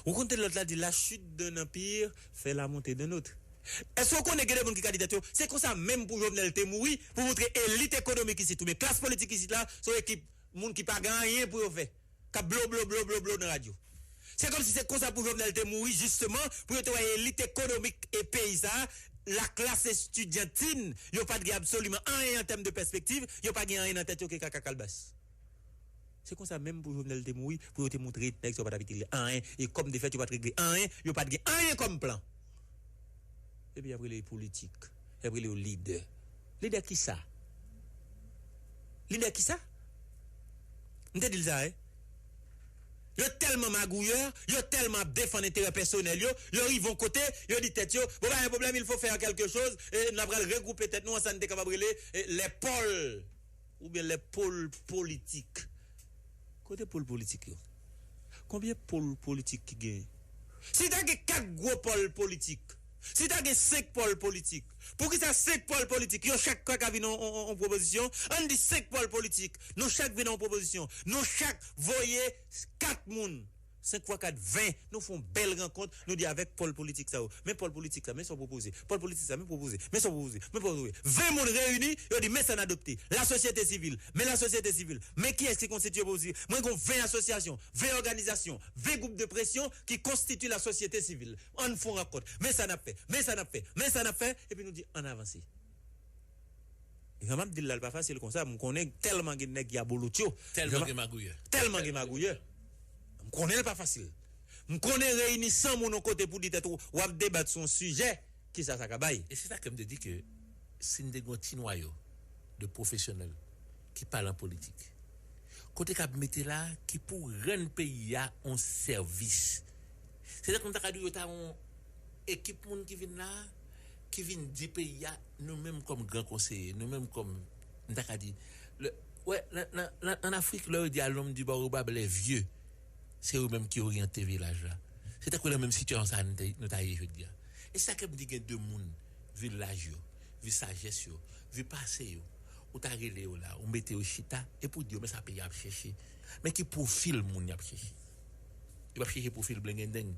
Ou konn tèt lòt la di, la chute d'un empire fait la montée d'un autre. Èske w konnen gen de moun ki ka di tèt yo, se konsa menm pou Jovenel te mouri, pou montre elit ekonomik isit, oubyen klas politik isit la, se yon ekip moun ki pa gen anyen pou yo fè, k ap blo, blo, blo, blo, blo nan radyo. Se kòmsi se konsa pou Jovenel te mouri, jisteman, pou yo te wè elit ekonomik e peyi sa, la klas estidyantin, yo pa t gen absoliman anyen an tèm de pèspektiv, yo pa gen anyen nan tèt yo ke kaka kalbas. Se konsa menm pou Jovenel te mouri, pou yo te montre nèg sa yo pa t ap itil anyen, e kòm de fèt yo pa t regle anyen, yo pa t gen anyen kòm plan. Epi y ap rele yo politik, y ap rele yo lidè. Lidè kisa? Lidè kisa? M te di l sa, wi. Yo tèlman magouyè, yo tèlman ap defann enterè pèsonèl yo, yo rive yon kote, yo di tèt yo, bon, pa gen pwoblèm, il faut faire quelque chose, e n ap pral regwoupe tèt nou ansanm, n te kapab rele, e, les pôles, oubyen les pôles politiques. Kote pôle politik yo? Konbyen pôle politik ki genyen? Si ta gen kat gwo pòl politik, si ta gen senk pòl politik, poukisa senk pòl politik, yo chak pa ka vin yon, yon, yon, yon pwopozisyon? Ann di senk pòl politik, nou chak vin yon pwopozisyon, nou chak voye kat moun, senk fwa kat, ven, nou fè yon bèl rankont, nou di avèk pòl politik sa yo, men pòl politik sa, men sa w pwopoze, pòl politik sa, men pwopoze, men sa w pwopoze, men pòl politik, ven moun reyini, yo di men sa n adopte, lasosyete sivil, men lasosyete sivil, men kiyès ki konstitiye pòl politik, mwen gen ven asosyasyon, ven òganizasyon, ven gwoup de presyon ki konstitiye lasosyete sivil. Ann fè yon rankont. Men sa n ap fè. Men sa n ap fè. Men sa n ap fè. Epi nou di, ann avanse. Jan m ap di l la, l pa fasil konsa. M konnen tèlman gen nèg ki abolout yo. Tèlman gen magouyè. Tèlman gen magouyè. M konnen l pa fasil. M konnen reyini san moun yon kote pou di tèt ou, w ap debat sou yon sijè, kisa sa ka bay? E se sa ke m te di ke si n te gen yon ti nwayo de pwofesyonèl ki pale an politik, kote k ap mete la, ki pou rann peyi a yon sèvis. Se tankou m ta ka di w yo ta yon ekip moun ki vin la, ki vin di peyi a, nou menm kòm gran konseye, nou menm kòm, m ta ka di, lè, wè, nan, nan, nan, ann Afrik, lè yo di à l'homme du baobab, les vieux, se yo menm ki oryante vilaj la. Se tankou nan menm sitiyasyon sa a nou te, nou ta ye jodi a. E sa ke m di gen de moun, vi laj yo, vi sajès yo, vi pase yo, ou ta rele yo la, ou mete yo chita, epi w di yo, men sa peyi a ap chèche. Men ki pwofil moun y ap chèche? Yo p ap chèche pwofil blengenden.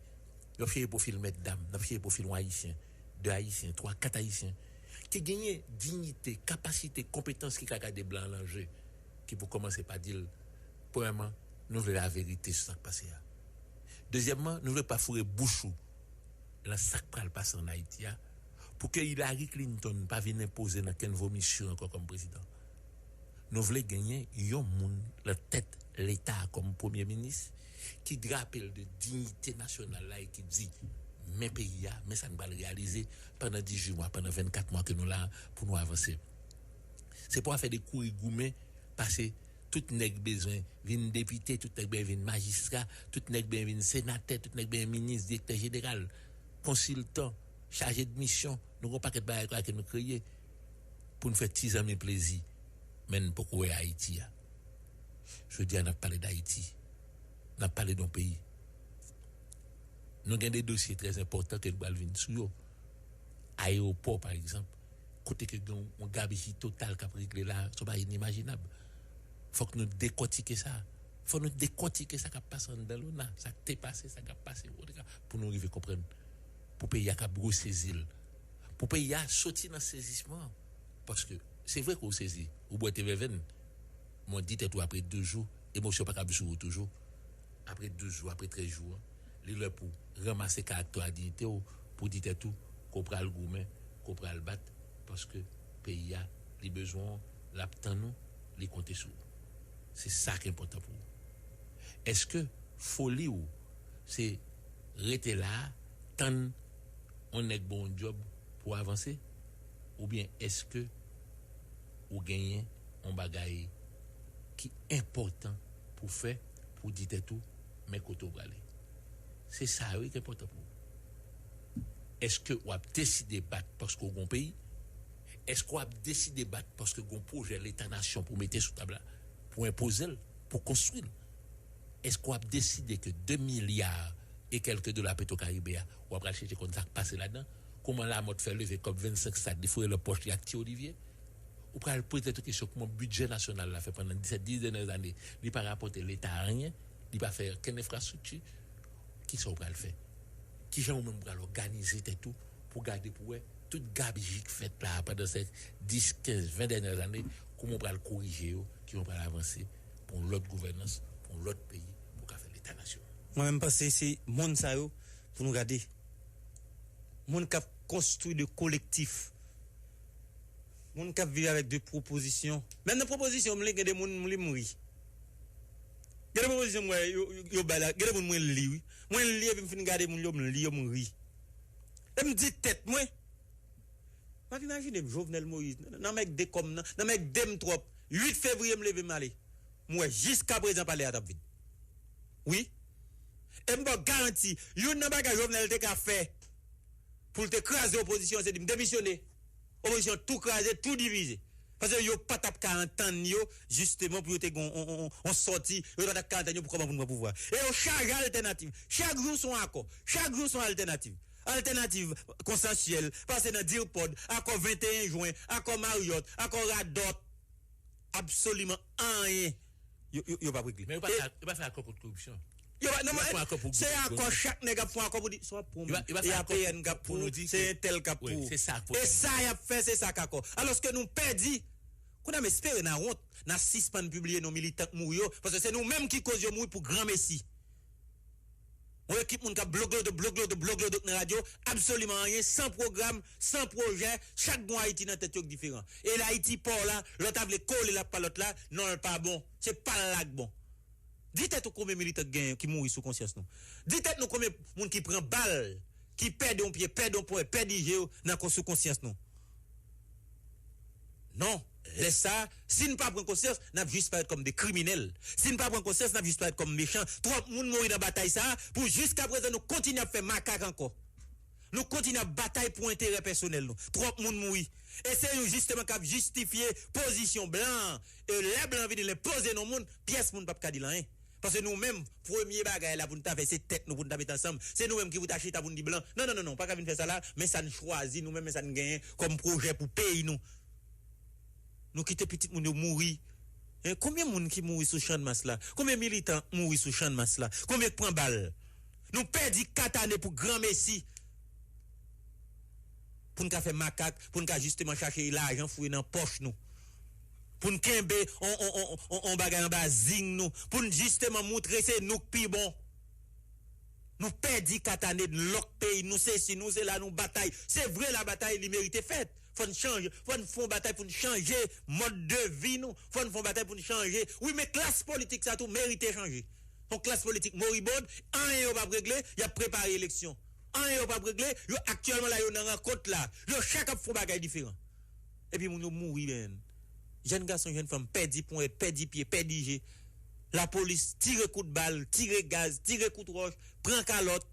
Yo p ap chèche pwofil mètdam. N ap chèche pwofil yon Ayisyen, de Ayisyen, twa, kat Ayisyen ki genyen diyite, kapasite, konpetans ki ka gade blan an nan je, ki pou kòmanse pa di l, premyèman, nou vle laverite sou sa k pase a. Dezyèmman, nou vle pa foure bouch ou nan sa k pral pase ann Ayiti a, pou ke Hillary Clinton pa vin enpoze nan kenn vomisyon ankò kòm prezidan. Nou vle genyen yon moun nan tèt Leta a kòm premye minis ki drape l de diyite nasyonal la e ki di, men peyi a, men sa n pral reyalize pandan dizuit mwa, pandan vennkat mwa ke nou la a pou nou avanse. Se pou afè de kouri goumen, pase tout nèg bezwen vin depite, tout nèg bezwen vin majistra, tout nèg bezwen vin senatè, tout nèg bezwen minis, direktè jeneral, konsiltan, chaje de misyon. Nou gen yon pakèt bagay ke nou kreye pou n fè ti zanmi plezi, men n poko wè Ayiti a. Jodi a, n ap pale d Ayiti, n ap pale de yon peyi. Nou gen de dosye trè enpòtan ke nou pral vin sou yo. Ayewopò, pa egzanp, kote ke gen yon gabji total k ap regle la, se yon bagay inimajinab. Fòk nou dekòtike sa. Fòk nou dekòtike sa k ap pase anndan lona, sa k te pase, sa k ap pase, etsetera, pou nou rive konprann, pou peyi a kab resezi l, pou peyi a soti nan sezisman. Paske se vre ke w sezi, ou bwè te vèvenn, men w di tèt ou apre douz jou, emosyon pa kab sou ou toujou. Apre douz jou, apre trèz jou an, li lè pou ranmase karaktè w ak diyite w, pou di tèt ou ke w pral goumen, ke w pral bat, paske peyi a li bezwen w, l ap tann ou, li konte sou ou. Se sa k enpòtan pou ou. Èske foli w se rete la a, tann yon nèg ba w yon djòb pou w avanse? Oubyen èske ou genyen yon bagay ki enpòtan pou w fè, pou w di tèt ou, men kote w prale? Se sa wi ki enpòtan pou ou. Èske w ap deside bat paske w gen yon peyi? Èske w ap deside bat paske w gen yon pwojè Leta nasyon pou w mete sou tab la, pou w enpoze l, pou w konstwi l? Èske w ap deside ke de milya e kèlke dola Petro Caribe a, w ap pral chèche konn sa k pase ladan? Kòman Lamòt fè leve kòb vennsenk stad, li foure nan pòch li ak Ti Olivye? Ou pral poze tèt ou kesyon kòman bidjè nasyonal la fè pandan disèt, diz dènye zane, li pa rapòte Leta anyen, li pa fè okenn enfrastrikti? Kisa w pral fè? Kijan ou menm pral òganize tèt ou pou gade pou wè tout gabji k fèt la a pandan se dis, kenz, ven dènye zane, kòman w pral korije yo, kijan w pral avanse pou yon lòt gouvènans, pou yon lòt peyi, pou w ka fè Leta nasyon? Mwen menm panse se moun sa yo pou nou gade. Moun k ap konstwi de kolektif. Moun k ap viv avèk de pwopozisyon. Menm nan pwopozisyon m li, gen de moun m li m ri. Gen de pwopozisyon m wè yo, yo, yo bay la. Gen de moun mwen li wi. Mwen li epi m fin gade moun yo, m li yo, m ri. E m di tèt mwen, m ap imajine m Jovenel Moïse nan, nan mèg de kòm nan, nan mèg de m twòp. Uit fevriye m leve m ale. M wè jiskaprezan palè a t ap vid. Wi. E m ba w garanti, youn nan bagay Jovenel te ka fè pou l te kraze opozisyon, se di m demisyone. Opozisyon tou kraze, tou divize. Paske yo pa t ap ka antann yo, jisteman, pou yo te gen yon, yon, yon, yon sòti, yo pa t ap ka antann yo pou kòman pou n pran pouvwa. E yo chaje altènativ. Chak jou se yon akò. Chak jou se yon altènativ. Altènativ konsansyèl, pase nan DIRPOD, akò venteyen jen, akò Marriott, akò Radot. Absoliman anyen yo, yo, yo p ap regle. Men yo pa fè, yo pa fè akò kont koripsyon. Yo pa, non, men se akò chak nèg ap fè yon akò pou di, sa w ap pran. E A P N k ap pou ou, se entèl k ap pou ou. E sa y ap fè, se sa k akò. Alòske nou pèdi. Kounye a m espere n a wont, n a sispann pibliye non militan k mouri yo, paske se nou menm ki koz yo mouri pou granmesi. Yon ekip moun k ap bloglodo, bloglodo, bloglodo nan radyo, absoliman anyen, san pwogram, san pwojè, chak gen yon Ayiti nan tèt yo k diferan. E Ayiti pa w la, lòt la vle kole l ak pa lòt la, non l pa bon, se pa l la k bon. Di tèt ou konbyen militan k genyen ki mouri sou konsyans nou. Di tèt nou konbyen moun ki pran bal, ki pèdi yon pye, pèdi yon pwen, pèdi je yo nan kon sou konsyans nou. Non, lè sa a, si n pa pran konsyans, n ap jis parèt kòm de kriminèl. Si n pa pran konsyans, n ap jis parèt kòm mechan. Twòp moun mouri nan batay sa a, pou jiskaprezan nou kontinye ap fè makak ankò. Nou kontinye ap batay pou enterè pèsonèl nou. Twòp moun mouri. E se yo jisteman k ap jistifye pozisyon blan an. E lè blan vini l enpoze nan moun, pyès moun p ap ka di l anyen. Paske nou menm, premye bagay la pou n ta fè, se tèt nou pou n ta met ansanm. Se nou menm ki pou ta chita pou n di blan, non, non, non, non, pa ka vin fè sa la, men sa n chwazi nou menm, men sa n genyen kòm pwojè pou peyi nou. Nou kite pitit moun yo mouri. Hein, konbyen moun ki mouri sou Channmas la? Konbyen militan mouri sou Channmas la? Konbyen k pran bal? Nou pèdi kat ane pou granmesi. Pou n ka fè makak, pou n ka jisteman chache lajan fouye nan pòch nou. Pou n kenbe on, on, on, on, on bagay anba zing nou. Pou n jisteman moutre se nou k pi bon. Nou pèdi kat ane, n lòk peyi nou, sesi, nou sela, nou batay. Se vre la batay, li merite fèt. Fò n chanje, fò n fè yon batay pou n chanje mòd de vi nou. Fò n fè yon batay pou n chanje. Wi, men klas politik sa tou merite chanje. Yon klas politik moribond, anyen yo p ap regle, y ap prepare eleksyon. Anyen yo p ap regle, yo aktyèlman la, yo nan rankont la. Yo chak ap fè yon bagay diferan. Epi moun yo mouri, men. Jèn gason, jèn fanm pèdi ponyèt, pèdi pye, pèdi je. Lapolis tire kout bal, tire gaz, tire kout wòch, pran kalòt.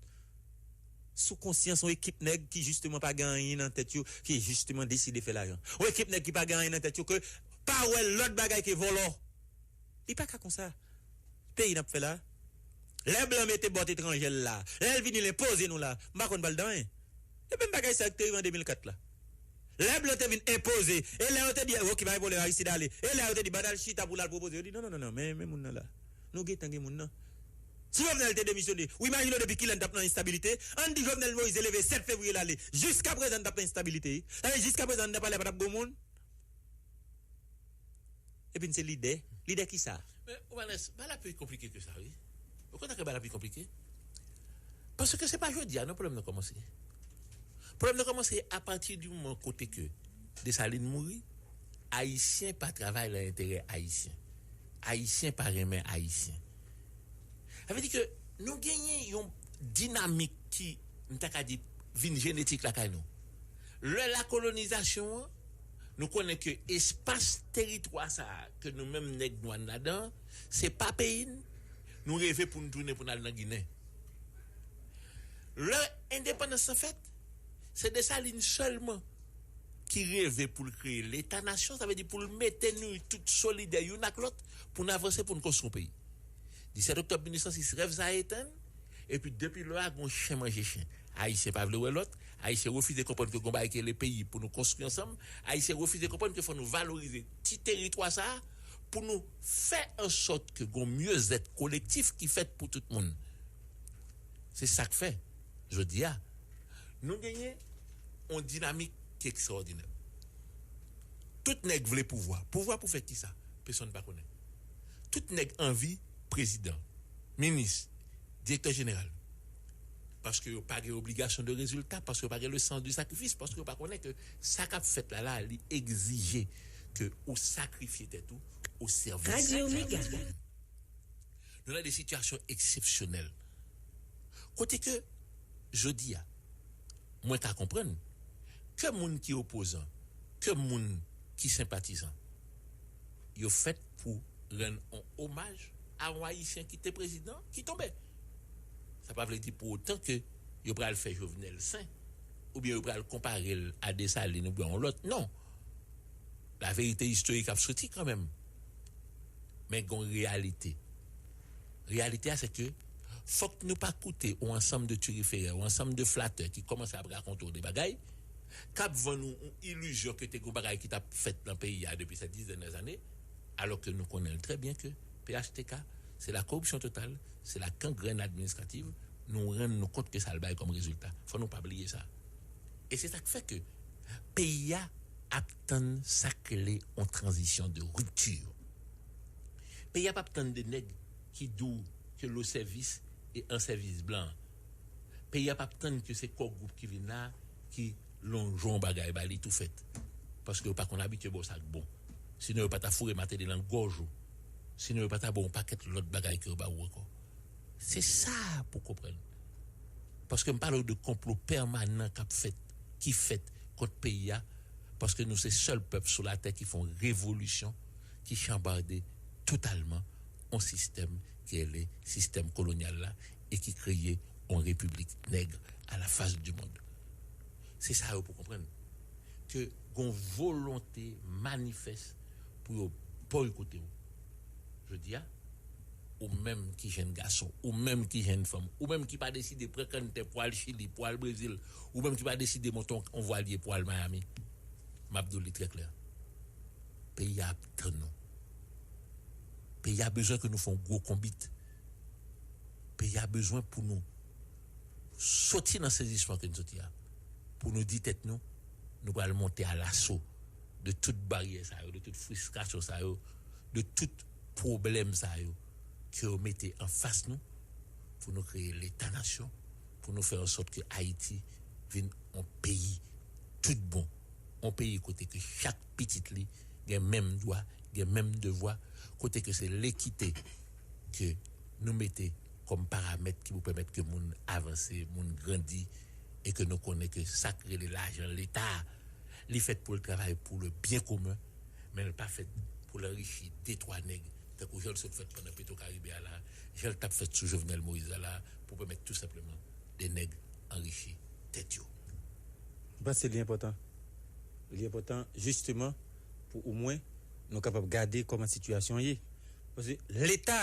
Sou konsyans yon ekip nèg ki jisteman pa gen anyen nan tèt yo, ki jisteman deside fè lajan. Yon ekip nèg ki pa gen anyen nan tèt yo, ke pa wè lòt bagay ke vòlò. Li pa ka konsa. Peyi n ap fè la. Lè blan mete bòt etranjè l la, lè l vini l enpoze nou la, m pa konn pa l dan anyen. E menm bagay sa k te rive an de mil kat la. Lè blan te vin enpoze, e lè yo te di, "Ok, pa gen pwoblèm, Aristide ale." E lè yo te di, "Ban n al chita pou l al pwopoze," yo di, "Non, non, non, non, men, men moun nan la. Nou gentan gen moun nan." Si Jovenel te demisyone, ou imajine w depi kilè n t ap nan enstabilite? Ann di Jovenel Moïse leve sèt fevriye l ale. Jiskaprezan n t ap nan enstabilite, wi. Sa vle di jiskaprezan anndan palè a pa t ap gen moun? Epi n se lidè. Lidè kisa? Men, Owalès, bagay la pi konplike ke sa, wi. Ou konn bagay la pi konplike? Paske se pa jodi a, non, pwoblèm nan kòmanse. Pwoblèm nan kòmanse apati di moman kote ke Desalin mouri, Ayisyen pa travay nan enterè Ayisyen. Ayisyen pa renmen Ayisyen. Sa vle di ke nou genyen yon dinamik ki, m ta ka di, vin jenetik lakay nou. Lè lakolonizasyon an, nou konnen ke espas teritwa sa a, ke nou menm nèg nwa n ladan, se pa peyi n, nou reve pou n tounen pou n al nan Ginen. Lè endepandans lan fèt, se Desalin sèlman ki reve pou l kreye Leta nasyon, sa vle di pou l mete nou tout solidè youn ak lòt pou n avanse, pou n konstwi yon peyi. Disèt oktòb mil nèf san sis, rèv sa a etenn, epi depi lè a, gon chen manje chen. Ayisyen pa vle wè lòt, Ayisyen refize konprann ke gon bagay ki rele peyi pou nou konstwi ansanm, Ayisyen refize konprann ke fò nou valorize ti teritwa sa a pou nou fè an sòt ke gon myezèt kolektif ki fèt pou tout moun. Se sa k fè, jodi a, nou genyen yon dinamik ki ekstraòdinè. Tout nèg vle pouvwa. Pouvwa pou fè kisa? Pèsonn pa konnen. Tout nèg anvi prezidan, minis, direktè jeneral. Paske yo pa gen obligasyon de rezilta, paske yo pa gen le sens du sacrifice, paske yo pa konnen ke sa k ap fèt la la, li egzije ke ou sakrifye tèt ou o sèvis. Nou nan de sitiyasyon eksepsyonèl. Kote ke, jodi a, mwen ka konprann ke moun ki opozan, ke moun ki senpatizan, yo fèt pou rann on omaj a yon Ayisyen ki te prezidan, ki tonbe. Sa pa vle di pou otan ke yo pral fè Jovenel sen, oubyen yo pral konpare l a Desalin oubyen yon lòt. Non. Laverite istorik ap soti kanmenm. Men gon reyalite. Reyalite a, se ke fòk nou pa koute yon ansanm de tiriferè, yon ansanm de flatè ki kòmanse ap rakonte w de bagay, k ap vann ou yon ilizyon ke te gon bagay ki t ap fèt nan peyi a depi ces dix dernières années, alò ke nou konnen l trè byen ke P H T K, se la koripsyon total, se la gangrèn administrativ, nou rann nou kont ke sa l bay kòm rezilta. Fò nou pa bliye sa. E se sa k fè ke peyi a ap tann sa k rele yon tranzisyon de ripti. Peyi a p ap tann de nèg ki di w ke lo sèvis e an sèvis blan. Peyi a p ap tann ke se kò gwoup ki vin la, ki lonje yon bagay ba li tou fèt. Paske yo pa konn abitye ba w sa k bon. Sinon yo pa ta foure mateli nan gòj ou. Sinon yo pa ta ba w yon pakèt lòt bagay ke yo ba w ankò. Se sa pou w konprann. Paske m pale w de konplo pèmanan k ap fèt, ki fèt kont peyi a, paske nou se sèl pèp sou latè ki fè yon revolisyon, ki chanbade totalman yon sistèm ki rele sistèm kolonyal la e ki kreye yon repiblik nèg a la fas di mond. Se sa yo pou konprann. Ke gon volonte manifès pou yo boykote w. Jodi a, ou menm ki jenn gason, ou menm ki jenn fanm, ou menm ki pa deside pran kanntè pou al Chili, pou al Brezil, ou menm ki pa deside monte yon, yon vwalye pou al Miami, m ap di w li trè klè. Peyi a ap tann nou. Peyi a bezwen ke nou fè yon gwo konbit. Peyi a bezwen pou nou soti nan sezisman ke n soti a, pou nou di tèt nou, nou pral monte alaso de tout baryè sa yo, de tout fristrasyon sa yo, de tout pwoblèm sa yo ke yo mete anfas nou, pou nou kreye Leta nasyon, pou nou fè an sòt ke Ayiti vin yon peyi tout bon, yon peyi kote ke chak pitit li gen menm dwa, gen menm devwa, kote ke se lekite ke nou mete kòm paramèt ki pou pèmèt ke moun avanse, moun grandi, e ke nou konnen ke sa k rele lajan Leta a, li fèt pou l travay pou le byen komen, men l pa fèt pou l anrichi de twa nèg, tankou jan l sot fèt pandan Petro Caribe a la, jan l t ap fèt sou Jovenel Moïse a la, pou pèmèt tou senpleman de nèg anrichi tèt yo. M panse li enpòtan. Li enpòtan, jisteman, pou omwen nou kapab gade kòman sitiyasyon an ye. Paske Leta,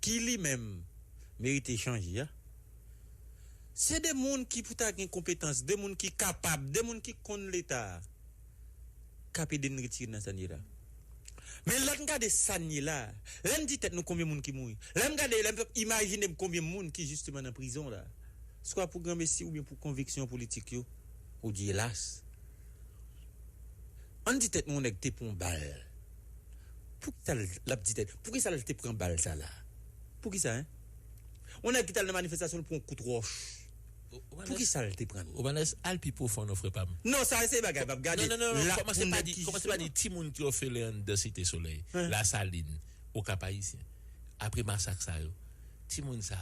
ki li menm merite chanje a, se de moun ki pou ta gen konpetans, de moun ki kapab, de moun ki konn Leta a, k ap ede n retire n nan sa n ye la. Men lè n gade sa n ye la, lè n di tèt nou konbyen moun ki mouri, lè m gade, lè m imajine m konbyen moun ki jisteman nan prizon la, swa pou granmesi oubyen pou konviksyon politik yo, ou di elas. Ann di tèt nou yon nèg te pran yon bal. Poukisa l ap di tèt, poukisa l te pran bal sa la? Poukisa, en? Yon nèg ki t al nan manifestasyon, l pran yon kout wòch. Poukisa l te pran l? Obanès, al pi pwofon non, frè pa m. Non, sa se bagay m ap gade. Non, non, non, non. Kòmanse pa di, kòmanse pa di timoun ki òfelen anndan Site Solèy, Lasalin, Okap Ayisyen. Apre masak sa yo, timoun sa,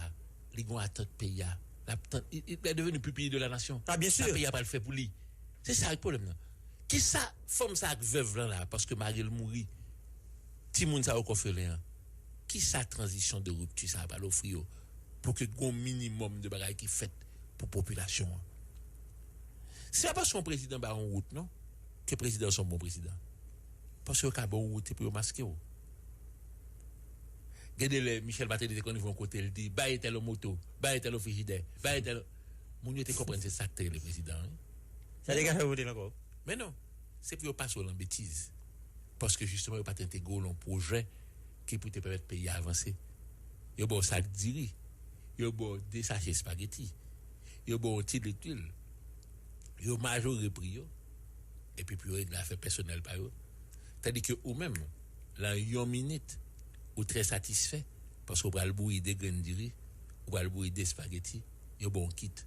li gon atant peyi a. L ap tann, il, il est devenu pupille de la nation. Ah, bien sûr. Sa peyi a pral fè pou li. Se sa ki pwoblèm nan. Kisa fanm sa ak vèv lan la, paske mari l mouri, timoun sa yo k òfelen an, kisa tranzisyon de ripti sa pral ofri yo pou ke gon minimòm de bagay ki fèt pou popilasyon an? Se pa paske yon prezidan ba yon wout non, ke prezidan se yon bon prezidan. Paske yo ka ba yon wout pou yo maske w. Gen de lè Michel Martelly te konn rive yon kote, l di, bay entèl yon moto, bay entèl yon frijidè, bay entèl. Moun yo te konprann se sa k te rele prezidan wi. Sa te ka fè vote l ankò. Men non, se pou yo pase w lan betiz. Paske jisteman yo pa t entegre w lan pwojè ki pou te pèmèt peyi a avanse. Yo ba w sak diri, yo ba w de sachè espageti, yo ba w ti lit lwil, yo majore pri yo, epi pou yo regle afè pèsonèl pa yo. Tandike ou menm, lan yon minit, ou trè satisfè, paske ou pral bouyi de grenn diri, ou pral bouyi de espageti, yo ba w kit.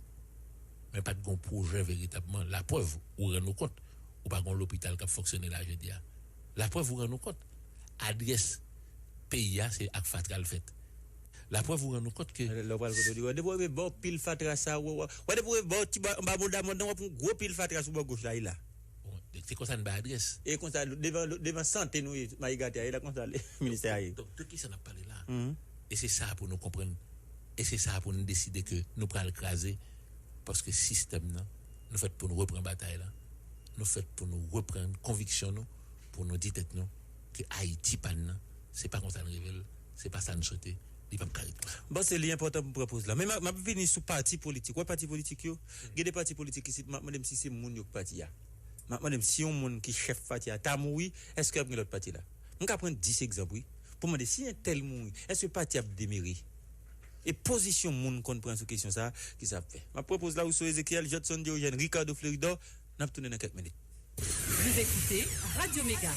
Men pa t gon pwojè veritabman. Laprèv, ou rann ou kont, ou pa gon lopital k ap fonksyone la jodi a. Laprèv, ou rann ou kont, adrès peyi a se ak fatra l fèt. Laprèv, ou rann ou kont ke. Lè w pral kote w di, wè, depi w rive bò pil fatra sa, wè, wè, wè, depi w rive bò ti bò anba bon damòd nan, w ap yon gwo pil fatra sou bò goch la, e la. Bon, se konsa n bay adrès. E konsa, devan, devan sante nou ye, Mayi Gate a, e la konsa ministè a ye. Donk, de kisa n ap pale la? E se sa pou nou konprann. E se sa pou nou deside ke nou pral kraze. Paske sistèm nan, nou fèt pou nou repran batay la. Nou fèt pou nou repran konviksyon nou, pou nou di tèt nou ke Ayiti pa n nan, se pa konsa n reve l, se pa sa n swete, li p ap ka ret konsa. M panse li enpòtan pou m pran poz la. Men m ap vini sou pati politik. Wè pati politik yo? Gen de pati politik isit, m ap mande m si se moun yo k pati a. M ap mande m si yon moun ki chèf pati a ta mouri, èske y ap gen lòt pati la? M ka pran dis egzanp, wi. Pou mande si entèl mouri, èske pati ap demere? E pozisyon moun konn pran sou kesyon sa a, ki sa ap fè? M ap pran poz la, Rousseau Ezekiel, Judson Diogène, Ricardo Fleuridor, n ap tounen nan kèk minit. Vous écoutez Radio Méga.